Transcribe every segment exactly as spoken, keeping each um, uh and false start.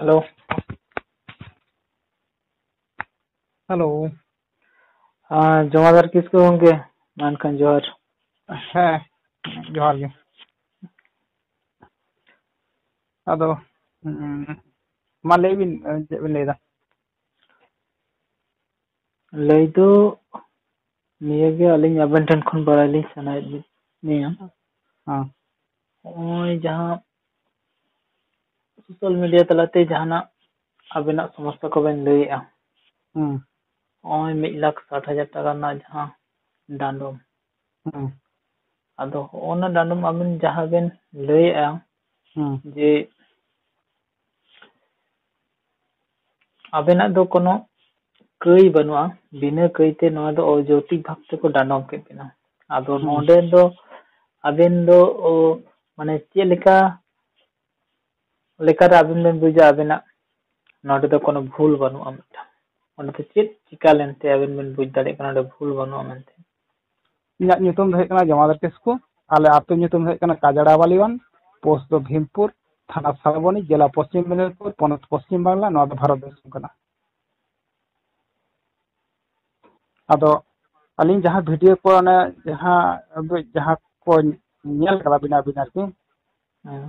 Hello. Hello. ᱦᱮᱸ, ᱡᱚᱦᱟᱨ ᱠᱤᱥᱠᱩ ᱜᱚᱢᱠᱮ, ᱢᱟ ᱮᱱᱠᱷᱟᱱ ᱡᱚᱦᱟᱨ᱾ ᱦᱮᱸ, ᱡᱚᱦᱟᱨ ᱜᱮ᱾ ᱟᱫᱚ, ᱩᱸ, ᱢᱟ ᱞᱟᱹᱭ ᱵᱤᱱ, ᱪᱮᱫ ᱵᱤᱱ ᱞᱟᱹᱭᱫᱟ? ᱞᱟᱹᱭ ᱫᱚ ᱱᱤᱭᱟᱹᱜᱮ, ᱟᱹᱞᱤᱧ ᱟᱵᱮᱱ ᱴᱷᱮᱱ ᱠᱷᱚᱱ ᱵᱟᱲᱟᱭ ᱞᱤᱧ ᱥᱟᱱᱟᱭᱮᱫ ᱞᱤᱧᱟ᱾ ᱦᱮᱸ᱾ ᱱᱚᱜᱼᱚᱭ ᱡᱟᱦᱟᱸ ᱥᱳᱥᱟᱞ ᱢᱤᱰᱤᱭᱟ ᱛᱟᱞᱟᱛᱮ ᱡᱟᱦᱟᱱᱟᱜ ᱟᱵᱮᱱᱟᱜ ᱥᱚᱢᱚᱥᱥᱟ ᱠᱚᱵᱮᱱ ᱞᱟᱹᱭᱮᱜᱼᱟ, ᱦᱩᱸ᱾ ᱱᱚᱜᱼᱚᱭ ᱢᱤᱫ ᱞᱟᱠᱷ ᱥᱟᱴ ᱦᱟᱡᱟᱨ ᱴᱟᱠᱟ ᱨᱮᱱᱟᱜ ᱡᱟᱦᱟᱸ ᱰᱟᱸᱰᱚᱢ, ᱦᱩᱸ᱾ ᱟᱫᱚ ᱚᱱᱟ ᱰᱟᱸᱰᱚᱢ ᱟᱵᱮᱱ ᱡᱟᱦᱟᱸ ᱵᱮᱱ ᱞᱟᱹᱭᱮᱜᱼᱟ, ᱦᱩᱸ᱾ ᱡᱮ ᱟᱵᱮᱱᱟᱜ ᱫᱚ ᱠᱳᱱᱳ ᱠᱟᱹᱭ ᱵᱟᱹᱱᱩᱜᱼᱟ, ᱵᱤᱱᱟᱹ ᱠᱟᱹᱭᱛᱮ ᱱᱚᱣᱟ ᱫᱚ ᱚᱡᱳᱛᱤᱠ ᱵᱷᱟᱵ ᱛᱮᱠᱚ ᱰᱟᱸᱰᱚᱢ ᱠᱮᱫ ᱵᱮᱱᱟ᱾ ᱟᱫᱚ ᱦᱩᱸ᱾ ᱱᱚᱰᱮ ᱫᱚ ᱟᱵᱮᱱ ᱫᱚ, ᱚ, ᱢᱟᱱᱮ ᱪᱮᱫ ᱞᱮᱠᱟ ᱞᱮᱠᱟᱨᱮ ᱟᱵᱮᱱ ᱵᱮᱱ ᱵᱩᱡᱟ ᱟᱵᱮᱱᱟᱜ ᱱᱚᱰᱮ ᱫᱚ ᱠᱳᱱᱳ ᱵᱷᱩᱞ ᱵᱟᱹᱱᱩᱜᱼᱟ ᱢᱤᱫᱴᱟᱝ? ᱚᱸᱰᱮ ᱫᱚ ᱪᱮᱫ ᱪᱤᱠᱟ ᱞᱮᱱᱛᱮ ᱟᱵᱮᱱ ᱵᱮᱱ ᱵᱩᱡᱽ ᱫᱟᱲᱮᱭᱟᱜ ᱠᱟᱱᱟ ᱱᱚᱰᱮ ᱵᱷᱩᱞ ᱵᱟᱹᱱᱩᱜᱼᱟ ᱢᱮᱱᱛᱮ? ᱤᱧᱟᱹᱜ ᱧᱩᱛᱩᱢ ᱫᱚ ᱦᱩᱭᱩᱜ ᱠᱟᱱᱟ ᱡᱚᱢᱟᱫᱟᱨ ᱠᱤᱥᱠᱩ᱾ ᱟᱞᱮ ᱟᱹᱛᱩ ᱧᱩᱛᱩᱢ ᱫᱚ ᱦᱩᱭᱩᱜ ᱠᱟᱱᱟ ᱠᱟᱡᱟᱲᱟ ᱵᱟᱞᱤᱣᱟᱱ, ᱯᱳᱥᱴ ᱫᱚ ᱵᱷᱤᱢᱯᱩᱨ, ᱛᱷᱟᱱᱟ ᱥᱟᱞᱵᱚᱱᱤ, ᱡᱮᱞᱟ ᱯᱚᱥᱪᱤᱢ ᱢᱮᱫᱤᱱᱤᱯᱩᱨ, ᱯᱚᱱᱚᱛ ᱯᱚᱥᱪᱤᱢ ᱵᱟᱝᱞᱟ, ᱱᱚᱣᱟ ᱫᱚ ᱵᱷᱟᱨᱚᱛ ᱫᱤᱥᱚᱢ ᱠᱟᱱᱟ᱾ ᱟᱫᱚ ᱟᱹᱞᱤᱧ ᱡᱟᱦᱟᱸ ᱵᱷᱤᱰᱤᱭᱳ ᱠᱚ, ᱚᱱᱮ ᱡᱟᱦᱟᱸ, ᱡᱟᱦᱟᱸ ᱠᱚ ᱧᱮᱞ ᱠᱟᱫᱟ ᱵᱤᱱ ᱟᱹᱵᱤᱱ ᱟᱨᱠᱤ, ᱦᱮᱸ᱾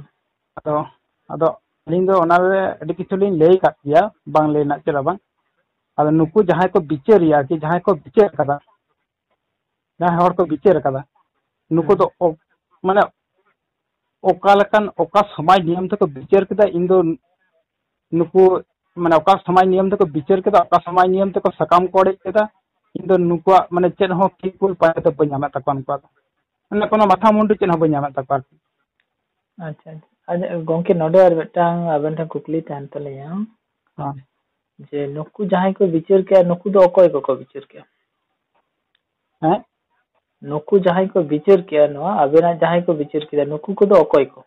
ᱟᱫᱚ, ᱟᱫᱚ ᱟᱹᱞᱤᱧ ᱫᱚ ᱚᱱᱟᱨᱮ ᱟᱹᱰᱤ ᱠᱤᱪᱷᱩ ᱞᱤᱧ ᱞᱟᱹᱭ ᱟᱠᱟᱫ ᱜᱮᱭᱟ, ᱵᱟᱝ ᱞᱟᱹᱭ ᱨᱮᱱᱟᱜ ᱪᱮᱫ ᱦᱚᱸ ᱵᱟᱝ᱾ ᱟᱫᱚ ᱱᱩᱠᱩ ᱡᱟᱦᱟᱸᱭ ᱠᱚ ᱵᱤᱪᱟᱹᱨᱤᱭᱟ ᱟᱨᱠᱤ, ᱡᱟᱦᱟᱸᱭ ᱠᱚ ᱵᱤᱪᱟᱹᱨ ᱠᱟᱫᱟ, ᱡᱟᱦᱟᱸᱭ ᱦᱚᱲ ᱠᱚ ᱵᱤᱪᱟᱹᱨ ᱠᱟᱫᱟ, ᱱᱩᱠᱩ ᱦᱮᱸ᱾ ᱫᱚ ᱚ-, ᱢᱟᱱᱮ ᱚᱠᱟ ᱞᱮᱠᱟᱱ, ᱚᱠᱟ ᱥᱚᱢᱟᱡᱽ ᱱᱤᱭᱚᱢ ᱛᱮᱠᱚ ᱵᱤᱪᱟᱹᱨ ᱠᱮᱫᱟ, ᱤᱧ ᱫᱚ ᱱᱩᱠᱩ, ᱢᱟᱱᱮ ᱚᱠᱟ ᱥᱚᱢᱟᱡᱽ ᱱᱤᱭᱚᱢ ᱛᱮᱠᱚ ᱵᱤᱪᱟᱹᱨ ᱠᱮᱫᱟ, ᱚᱠᱟ ᱥᱚᱢᱟᱡᱽ ᱱᱤᱭᱚᱢ ᱛᱮᱠᱚ ᱥᱟᱠᱟᱢ ᱠᱚ ᱚᱲᱮᱡ ᱠᱮᱫᱟ, ᱤᱧ ᱫᱚ ᱱᱩᱠᱩᱣᱟᱜ ᱢᱟᱱᱮ ᱪᱮᱫ ᱦᱚᱸ ᱴᱷᱤᱠ ᱯᱟᱸᱡᱟ ᱫᱚ ᱵᱟᱹᱧ ᱧᱟᱢᱮᱫ ᱛᱟᱠᱚᱣᱟ ᱱᱩᱠᱩᱣᱟᱜ ᱫᱚ᱾ ᱢᱟᱱᱮ ᱠᱳᱱᱳ ᱢᱟᱛᱷᱟ ᱢᱩᱱᱰᱩ ᱪᱮᱫ ᱦᱚᱸ ᱵᱟᱹᱧ ᱧᱟᱢᱮᱫ ᱛᱟᱠᱚᱣᱟ ᱟᱨᱠᱤ᱾ ᱟᱪᱪᱷᱟ, ᱟᱪᱪᱷᱟ᱾ ᱟᱪᱪᱷᱟ, ᱜᱚᱢᱠᱮ, ᱱᱚᱰᱮ ᱟᱨ ᱢᱤᱫᱴᱟᱝ ᱟᱵᱮᱱ ᱴᱷᱮᱱ ᱠᱩᱠᱞᱤ ᱛᱟᱦᱮᱱ ᱛᱟᱹᱞᱤᱧᱟ᱾ ᱦᱮᱸ᱾ ᱡᱮ ᱱᱩᱠᱩ ᱡᱟᱦᱟᱸᱭ ᱠᱚ ᱵᱤᱪᱟᱹᱨ ᱠᱮᱜᱼᱟ, ᱱᱩᱠᱩ ᱫᱚ ᱚᱠᱚᱭ ᱠᱚᱠᱚ ᱵᱤᱪᱟᱹᱨ ᱠᱮᱜᱼᱟ? ᱦᱮᱸ? ᱱᱩᱠᱩ ᱡᱟᱦᱟᱸᱭ ᱠᱚ ᱵᱤᱪᱟᱹᱨ ᱠᱮᱜᱼᱟ, ᱱᱚᱣᱟ ᱟᱵᱮᱱᱟᱜ ᱡᱟᱦᱟᱸᱭ ᱠᱚ ᱵᱤᱪᱟᱹᱨ ᱠᱮᱫᱟ, ᱱᱩᱠᱩ ᱠᱚᱫᱚ ᱚᱠᱚᱭ ᱠᱚ?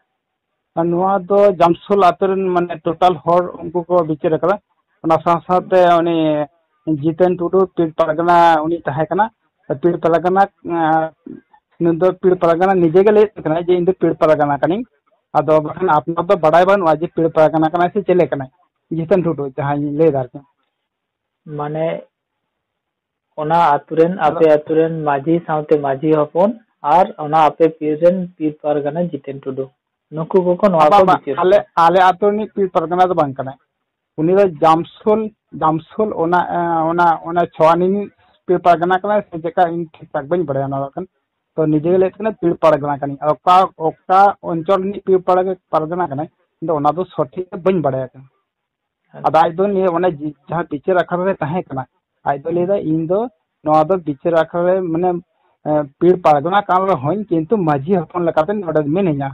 ᱟᱨ ᱱᱚᱣᱟ ᱫᱚ ᱡᱟᱢᱥᱳᱞ ᱟᱛᱳ ᱨᱮᱱ, ᱢᱟᱱᱮ, ᱴᱳᱴᱟᱞ ᱦᱚᱲ ᱩᱱᱠᱩ ᱠᱚ ᱵᱤᱪᱟᱹᱨ ᱟᱠᱟᱫᱟ᱾ ᱚᱱᱟ ᱥᱟᱶ ᱥᱟᱶᱛᱮ ᱩᱱᱤ ᱡᱤᱛᱮᱱ ᱴᱩᱰᱩ, ᱯᱤᱲ ᱯᱟᱨᱜᱟᱱᱟ, ᱩᱱᱤ ᱛᱟᱦᱮᱸ ᱠᱟᱱᱟ᱾ ᱯᱤᱲ ᱯᱟᱨᱜᱟᱱᱟ, ᱟᱸ, ᱱᱩᱭ ᱫᱚ ᱯᱤᱲ ᱯᱟᱨᱜᱟᱱᱟ ᱱᱤᱡᱮ ᱜᱮ ᱞᱟᱹᱭᱮᱫ ᱠᱟᱱᱟᱭ ᱡᱮ, "ᱤᱧ ᱫᱚ ᱯᱤᱲ ᱯᱟᱨᱜᱟᱱᱟ ᱠᱟᱹᱱᱟᱹᱧ", ᱟᱫᱚ ᱵᱟᱠᱷᱟᱱ ᱟᱯᱱᱟᱨ ᱫᱚ ᱵᱟᱰᱟᱭ ᱵᱟᱹᱱᱩᱜᱼᱟ ᱡᱮ ᱯᱤᱲ ᱯᱟᱨᱜᱟᱱᱟ ᱠᱟᱱᱟᱭ ᱥᱮ ᱪᱮᱞᱮ ᱠᱟᱱᱟᱭ᱾ ᱡᱤᱛᱮᱱ ᱴᱩᱰᱩ, ᱡᱟᱦᱟᱸᱧ ᱞᱟᱹᱭ ᱮᱫᱟ ᱟᱨᱠᱤ᱾ ᱢᱟᱱᱮ ᱚᱱᱟ ᱟᱛᱳ ᱨᱮᱱ, ᱟᱯᱮ ᱟᱛᱳ ᱨᱮᱱ ᱢᱟᱹᱡᱷᱤ ᱥᱟᱶᱛᱮ ᱢᱟᱹᱡᱷᱤ ᱦᱚᱯᱚᱱ ᱟᱨ ᱚᱱᱟ ᱟᱯᱮ ᱯᱤᱲ ᱨᱮᱱ ᱯᱤᱲ ᱯᱟᱨᱜᱟᱱᱟ ᱡᱤᱛᱮᱱ ᱴᱩᱰᱩ, ᱱᱩᱠᱩ ᱠᱚᱠᱚ ᱱᱚᱣᱟ ᱠᱚ ᱵᱤᱪᱟᱹᱨ ᱟᱞᱮ ᱠᱚᱣᱟ᱾ ᱟᱞᱮ ᱟᱛᱳ ᱨᱤᱱᱤᱡ ᱯᱤᱲ ᱯᱟᱨᱜᱟᱱᱟ ᱫᱚ ᱵᱟᱝ ᱠᱟᱱᱟᱭ᱾ ᱩᱱᱤ ᱫᱚ ᱡᱟᱢᱥᱳᱞ, ᱡᱟᱢᱥᱳᱞ ᱚᱱᱟ ᱮ, ᱚᱱᱟ ᱚᱱᱟ ᱪᱷᱚᱣᱟᱱᱤ ᱨᱤᱱᱤᱡ ᱯᱤᱲ ᱯᱟᱨᱜᱟᱱᱟ ᱠᱟᱱᱟᱭ ᱥᱮ ᱪᱮᱫᱠᱟ, ᱤᱧ ᱴᱷᱤᱠ ᱴᱷᱟᱠ ᱵᱟᱹᱧ ᱵᱟᱲᱟᱭᱟ ᱚᱱᱟ ᱫᱚ ᱠᱷᱟᱱ᱾ ᱛᱚ ᱱᱤᱡᱮ ᱜᱮ ᱞᱟᱹᱭᱮᱫ ᱠᱟᱱᱟ ᱯᱤᱲ ᱯᱟᱨᱜᱟᱱᱟ ᱠᱟᱱᱟᱧ, ᱟᱨ ᱚᱠᱟ ᱚᱠᱟ ᱚᱧᱪᱚᱞ ᱨᱤᱱᱤᱡ ᱯᱤᱲ ᱯᱟᱨᱜᱟᱱᱟ ᱠᱟᱱᱟᱭ, ᱤᱧ ᱫᱚ ᱚᱱᱟ ᱫᱚ ᱥᱚᱴᱷᱤᱠ ᱵᱟᱹᱧ ᱵᱟᱲᱟᱭᱟ ᱠᱟᱱᱟ᱾ ᱟᱫᱚ ᱟᱡ ᱫᱚ ᱱᱤᱭᱟᱹ ᱚᱱᱮ ᱡᱟᱦᱟᱸ ᱵᱤᱪᱟᱹᱨ ᱟᱠᱷᱲᱟ ᱨᱮ ᱛᱟᱦᱮᱸ ᱠᱟᱱᱟ, ᱟᱡ ᱫᱚ ᱞᱟᱹᱭᱫᱟ ᱤᱧ ᱫᱚ ᱱᱚᱣᱟ ᱫᱚ ᱵᱤᱪᱟᱹᱨ ᱟᱠᱷᱲᱟ ᱨᱮ ᱢᱟᱱᱮ ᱮ, ᱯᱤᱲ ᱯᱟᱨᱜᱟᱱᱟ ᱠᱟᱱ ᱨᱮᱦᱚᱸᱧ, ᱠᱤᱱᱛᱩ ᱢᱟᱹᱡᱷᱤ ᱦᱚᱯᱚᱱ ᱞᱮᱠᱟᱛᱮ ᱱᱚᱰᱮ ᱢᱤᱱᱟᱹᱧᱟ᱾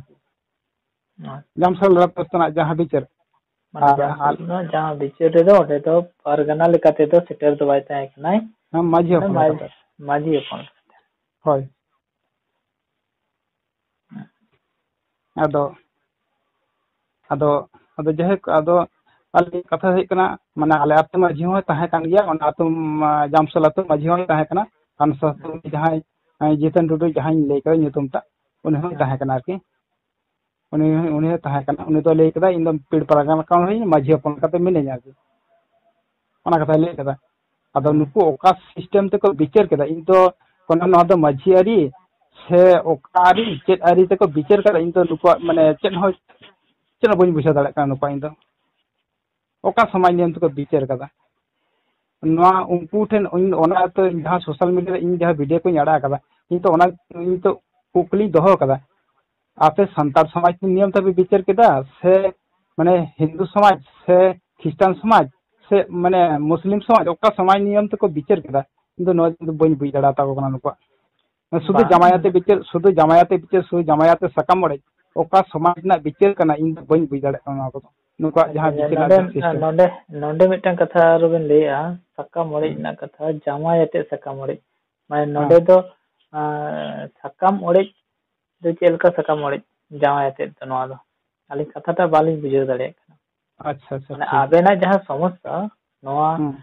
ᱡᱟᱢᱥᱟᱞ ᱨᱟᱡᱽ ᱛᱮᱱᱟᱜ ᱡᱟᱦᱟᱸ ᱵᱤᱪᱟᱹᱨ ᱢᱟᱱᱮ ᱟᱨ ᱡᱟᱦᱟᱸ ᱟᱞ- ᱥᱮᱫ ᱨᱮᱱᱟᱜ ᱡᱟᱦᱟᱸ ᱵᱤᱪᱟᱹᱨ ᱨᱮᱫᱚ ᱚᱸᱰᱮ ᱫᱚ ᱯᱟᱨᱜᱟᱱᱟ ᱞᱮᱠᱟ ᱛᱮᱫᱚ ᱥᱮᱴᱮᱨ ᱫᱚ ᱵᱟᱭ ᱛᱟᱦᱮᱸ ᱠᱟᱱᱟᱭ᱾ ᱦᱮᱸ, ᱢᱟᱹᱡᱷᱤ ᱦᱚᱯᱚᱱ ᱢᱟᱱᱮ ᱞᱮᱠᱟ ᱢᱟᱹᱡᱷᱤ ᱛᱮ᱾ ᱦᱚᱯᱚᱱ ᱞᱮᱠᱟᱛᱮ᱾ ᱦᱳᱭ᱾ ᱟᱫᱚ ᱟᱫᱚ ᱟᱫᱚ ᱡᱟᱭᱦᱳᱠ, ᱟᱫᱚ ᱟᱞᱮ ᱠᱟᱛᱷᱟ ᱦᱩᱭᱩᱜ ᱠᱟᱱᱟ, ᱢᱟᱱᱮ ᱟᱞᱮ ᱟᱹᱛᱩ ᱢᱟᱹᱡᱷᱤ ᱦᱚᱸᱭ ᱛᱟᱦᱮᱸ ᱠᱟᱱ ᱜᱮᱭᱟ, ᱚᱱᱟ ᱟᱹᱛᱩ ᱢᱟ, ᱡᱟᱢᱥᱚᱞ ᱟᱹᱛᱩ ᱢᱟᱹᱡᱷᱤ ᱦᱚᱸᱭ ᱛᱟᱦᱮᱸ ᱠᱟᱱᱟ, ᱟᱨ ᱥᱟᱶᱛᱮ ᱩᱱᱤ ᱡᱟᱦᱟᱸᱭ ᱮ, ᱡᱤᱛᱮᱱ ᱴᱩᱰᱩ ᱡᱟᱦᱟᱸᱧ ᱞᱟᱹᱭ ᱠᱟᱫᱟ ᱧᱩᱛᱩᱢ ᱴᱟᱜ, ᱩᱱᱤ ᱦᱚᱸᱭ ᱛᱟᱦᱮᱸ ᱠᱟᱱᱟ ᱟᱨᱠᱤ᱾ ᱩᱱᱤ ᱩᱱᱤ ᱦᱚᱸᱭ ᱛᱟᱦᱮᱸ ᱠᱟᱱᱟ, ᱩᱱᱤ ᱫᱚ ᱞᱟᱹᱭ ᱠᱮᱫᱟ ᱤᱧ ᱫᱚ ᱯᱤᱲ ᱯᱟᱨᱜᱟᱱᱟ ᱠᱟᱱ ᱨᱮᱦᱚᱸᱧ ᱢᱟᱹᱡᱷᱤ ᱦᱚᱯᱚᱱ ᱞᱮᱠᱟᱛᱮ ᱢᱤᱱᱟᱹᱧᱟ ᱟᱨᱠᱤ, ᱚᱱᱟ ᱠᱟᱛᱷᱟᱭ ᱞᱟᱹᱭ ᱠᱮᱫᱟ᱾ ᱟᱫᱚ ᱱᱩᱠᱩ ᱚᱠᱟ ᱥᱤᱥᱴᱮᱢ ᱛᱮᱠᱚ ᱵᱤᱪᱟᱹᱨ ᱠᱮᱫᱟ, ᱤᱧ ᱫᱚ ᱠᱳᱱᱳ ᱱᱚᱣᱟ ᱫᱚ ᱢᱟᱹᱡᱷᱤ ᱟᱹᱨᱤ ᱥᱮ ᱚᱠᱟ ᱟᱹᱨᱤ ᱪᱮᱫ ᱟᱹᱨᱤ ᱛᱮᱠᱚ ᱵᱤᱪᱟᱹᱨ ᱠᱮᱫᱟ, ᱤᱧ ᱫᱚ ᱱᱩᱠᱩᱣᱟᱜ ᱢᱟᱱᱮ ᱪᱮᱫ ᱦᱚᱸ ᱪᱮᱫ ᱦᱚᱸ ᱵᱟᱹᱧ ᱵᱩᱡᱷᱟᱹᱣ ᱫᱟᱲᱮᱭᱟᱜ ᱠᱟᱱᱟ ᱱᱩᱠᱩᱣᱟᱜ ᱤᱧ ᱫᱚ᱾ ᱚᱠᱟ ᱥᱚᱢᱟᱡᱽ ᱱᱤᱭᱚᱢ ᱛᱮᱠᱚ ᱵᱤᱪᱟᱹᱨ ᱠᱟᱫᱟ? ᱱᱚᱣᱟ ᱩᱱᱠᱩ ᱴᱷᱮᱱ ᱤᱧ ᱚᱱᱟ ᱛᱚ ᱤᱧ ᱡᱟᱦᱟᱸ ᱥᱳᱥᱟᱞ ᱢᱤᱰᱤᱭᱟ ᱨᱮ ᱤᱧ ᱡᱟᱦᱟᱸ ᱵᱷᱤᱰᱤᱭᱳ ᱠᱚᱧ ᱟᱲᱟᱜ ᱟᱠᱟᱫᱟ, ᱤᱧ ᱛᱚ ᱚᱱᱟ ᱤᱧ ᱛᱚ ᱠᱩᱠᱞᱤᱧ ᱫᱚᱦᱚ ᱟᱠᱟᱫᱟ, ᱟᱯᱮ ᱥᱟᱱᱛᱟᱲ ᱥᱚᱢᱟᱡᱽ ᱱᱤᱭᱚᱢ ᱛᱮᱯᱮ ᱵᱤᱪᱟᱹᱨ ᱠᱮᱫᱟ ᱥᱮ ᱢᱟᱱᱮ ᱦᱤᱱᱫᱩ ᱥᱚᱢᱟᱡᱽ ᱥᱮ ᱠᱷᱨᱤᱥᱴᱟᱱ ᱥᱚᱢᱟᱡᱽ ᱥᱮ ᱢᱟᱱᱮ ᱢᱩᱥᱞᱤᱢ ᱥᱚᱢᱟᱡᱽ, ᱚᱠᱟ ᱥᱚᱢᱟᱡᱽ ᱱᱤᱭᱚᱢ ᱛᱮᱠᱚ ᱵᱤᱪᱟᱹᱨ ᱠᱮᱫᱟ? ᱤᱧ ᱫᱚ ᱱᱚᱣᱟ ᱫᱚ ᱵᱟᱹᱧ ᱵᱩᱡᱽ ᱫᱟᱲᱮ ᱟᱛᱟ ᱠᱚ ᱠᱟᱱᱟ ᱱᱩᱠᱩᱣᱟᱜ᱾ ᱥᱩᱫᱷᱩ ᱵᱟᱝ᱾ ᱡᱟᱢᱟᱭ ᱟᱛᱮ ᱵᱤᱪᱟᱹᱨ, ᱥᱩᱫᱷᱩ ᱡᱟᱢᱟᱭ ᱟᱛᱮ ᱵᱤᱪᱟᱹᱨ, ᱥᱩᱫᱷᱩ ᱡᱟᱢᱟᱭ ᱟᱛᱮ ᱥᱟᱠᱟᱢ ᱚᱲᱮᱡ, ᱚᱠᱟ ᱥᱚᱢᱟᱡᱽ ᱨᱮᱱᱟᱜ ᱵᱤᱪᱟᱹᱨ ᱠᱟᱱᱟ? ᱤᱧ ᱫᱚ ᱵᱟᱹᱧ ᱵᱩᱡᱽ ᱫᱟᱲᱮᱭᱟᱜ ᱠᱟᱱᱟ ᱱᱚᱣᱟ ᱠᱚᱫᱚ, ᱱᱩᱠᱩᱣᱟᱜ ᱟᱪᱪᱷᱟ, ᱡᱟᱦᱟᱸ ᱟᱪᱪᱷᱟ, ᱵᱤᱪᱟᱹᱨ ᱨᱮᱱᱟᱜ ᱱᱚᱰᱮ ᱡᱟᱦᱟᱸ ᱥᱤᱥᱴᱮᱢ᱾ ᱱᱚᱰᱮ ᱱᱚᱰᱮ ᱢᱤᱫᱴᱟᱝ ᱠᱟᱛᱷᱟ ᱟᱨᱚ ᱵᱮᱱ ᱞᱟᱹᱭᱮᱜᱼᱟ, ᱥᱟᱠᱟᱢ ᱚᱲᱮᱡ ᱦᱩᱸ᱾ ᱨᱮᱱᱟᱜ ᱠᱟᱛᱷᱟ, ᱡᱟᱢᱟᱭ ᱟᱛᱮ ᱥᱟᱠᱟᱢ ᱚᱲᱮᱡ, ᱢᱟᱱᱮ ᱦᱮᱸ᱾ ᱱᱚᱰᱮ ᱫᱚ ᱟᱸ, ᱥᱟᱠᱟᱢ ᱚᱲᱮᱡ ᱫᱚ ᱪᱮᱫ ᱞᱮᱠᱟ ᱥᱟᱠᱟᱢ ᱚᱲᱮᱡ ᱡᱟᱶᱟᱭ ᱟᱛᱮᱫ ᱫᱚ ᱱᱚᱣᱟ ᱫᱚ? ᱟᱹᱞᱤᱧ ᱠᱟᱛᱷᱟᱴᱟᱜ ᱵᱟᱹᱞᱤᱧ ᱵᱩᱡᱷᱟᱹᱣ ᱫᱟᱲᱮᱭᱟᱜ ᱠᱟᱱᱟ᱾ ᱟᱪᱪᱷᱟ, ᱟᱪᱪᱷᱟ, ᱢᱟᱱᱮ ᱴᱷᱤᱠ᱾ ᱟᱵᱮᱱᱟᱜ ᱡᱟᱦᱟᱸ ᱥᱚᱢᱚᱥᱥᱟ, ᱱᱚᱣᱟ ᱦᱩᱸ᱾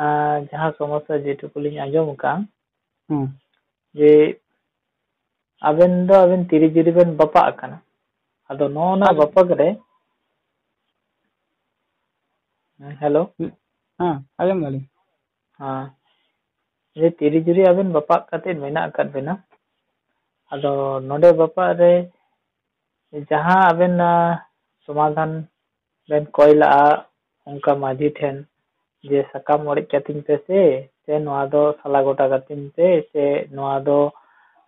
ᱟᱸ, ᱡᱟᱦᱟᱸ ᱥᱚᱢᱚᱥᱥᱟ ᱡᱮᱴᱩᱠᱩ ᱞᱤᱧ ᱟᱸᱡᱚᱢ ᱟᱠᱟᱫ, ᱦᱩᱸ᱾ ᱡᱮ ᱟᱵᱮᱱ ᱫᱚ ᱟᱵᱮᱱ ᱛᱤᱨᱤ ᱡᱩᱨᱤ ᱵᱮᱱ ᱵᱟᱯᱟᱜ ᱠᱟᱱᱟ, ᱟᱫᱚ ᱱᱚᱜᱼᱚ ᱱᱟ ᱟᱨ ᱵᱟᱯᱟᱜ ᱨᱮ ᱦᱮᱞᱳ᱾ ᱦᱮᱸ, ᱟᱸᱡᱚᱢ ᱫᱟᱞᱤᱧ᱾ ᱦᱮᱸ, ᱡᱮ ᱛᱤᱨᱤ ᱡᱩᱨᱤ ᱟᱵᱮᱱ ᱵᱟᱯᱟᱜ ᱠᱟᱛᱮ ᱢᱮᱱᱟᱜ ᱟᱠᱟᱫ ᱵᱮᱱᱟ, ᱟᱫᱚ ᱱᱚᱰᱮ ᱵᱟᱯᱟᱜ ᱨᱮ ᱡᱟᱦᱟᱸ ᱟᱵᱮᱱ, ᱟᱸ, ᱥᱚᱢᱟᱫᱷᱟᱱ ᱵᱮᱱ ᱠᱚᱭ ᱞᱟᱜᱼᱟ ᱚᱱᱠᱟ ᱢᱟᱹᱡᱷᱤ ᱴᱷᱮᱱ, ᱡᱮ ᱥᱟᱠᱟᱢ ᱚᱲᱮᱡ ᱠᱟᱹᱛᱤᱧ ᱯᱮ ᱥᱮ, ᱥᱮ ᱱᱚᱣᱟ ᱫᱚ ᱥᱟᱞᱟ ᱜᱚᱴᱟ ᱠᱟᱹᱛᱤᱧ ᱯᱮ, ᱥᱮ ᱱᱚᱣᱟ ᱫᱚ,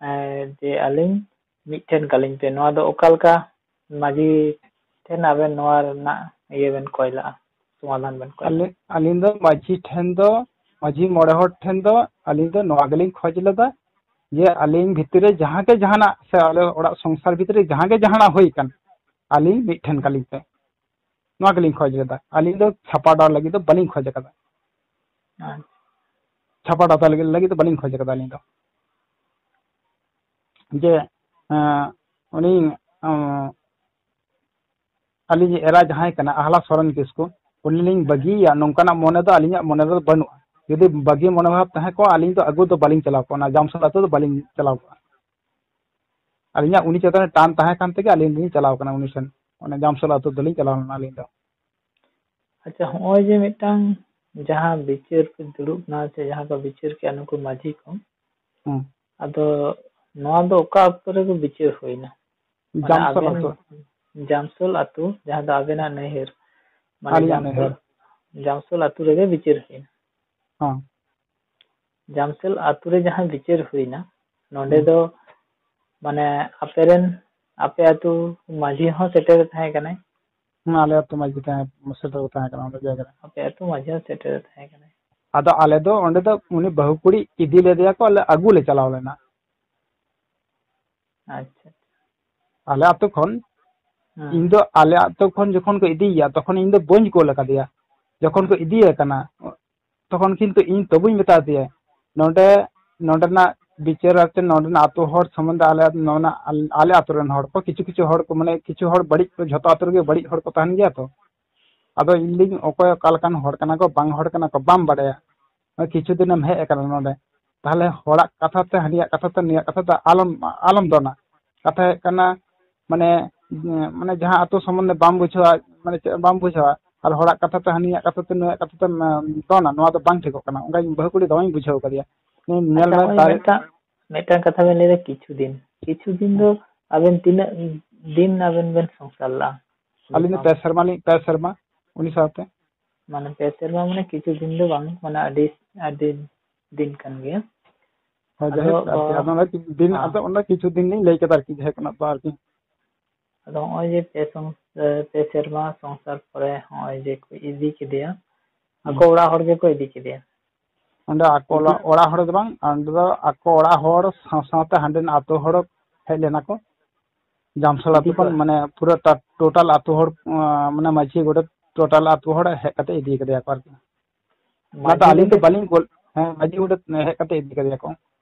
ᱮᱸ, ᱡᱮ ᱟᱹᱞᱤᱧ ᱢᱤᱫᱴᱷᱮᱱ ᱠᱟᱹᱞᱤᱧ ᱯᱮ, ᱱᱚᱣᱟ ᱫᱚ ᱚᱠᱟ ᱞᱮᱠᱟ ᱢᱟᱹᱡᱷᱤ ᱴᱷᱮᱱ ᱟᱵᱮᱱ ᱱᱚᱣᱟ ᱨᱮᱱᱟᱜ ᱤᱭᱟᱹ ᱵᱮᱱ ᱠᱚᱭ ᱞᱟᱜᱼᱟ, ᱥᱚᱢᱟᱫᱷᱟᱱ ᱵᱮᱱ ᱠᱚᱭ ᱞᱟᱜᱼᱟ? ᱟᱹᱞᱤᱧ, ᱟᱹᱞᱤᱧ ᱫᱚ ᱢᱟᱹᱡᱷᱤ ᱴᱷᱮᱱ ᱫᱚ, ᱢᱟᱹᱡᱷᱤ ᱢᱚᱬᱮ ᱦᱚᱲ ᱴᱷᱮᱱ ᱫᱚ ᱟᱹᱞᱤᱧ ᱫᱚ ᱱᱚᱣᱟ ᱜᱮᱞᱤᱧ ᱠᱷᱚᱡᱽ ᱞᱮᱫᱟ ᱡᱮ ᱟᱹᱞᱤᱧ ᱵᱷᱤᱛᱨᱤ ᱨᱮ ᱡᱟᱦᱟᱸ ᱜᱮ ᱡᱟᱦᱟᱱᱟᱜ ᱥᱮ ᱟᱞᱮ ᱚᱲᱟᱜ ᱥᱚᱝᱥᱟᱨ ᱵᱷᱤᱛᱨᱤ ᱨᱮ ᱡᱟᱦᱟᱸ ᱜᱮ ᱡᱟᱦᱟᱱᱟᱜ ᱦᱩᱭ ᱟᱠᱟᱱ, ᱟᱹᱞᱤᱧ ᱢᱤᱫ ᱴᱷᱮᱱ ᱠᱟᱹᱞᱤᱧ ᱯᱮ, ᱱᱚᱣᱟ ᱜᱮᱞᱤᱧ ᱠᱷᱚᱡᱽ ᱞᱮᱫᱟ᱾ ᱟᱹᱞᱤᱧ ᱫᱚ ᱪᱷᱟᱯᱟ ᱰᱟᱣ ᱞᱟᱹᱜᱤᱫ ᱫᱚ ᱵᱟᱹᱞᱤᱧ ᱠᱷᱚᱡᱽ ᱟᱠᱟᱫᱟ᱾ ᱟᱪᱪᱷᱟ᱾ ᱪᱷᱟᱯᱟ ᱰᱟᱣ ᱞᱟᱹᱜᱤᱫ, ᱞᱟᱹᱜᱤᱫ ᱫᱚ ᱵᱟᱹᱞᱤᱧ ᱠᱷᱚᱡᱽ ᱟᱠᱟᱫᱟ ᱟᱹᱞᱤᱧ ᱫᱚ᱾ ᱡᱮ, ᱮᱸ, ᱩᱱᱤ, ᱮᱸ, ᱟᱹᱞᱤᱧ ᱮᱨᱟ ᱡᱟᱦᱟᱸᱭ ᱠᱟᱱᱟ ᱟᱦᱞᱟ ᱥᱚᱨᱮᱱ ᱠᱤᱥᱠᱩ, ᱩᱱᱤ ᱞᱤᱧ ᱵᱟᱹᱜᱤᱭᱮᱭᱟ, ᱱᱚᱝᱠᱟᱱᱟᱜ ᱢᱚᱱᱮ ᱫᱚ ᱟᱹᱞᱤᱧᱟᱜ ᱢᱚᱱᱮ ᱨᱮᱫᱚ ᱵᱟᱹᱱᱩᱜᱼᱟ᱾ ᱡᱩᱫᱤ ᱵᱟᱹᱜᱤ ᱢᱚᱱᱮ ᱵᱷᱟᱵᱽ ᱛᱟᱦᱮᱸ ᱠᱚᱜᱼᱟ, ᱟᱹᱞᱤᱧ ᱫᱚ ᱟᱹᱜᱩ ᱫᱚ ᱵᱟᱹᱞᱤᱧ ᱪᱟᱞᱟᱣ ᱠᱚᱜᱼᱟ, ᱚᱱᱟ ᱡᱟᱢᱥᱚᱞ ᱟᱹᱛᱩ ᱫᱚ ᱵᱟᱹᱞᱤᱧ ᱪᱟᱞᱟᱣ ᱠᱚᱜᱼᱟ᱾ ᱟᱹᱞᱤᱧᱟᱜ ᱩᱱᱤ ᱪᱮᱛᱟᱱ ᱨᱮ ᱴᱟᱱ ᱛᱟᱦᱮᱸ ᱠᱟᱱ ᱛᱮᱜᱮ ᱟᱹᱞᱤᱧ ᱞᱤᱧ ᱪᱟᱞᱟᱣ ᱠᱟᱱᱟ ᱩᱱᱤ ᱴᱷᱮᱱ, ᱚᱱᱟ ᱡᱟᱢᱥᱚᱞ ᱟᱹᱛᱩ ᱫᱚᱞᱤᱧ ᱪᱟᱞᱟᱣ ᱞᱮᱱᱟ ᱟᱹᱞᱤᱧ ᱫᱚ᱾ ᱟᱪᱪᱷᱟ, ᱦᱚᱸᱜᱼᱚᱭ ᱡᱮ ᱢᱤᱫᱴᱟᱝ ᱡᱟᱦᱟᱸ ᱵᱤᱪᱟᱹᱨ ᱠᱚ ᱫᱩᱲᱩᱵ ᱮᱱᱟ ᱥᱮ ᱡᱟᱦᱟᱸ ᱠᱚ ᱵᱤᱪᱟᱹᱨ ᱠᱮᱜᱼᱟ ᱱᱩᱠᱩ ᱢᱟᱹᱡᱷᱤ ᱠᱚ, ᱦᱩᱸ᱾ ᱟᱫᱚ ᱱᱚᱣᱟ ᱫᱚ ᱚᱠᱟ ᱚᱠᱛᱚ ᱨᱮᱠᱚ ᱵᱤᱪᱟᱹᱨ ᱦᱩᱭᱱᱟ? ᱢᱟᱱᱮ ᱡᱟᱢᱥᱚᱞ ᱟᱵᱮᱱ ᱟᱹᱛᱩ᱾ ᱡᱟᱢᱥᱚᱞ ᱟᱹᱛᱩ, ᱡᱟᱦᱟᱸ ᱫᱚ ᱟᱵᱮᱱᱟᱜ ᱱᱟᱹᱭᱦᱟᱹᱨ, ᱢᱟᱱᱮ ᱟᱹᱞᱤᱧᱟᱜ ᱡᱟᱢᱥᱚᱞ, ᱱᱟᱹᱭᱦᱟᱹᱨ᱾ ᱡᱟᱢᱥᱚᱞ ᱟᱹᱛᱩ ᱨᱮᱜᱮ ᱵᱤᱪᱟᱹᱨ ᱦᱩᱭᱱᱟ᱾ ᱦᱚᱸ᱾ ᱡᱟᱢᱥᱚᱞ ᱟᱹᱛᱩ ᱨᱮ ᱡᱟᱦᱟᱸ ᱵᱤᱪᱟᱹᱨ ᱦᱩᱭᱱᱟ, ᱱᱚᱰᱮ ᱦᱩᱸ᱾ ᱫᱚ ᱢᱟᱱᱮ ᱟᱯᱮ ᱨᱮᱱ, ᱟᱯᱮ ᱟᱹᱛᱩ ᱢᱟᱹᱡᱷᱤ ᱦᱚᱸ ᱥᱮᱴᱮᱨ ᱛᱟᱦᱮᱸ ᱠᱟᱱᱟᱭ? ᱦᱮᱸ, ᱟᱞᱮ ᱟᱹᱛᱩ ᱢᱟᱹᱡᱷᱤ ᱛᱟᱦᱮᱸ, ᱥᱮᱴᱮᱨ ᱛᱟᱦᱮᱸ ᱠᱟᱱᱟ ᱚᱸᱰᱮ ᱡᱟᱭᱜᱟ ᱨᱮ᱾ ᱟᱯᱮ ᱟᱹᱛᱩ ᱢᱟᱹᱡᱷᱤ ᱦᱚᱸ ᱥᱮᱴᱮᱨ ᱛᱟᱦᱮᱸ ᱠᱟᱱᱟᱭ᱾ ᱟᱫᱚ ᱟᱞᱮ ᱫᱚ ᱚᱸᱰᱮ ᱫᱚ ᱩᱱᱤ ᱵᱟᱹᱦᱩ ᱠᱩᱲᱤ ᱤᱫᱤ ᱞᱮᱫᱮᱭᱟ ᱠᱚ, ᱟᱞᱮ ᱟᱹᱜᱩ ᱞᱮ ᱪᱟᱞᱟᱣ ᱞᱮᱱᱟ᱾ ᱟᱪᱪᱷᱟ᱾ ᱟᱞᱮ ᱟᱹᱛᱩ ᱠᱷᱚᱱ, ᱦᱮᱸ᱾ ᱤᱧ ᱫᱚ ᱟᱞᱮ ᱟᱹᱛᱩ ᱠᱷᱚᱱ ᱡᱚᱠᱷᱚᱱ ᱠᱚ ᱤᱫᱤᱭᱮᱭᱟ, ᱛᱚᱠᱷᱚᱱ ᱤᱧ ᱫᱚ ᱵᱟᱹᱧ ᱠᱳᱞ ᱟᱠᱟᱫᱮᱭᱟ᱾ ᱡᱚᱠᱷᱚᱱ ᱠᱚ ᱤᱫᱤᱭᱮ ᱠᱟᱱᱟ, ᱛᱚᱠᱷᱚᱱ ᱠᱤᱱᱛᱩ ᱤᱧ ᱛᱚᱵᱩᱧ ᱢᱮᱛᱟ ᱫᱮᱭᱟ, ᱱᱚᱰᱮ, ᱱᱚᱰᱮᱱᱟᱜ ᱵᱤᱪᱟᱹᱨ ᱟᱨ ᱪᱮᱫ ᱱᱚᱰᱮᱱᱟᱜ ᱟᱹᱛᱩ ᱦᱚᱲ ᱥᱚᱢᱵᱚᱱᱫᱷᱮ ᱟᱞᱮ, ᱱᱚᱣᱟ, ᱟᱞᱮ ᱟᱹᱛᱩ ᱨᱮᱱ ᱦᱚᱲ ᱠᱚ, ᱠᱤᱪᱷᱩ ᱠᱤᱪᱷᱩ ᱦᱚᱲ ᱠᱚ, ᱢᱟᱱᱮ ᱠᱤᱪᱷᱩ ᱦᱚᱲ ᱵᱟᱹᱲᱤᱡ ᱠᱚ, ᱡᱷᱚᱛᱚ ᱟᱹᱛᱩ ᱨᱮᱜᱮ ᱵᱟᱹᱲᱤᱡ ᱦᱚᱲ ᱠᱚ ᱛᱟᱦᱮᱱ ᱜᱮᱭᱟ ᱛᱚ᱾ ᱟᱫᱚ ᱤᱧ ᱞᱟᱹᱭᱟᱹᱧ, ᱚᱠᱚᱭ ᱚᱠᱟ ᱞᱮᱠᱟᱱ ᱦᱚᱲ ᱠᱟᱱᱟ ᱠᱚ, ᱵᱟᱝ ᱦᱚᱲ ᱠᱟᱱᱟ ᱠᱚ, ᱵᱟᱢ ᱵᱟᱰᱟᱭᱟ᱾ ᱱᱚᱜᱼᱚᱭ ᱠᱤᱪᱷᱩ ᱫᱤᱱᱮᱢ ᱦᱮᱡ ᱟᱠᱟᱱᱟ ᱱᱚᱰᱮ, ᱛᱟᱦᱞᱮ ᱦᱚᱲᱟᱜ ᱠᱟᱛᱷᱟ ᱛᱮ, ᱦᱟᱹᱱᱤᱭᱟᱜ ᱠᱟᱛᱷᱟ ᱛᱮ, ᱱᱩᱭᱟᱜ ᱠᱟᱛᱷᱟ ᱛᱮ ᱟᱞᱚᱢ, ᱟᱞᱚᱢ ᱫᱚᱱᱟ᱾ ᱠᱟᱛᱷᱟ ᱦᱩᱭᱩᱜ ᱠᱟᱱᱟ, ᱢᱟᱱᱮ, ᱢᱟᱱᱮ ᱡᱟᱦᱟᱸ ᱟᱹᱛᱩ ᱥᱚᱢᱵᱚᱱᱫᱷᱮ ᱵᱟᱢ ᱵᱩᱡᱷᱟᱹᱣᱟ, ᱢᱟᱱᱮ ᱪᱮᱫ ᱵᱟᱢ ᱵᱩᱡᱷᱟᱹᱣᱟ, ᱟᱨ ᱦᱚᱲᱟᱜ ᱠᱟᱛᱷᱟ ᱛᱮ, ᱦᱟᱹᱱᱤᱭᱟᱜ ᱠᱟᱛᱷᱟ ᱛᱮ, ᱱᱩᱭᱟᱜ ᱠᱟᱛᱷᱟ ᱛᱮᱢ, ᱮᱸ, ᱫᱚᱱᱟ, ᱱᱚᱣᱟ ᱫᱚ ᱵᱟᱝ ᱴᱷᱤᱠᱚᱜ ᱠᱟᱱᱟ᱾ ᱚᱱᱠᱟᱧ ᱵᱟᱹᱦᱩ ᱠᱩᱲᱤ ᱫᱚᱢᱮᱧ ᱵᱩᱡᱷᱟᱹᱣ ᱠᱟᱫᱮᱭᱟ᱾ ᱧᱮᱞ ᱟᱪᱪᱷᱟ, ᱢᱮ, ᱱᱚᱜᱼᱚᱭ ᱛᱟᱨ- ᱢᱤᱫᱴᱟᱝ, ᱢᱤᱫᱴᱟᱝ ᱠᱟᱛᱷᱟ ᱵᱮᱱ ᱞᱟᱹᱭᱫᱟ, ᱠᱤᱪᱷᱩ ᱫᱤᱱ, ᱠᱤᱪᱷᱩ ᱫᱤᱱ ᱫᱚ ᱟᱵᱮᱱ ᱛᱤᱱᱟᱹᱜ ᱫᱤᱱ ᱟᱵᱮᱱ ᱵᱮᱱ ᱥᱚᱝᱥᱟᱨ ᱞᱟᱜᱼᱟ? ᱟᱹᱞᱤᱧ ᱫᱚ ᱯᱮ ᱥᱮᱨᱢᱟ ᱞᱤᱧ, ᱯᱮ ᱥᱮᱨᱢᱟ ᱩᱱᱤ ᱥᱟᱶᱛᱮ᱾ ᱢᱟᱱᱮ ᱯᱮ ᱥᱮᱨᱢᱟ ᱢᱟᱱᱮ ᱠᱤᱪᱷᱩ ᱫᱤᱱ ᱫᱚ ᱵᱟᱝ, ᱢᱟᱱᱮ ᱟᱹᱰᱤ, ᱟᱹᱰᱤ ᱫᱤᱱ ᱠᱟᱱ ᱜᱮᱭᱟ᱾ ᱦᱳᱭ, ᱟᱫᱚ, ᱡᱟᱭᱦᱳᱠ, ᱟᱨᱠᱤ, ᱚ, ᱟᱫᱚ ᱚᱱᱟ ᱫᱤᱱ, ᱦᱮᱸ᱾ ᱟᱫᱚ ᱚᱱᱟ ᱠᱤᱪᱷᱩ ᱫᱤᱱ ᱞᱤᱧ ᱞᱟᱹᱭ ᱠᱮᱫᱟ, ᱟᱨᱠᱤ, ᱡᱟᱦᱟᱸ ᱠᱷᱚᱱᱟᱜ ᱫᱚ, ᱟᱨᱠᱤ᱾ ᱟᱫᱚ ᱱᱚᱜᱼᱚᱭ ᱡᱮ ᱯᱮ ᱥᱚᱝ-, ᱮ, ᱯᱮ ᱥᱮᱨᱢᱟ ᱥᱚᱝᱥᱟᱨ ᱯᱚᱨᱮ ᱱᱚᱜᱼᱚᱭ ᱡᱮ ᱠᱚ ᱤᱫᱤ ᱠᱮᱫᱮᱭᱟ, ᱟᱠᱚ ᱦᱩᱸ᱾ ᱚᱲᱟᱜ ᱦᱚᱲ ᱜᱮᱠᱚ ᱤᱫᱤ ᱠᱮᱫᱮᱭᱟ᱾ ᱚᱸᱰᱮ ᱟᱠᱚ ᱤᱫᱤ ᱚᱲᱟᱜ, ᱚᱲᱟᱜ ᱦᱚᱲ ᱫᱚ ᱵᱟᱝ, ᱚᱸᱰᱮ ᱫᱚ ᱟᱠᱚ ᱚᱲᱟᱜ ᱦᱚᱲ ᱥᱟᱶ ᱥᱟᱶᱛᱮ ᱦᱟᱸᱰᱮᱱ ᱟᱛᱳ ᱦᱚᱲ ᱦᱮᱡ ᱞᱮᱱᱟ ᱠᱚ᱾ ᱡᱟᱢᱥᱚᱞ ᱤᱫᱤ ᱟᱛᱳ ᱠᱷᱚᱱ, ᱠᱚ ᱢᱟᱱᱮ, ᱯᱩᱨᱟᱹ ᱴᱟ-, ᱴᱳᱴᱟᱞ ᱟᱛᱳ ᱦᱚᱲ, ᱟᱸ, ᱢᱟᱱᱮ, ᱢᱟᱹᱡᱷᱤ ᱜᱚᱰᱮᱛ ᱴᱳᱴᱟᱞ ᱟᱛᱳ ᱦᱚᱲ ᱦᱮᱡ ᱠᱟᱛᱮ ᱤᱫᱤ ᱠᱟᱫᱮᱭᱟ ᱠᱚ, ᱟᱨᱠᱤ᱾ ᱚᱱᱟᱛᱮ ᱢᱟᱹᱡᱷᱤ ᱟᱹᱞᱤᱧ ᱫᱚ ᱜᱚᱰᱮᱛ? ᱵᱟᱹᱞᱤᱧ ᱜᱚᱞ-, ᱦᱮᱸ, ᱢᱟᱹᱡᱷᱤ ᱜᱚᱰᱮᱛ ᱦᱮᱡ ᱠᱟᱛᱮ ᱤᱫᱤ ᱠᱟᱫᱮᱭᱟ ᱠᱚ᱾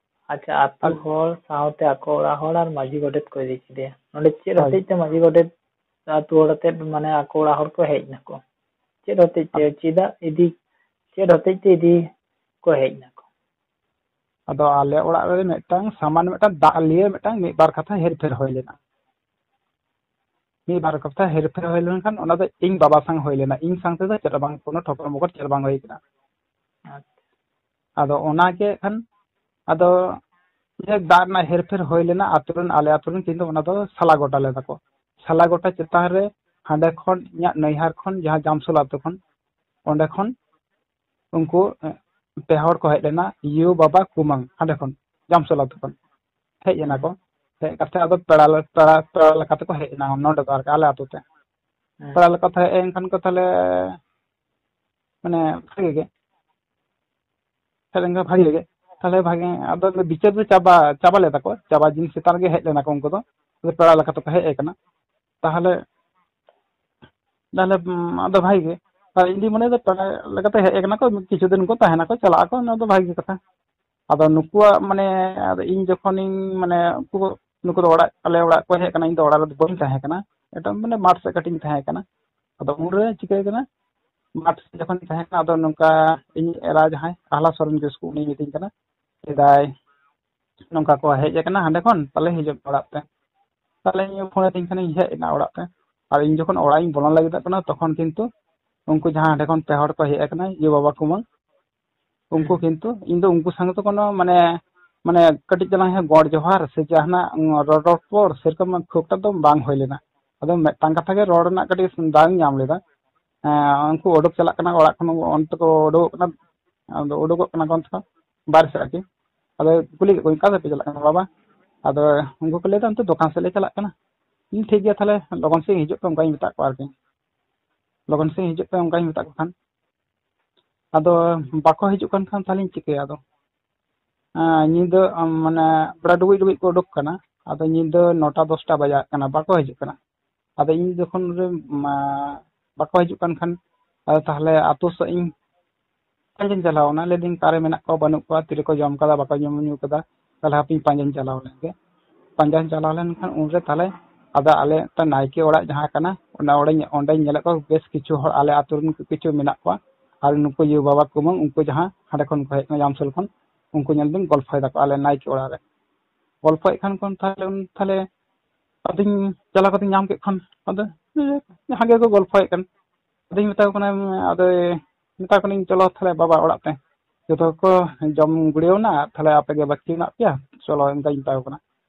ᱟᱪᱪᱷᱟ, ᱟᱛᱳ ᱟᱨ ᱦᱚᱲ ᱥᱟᱶᱛᱮ ᱟᱠᱚ ᱚᱲᱟᱜ ᱦᱚᱲ ᱟᱨ ᱢᱟᱹᱡᱷᱤ ᱜᱚᱰᱮᱛ ᱠᱚ ᱤᱫᱤ ᱠᱮᱫᱮᱭᱟ᱾ ᱱᱚᱰᱮ ᱪᱮᱫ ᱦᱳᱭ᱾ ᱦᱚᱛᱮᱡ ᱛᱮ ᱢᱟᱹᱡᱷᱤ ᱜᱚᱰᱮᱛ ᱟᱛᱳ ᱦᱚᱲ ᱟᱛᱮᱫ, ᱢᱟᱱᱮ, ᱟᱠᱚ ᱚᱲᱟᱜ ᱦᱚᱲ ᱠᱚ ᱦᱮᱡ ᱱᱟᱠᱚ? ᱪᱮᱫ ᱦᱚᱛᱮᱡ ᱛᱮ, ᱟᱫ- ᱪᱮᱫᱟᱜ ᱤᱫᱤ, ᱪᱮᱫ ᱦᱚᱛᱮᱡ ᱛᱮ ᱤᱫᱤ ᱠᱚ ᱦᱮᱡ ᱱᱟᱠᱚ? ᱟᱫᱚ ᱟᱞᱮ ᱚᱲᱟᱜ ᱨᱮ ᱢᱤᱫᱴᱟᱝ ᱥᱟᱢᱟᱱ, ᱢᱤᱫᱴᱟᱝ ᱫᱟᱜ ᱞᱤᱭᱮ ᱢᱤᱫᱴᱟᱝ ᱢᱤᱫ ᱵᱟᱨ ᱠᱟᱛᱷᱟ ᱦᱮᱨᱯᱷᱮᱨ ᱦᱩᱭ ᱞᱮᱱᱟ᱾ ᱢᱤᱫ ᱵᱟᱨ ᱠᱟᱛᱷᱟ ᱦᱮᱨᱯᱷᱮᱨ ᱦᱩᱭ ᱞᱮᱱᱠᱷᱟᱱ ᱚᱱᱟ ᱫᱚ ᱤᱧ ᱵᱟᱵᱟ ᱥᱟᱝ ᱦᱩᱭ ᱞᱮᱱᱟ, ᱤᱧ ᱥᱟᱝ ᱛᱮᱫᱚ ᱪᱮᱫ ᱦᱚᱸ ᱵᱟᱝ, ᱠᱳᱱᱳ ᱴᱷᱚᱠᱚᱨ ᱢᱚᱠᱚᱨ ᱪᱮᱫ ᱦᱚᱸ ᱵᱟᱝ ᱦᱩᱭ ᱠᱟᱱᱟ᱾ ᱟᱪᱪᱷᱟ᱾ ᱟᱫᱚ ᱚᱱᱟ ᱜᱮ ᱠᱷᱟᱱ, ᱟᱫᱚ ᱡᱟᱠ, ᱫᱟᱜ ᱨᱮᱱᱟᱜ ᱦᱮᱨᱯᱷᱮᱨ ᱦᱩᱭ ᱞᱮᱱᱟ ᱟᱛᱳ ᱨᱮᱱ, ᱟᱞᱮ ᱟᱛᱳ ᱨᱮᱱ, ᱠᱤᱱᱛᱩ ᱚᱱᱟ ᱫᱚ ᱥᱟᱞᱟ ᱜᱚᱴᱟ ᱞᱮᱫᱟ ᱠᱚ᱾ ᱥᱟᱞᱟ ᱜᱚᱴᱟ ᱪᱮᱛᱟᱱ ᱨᱮ ᱦᱟᱸᱰᱮ ᱠᱷᱚᱱ, ᱤᱧᱟᱹᱜ ᱱᱟᱹᱭᱦᱟᱨ ᱠᱷᱚᱱ ᱡᱟᱦᱟᱸ ᱡᱟᱢᱥᱚᱞ ᱟᱛᱳ ᱠᱷᱚᱱ, ᱚᱸᱰᱮ ᱠᱷᱚᱱ ᱩᱱᱠᱩ, ᱮ, ᱯᱮ ᱦᱚᱲ ᱠᱚ ᱦᱮᱡ ᱞᱮᱱᱟ, ᱭᱩ, ᱵᱟᱵᱟ, ᱠᱩᱢᱟᱹᱝ, ᱦᱟᱸᱰᱮ ᱠᱷᱚᱱ, ᱡᱟᱢᱥᱚᱞ ᱟᱛᱳ ᱠᱷᱚᱱ ᱦᱮᱡ ᱮᱱᱟ ᱦᱩᱸ᱾ ᱠᱚ᱾ ᱦᱮᱡ ᱠᱟᱛᱮ ᱟᱫᱚ ᱯᱮᱲᱟ ᱞᱮ-, ᱯᱮᱲᱟ, ᱯᱮᱲᱟ ᱞᱮᱠᱟ ᱛᱮᱠᱚ ᱦᱮᱡ ᱮᱱᱟ ᱱᱚᱰᱮ ᱫᱚ, ᱟᱨᱠᱤ, ᱟᱞᱮ ᱟᱛᱳ ᱛᱮ᱾ ᱦᱩᱸ᱾ ᱯᱮᱲᱟ ᱞᱮᱠᱟ ᱛᱮ ᱦᱮᱡ ᱮᱱ ᱠᱷᱟᱱ ᱠᱚ, ᱛᱟᱦᱞᱮ, ᱢᱟᱱᱮ, ᱵᱷᱟᱜᱮ ᱜᱮ᱾ ᱦᱮᱡ ᱞᱮᱱᱠᱷᱟᱱ ᱵᱷᱟᱜᱮ ᱜᱮ᱾ ᱛᱟᱦᱞᱮ ᱵᱷᱟᱜᱮ, ᱟᱫᱚ ᱵᱤᱪᱟᱹᱨ ᱫᱚ ᱪᱟᱵᱟ, ᱪᱟᱵᱟ ᱞᱮᱫᱟ ᱠᱚ, ᱪᱟᱵᱟ ᱡᱤᱱᱤᱥ ᱪᱮᱛᱟᱱ ᱨᱮᱜᱮ ᱦᱮᱡ ᱞᱮᱱᱟ ᱠᱚ ᱩᱱᱠᱩ ᱫᱚ᱾ ᱟᱫᱚ ᱯᱮᱲᱟ ᱞᱮᱠᱟ ᱛᱮᱠᱚ ᱦᱮᱡ ᱟᱠᱟᱱᱟ᱾ ᱛᱟᱦᱞᱮ, ᱛᱟᱦᱞᱮ, ᱩᱢ, ᱟᱫᱚ ᱵᱷᱟᱜᱮ ᱜᱮ᱾ ᱟᱨ ᱤᱧ ᱫᱩᱧ ᱢᱚᱱᱮᱭᱮᱫᱟ ᱯᱮᱲᱟ ᱞᱮᱠᱟᱛᱮ ᱦᱮᱡ ᱟᱠᱟᱱᱟ ᱠᱚ, ᱠᱤᱪᱷᱩ ᱫᱤᱱ ᱠᱚ ᱛᱟᱦᱮᱱᱟᱠᱚ, ᱪᱟᱞᱟᱜ ᱟᱠᱚ, ᱚᱱᱟ ᱫᱚ ᱵᱷᱟᱜᱮ ᱠᱟᱛᱷᱟ᱾ ᱟᱫᱚ ᱱᱩᱠᱩᱣᱟᱜ, ᱢᱟᱱᱮ, ᱟᱫᱚ ᱤᱧ ᱡᱚᱠᱷᱚᱱᱤᱧ, ᱢᱟᱱᱮ, ᱩᱱᱠᱩ, ᱱᱩᱠᱩ ᱫᱚ ᱚᱲᱟᱜ, ᱟᱞᱮ ᱚᱲᱟᱜ ᱠᱚ ᱦᱮᱡ ᱟᱠᱟᱱᱟ, ᱤᱧ ᱫᱚ ᱚᱲᱟᱜ ᱨᱮᱫᱚ ᱵᱟᱹᱧ ᱛᱟᱦᱮᱸ ᱠᱟᱱᱟ, ᱮᱴᱟᱜ, ᱢᱟᱱᱮ, ᱢᱟᱴᱷ ᱥᱮᱫ ᱠᱟᱹᱴᱤᱡ ᱤᱧ ᱛᱟᱦᱮᱸ ᱠᱟᱱᱟ᱾ ᱟᱫᱚ ᱩᱱᱨᱮ ᱪᱤᱠᱟᱹ ᱠᱟᱱᱟ, ᱢᱟᱴᱷ ᱥᱮᱫ ᱡᱚᱠᱷᱚᱱᱤᱧ ᱛᱟᱦᱮᱸ ᱠᱟᱱᱟ, ᱟᱫᱚ ᱱᱚᱝᱠᱟ ᱤᱧ ᱮᱨᱟ ᱡᱟᱦᱟᱸᱭ, ᱟᱦᱞᱟ ᱥᱚᱨᱮᱱ ᱠᱤᱥᱠᱩ, ᱩᱱᱤᱭ ᱢᱤᱛᱟᱹᱧ ᱠᱟᱱᱟ, ᱥᱮᱫᱟᱭ ᱱᱚᱝᱠᱟ ᱠᱚ ᱦᱮᱡ ᱟᱠᱟᱱᱟ ᱦᱟᱸᱰᱮ ᱠᱷᱚᱱ, ᱛᱟᱦᱞᱮ ᱦᱤᱡᱩᱜ ᱢᱮ ᱚᱲᱟᱜ ᱛᱮ᱾ ᱛᱟᱦᱞᱮ ᱤᱧ ᱯᱷᱳᱱ ᱟᱹᱫᱤᱧ ᱠᱷᱟᱱᱤᱧ ᱦᱮᱡ ᱮᱱᱟ ᱚᱲᱟᱜ ᱛᱮ᱾ ᱟᱨ ᱤᱧ ᱡᱚᱠᱷᱚᱱ ᱚᱲᱟᱜ ᱤᱧ ᱵᱚᱞᱚᱱ ᱞᱟᱹᱜᱤᱫᱚᱜ ᱠᱟᱱᱟ, ᱛᱚᱠᱷᱚᱱ ᱠᱤᱱᱛᱩ ᱩᱱᱠᱩ ᱡᱟᱦᱟᱸ ᱦᱟᱸᱰᱮ ᱠᱷᱚᱱ ᱯᱮ ᱦᱚᱲ ᱠᱚ ᱦᱮᱡ ᱟᱠᱟᱱᱟ, ᱭᱩ ᱵᱟᱵᱟ ᱠᱩᱢᱟᱹᱝ, ᱩᱱᱠᱩ ᱦᱩᱸ᱾ ᱠᱤᱱᱛᱩ ᱤᱧ ᱫᱚ ᱩᱱᱠᱩ ᱥᱟᱝ ᱫᱚ ᱠᱳᱱᱳ ᱢᱟᱱᱮ, ᱢᱟᱱᱮ ᱠᱟᱹᱴᱤᱡ ᱪᱟᱞᱟᱝ ᱦᱮᱸ ᱜᱚᱲ ᱡᱚᱦᱟᱨ ᱥᱮ ᱡᱟᱦᱟᱱᱟᱜ ᱨᱚᱲ ᱨᱚᱯᱚᱲ ᱥᱮᱨᱚᱠᱚᱢ ᱠᱷᱩᱵ ᱴᱟ ᱫᱚ ᱵᱟᱝ ᱦᱩᱭ ᱞᱮᱱᱟ᱾ ᱟᱫᱚ ᱢᱤᱫᱴᱟᱝ ᱠᱟᱛᱷᱟ ᱜᱮ ᱨᱚᱲ ᱨᱮᱱᱟᱜ ᱠᱟᱹᱴᱤᱡ ᱫᱟᱣ ᱤᱧ ᱧᱟᱢ ᱞᱮᱫᱟ᱾ ᱮᱸ, ᱩᱱᱠᱩ ᱩᱰᱩᱠ ᱪᱟᱞᱟᱜ ᱠᱟᱱᱟ ᱚᱲᱟᱜ ᱠᱷᱚᱱ, ᱚᱱᱛᱮ ᱠᱚ ᱩᱰᱩᱠᱚᱜ ᱠᱟᱱᱟ, ᱟᱫᱚ ᱩᱰᱩᱠᱚᱜ ᱠᱟᱱᱟ ᱠᱚ ᱚᱱᱛᱮ ᱠᱷᱚᱱ ᱵᱟᱦᱨᱮ ᱥᱮᱫ ᱟᱨᱠᱤ᱾ ᱟᱫᱚ ᱠᱩᱞᱤ ᱠᱮᱫ ᱠᱚᱣᱟᱧ, "ᱚᱠᱟ ᱥᱮᱫ ᱯᱮ ᱪᱟᱞᱟᱜ ᱠᱟᱱᱟ ᱵᱟᱵᱟ?" ᱟᱫᱚ ᱩᱱᱠᱩ ᱠᱚ ᱞᱟᱹᱭ ᱮᱫᱟ, "ᱚᱱᱛᱮ ᱫᱚᱠᱟᱱ ᱥᱮᱫ ᱞᱮ ᱪᱟᱞᱟᱜ ᱠᱟᱱᱟ᱾" ᱤᱧ, "ᱴᱷᱤᱠ ᱜᱮᱭᱟ ᱛᱟᱦᱞᱮ, ᱞᱚᱜᱚᱱ ᱥᱮᱫ ᱦᱤᱡᱩᱜ ᱯᱮ", ᱚᱱᱠᱟᱧ ᱢᱮᱛᱟᱫ ᱠᱚᱣᱟ ᱟᱨᱠᱤ᱾ "ᱞᱚᱜᱚᱱ ᱥᱮᱫ ᱦᱤᱡᱩᱜ ᱯᱮ", ᱚᱱᱠᱟᱧ ᱢᱮᱛᱟᱫ ᱠᱚ ᱠᱷᱟᱱ, ᱟᱫᱚ ᱵᱟᱠᱚ ᱦᱤᱡᱩᱜ ᱠᱟᱱ ᱠᱷᱟᱱ ᱛᱟᱦᱞᱮᱧ ᱪᱤᱠᱟᱹᱭᱟ? ᱟᱫᱚ ᱟᱸ, ᱧᱤᱫᱟᱹ, ᱟᱸ, ᱢᱟᱱᱮ ᱵᱮᱲᱟ ᱰᱩᱵᱩᱡ ᱰᱩᱵᱩᱡ ᱠᱚ ᱩᱰᱩᱠ ᱠᱟᱱᱟ᱾ ᱟᱫᱚ ᱧᱤᱫᱟᱹ ᱱᱚᱴᱟ ᱫᱚᱥᱴᱟ ᱵᱟᱡᱟᱜ ᱠᱟᱱᱟ, ᱵᱟᱠᱚ ᱦᱤᱡᱩᱜ ᱠᱟᱱᱟ᱾ ᱟᱫᱚ ᱤᱧ ᱡᱚᱠᱷᱚᱱ ᱨᱮ, ᱢᱟ, ᱵᱟᱠᱚ ᱦᱤᱡᱩᱜ ᱠᱟᱱ ᱠᱷᱟᱱ, ᱟᱫᱚ ᱛᱟᱦᱞᱮ ᱟᱛᱳ ᱥᱮᱫ ᱤᱧ ᱯᱟᱸᱡᱟᱧ ᱪᱟᱞᱟᱣ ᱮᱱᱟ᱾ ᱞᱟᱹᱭᱫᱟᱹᱧ, "ᱚᱠᱟᱨᱮ ᱢᱮᱱᱟᱜ ᱠᱚᱣᱟ, ᱵᱟᱹᱱᱩᱜ ᱠᱚᱣᱟ, ᱛᱤᱨᱮᱠᱚ ᱡᱚᱢ ᱠᱟᱫᱟ, ᱵᱟᱠᱚ ᱡᱚᱢ ᱧᱩ ᱠᱟᱫᱟ, ᱛᱟᱦᱞᱮ ᱦᱟᱯᱮᱧ ᱯᱟᱸᱡᱟᱧ ᱪᱟᱞᱟᱣ ᱞᱮᱱ ᱜᱮ᱾" ᱯᱟᱸᱡᱟᱧ ᱪᱟᱞᱟᱣ ᱞᱮᱱᱠᱷᱟᱱ ᱩᱱᱨᱮ ᱛᱟᱦᱞᱮ ᱟᱫᱚ ᱟᱞᱮ ᱢᱤᱫᱴᱟᱝ ᱱᱟᱭᱠᱮ ᱚᱲᱟᱜ ᱡᱟᱦᱟᱸ ᱠᱟᱱᱟ, ᱚᱱᱟ ᱚᱸᱰᱮᱧ, ᱚᱸᱰᱮᱧ ᱧᱮᱞᱮᱫ ᱠᱚᱣᱟ ᱵᱮᱥ ᱠᱤᱪᱷᱩ ᱦᱚᱲ ᱟᱞᱮ ᱟᱛᱳ ᱨᱮᱱ ᱠᱤᱪᱷᱩ ᱢᱮᱱᱟᱜ ᱠᱚᱣᱟ᱾ ᱟᱨ ᱱᱩᱠᱩ ᱭᱩ ᱵᱟᱵᱟ ᱠᱩᱢᱟᱹᱝ, ᱩᱱᱠᱩ ᱡᱟᱦᱟᱸ ᱦᱟᱸᱰᱮ ᱠᱷᱚᱱ ᱠᱚ ᱦᱮᱡ ᱠᱟᱱᱟ ᱡᱟᱢᱥᱳᱞ ᱠᱷᱚᱱ, ᱩᱱᱠᱩ ᱧᱮᱞ ᱫᱟᱹᱧ ᱜᱚᱞᱯᱷᱚᱭ ᱫᱟᱠᱚ ᱟᱞᱮ ᱱᱟᱭᱠᱮ ᱚᱲᱟᱜ ᱨᱮ᱾ ᱜᱚᱞᱯᱷᱚᱭᱮᱫ ᱠᱷᱟᱱ ᱠᱚ ᱛᱟᱦᱞᱮ, ᱩᱱ ᱛᱟᱦᱞᱮ ᱟᱫᱚᱧ ᱪᱟᱞᱟᱣ ᱠᱟᱛᱮᱧ ᱧᱟᱢ ᱠᱮᱫ ᱠᱷᱟᱱ, ᱟᱫᱚ ᱡᱟᱦᱟᱸ ᱜᱮᱠᱚ ᱜᱚᱞᱯᱷᱚᱭᱮᱫ ᱠᱟᱱ, ᱟᱫᱚᱧ ᱢᱮᱛᱟ ᱠᱚ ᱠᱟᱱᱟ, ᱟᱫᱚ ᱢᱮᱛᱟ ᱠᱚ ᱠᱟᱹᱱᱟᱹᱧ, "ᱪᱚᱞᱚ ᱛᱟᱦᱞᱮ ᱵᱟᱵᱟ ᱚᱲᱟᱜ ᱛᱮ, ᱡᱚᱛᱚ ᱠᱚ ᱡᱚᱢ ᱜᱩᱲᱭᱟᱹᱣ ᱮᱱᱟ, ᱛᱟᱦᱞᱮ ᱟᱯᱮ ᱜᱮ ᱵᱟᱹᱠᱤ ᱢᱮᱱᱟᱜ ᱯᱮᱭᱟ, ᱪᱚᱞᱚ", ᱚᱱᱠᱟᱧ ᱢᱮᱛᱟ ᱠᱚ ᱠᱟᱱᱟ᱾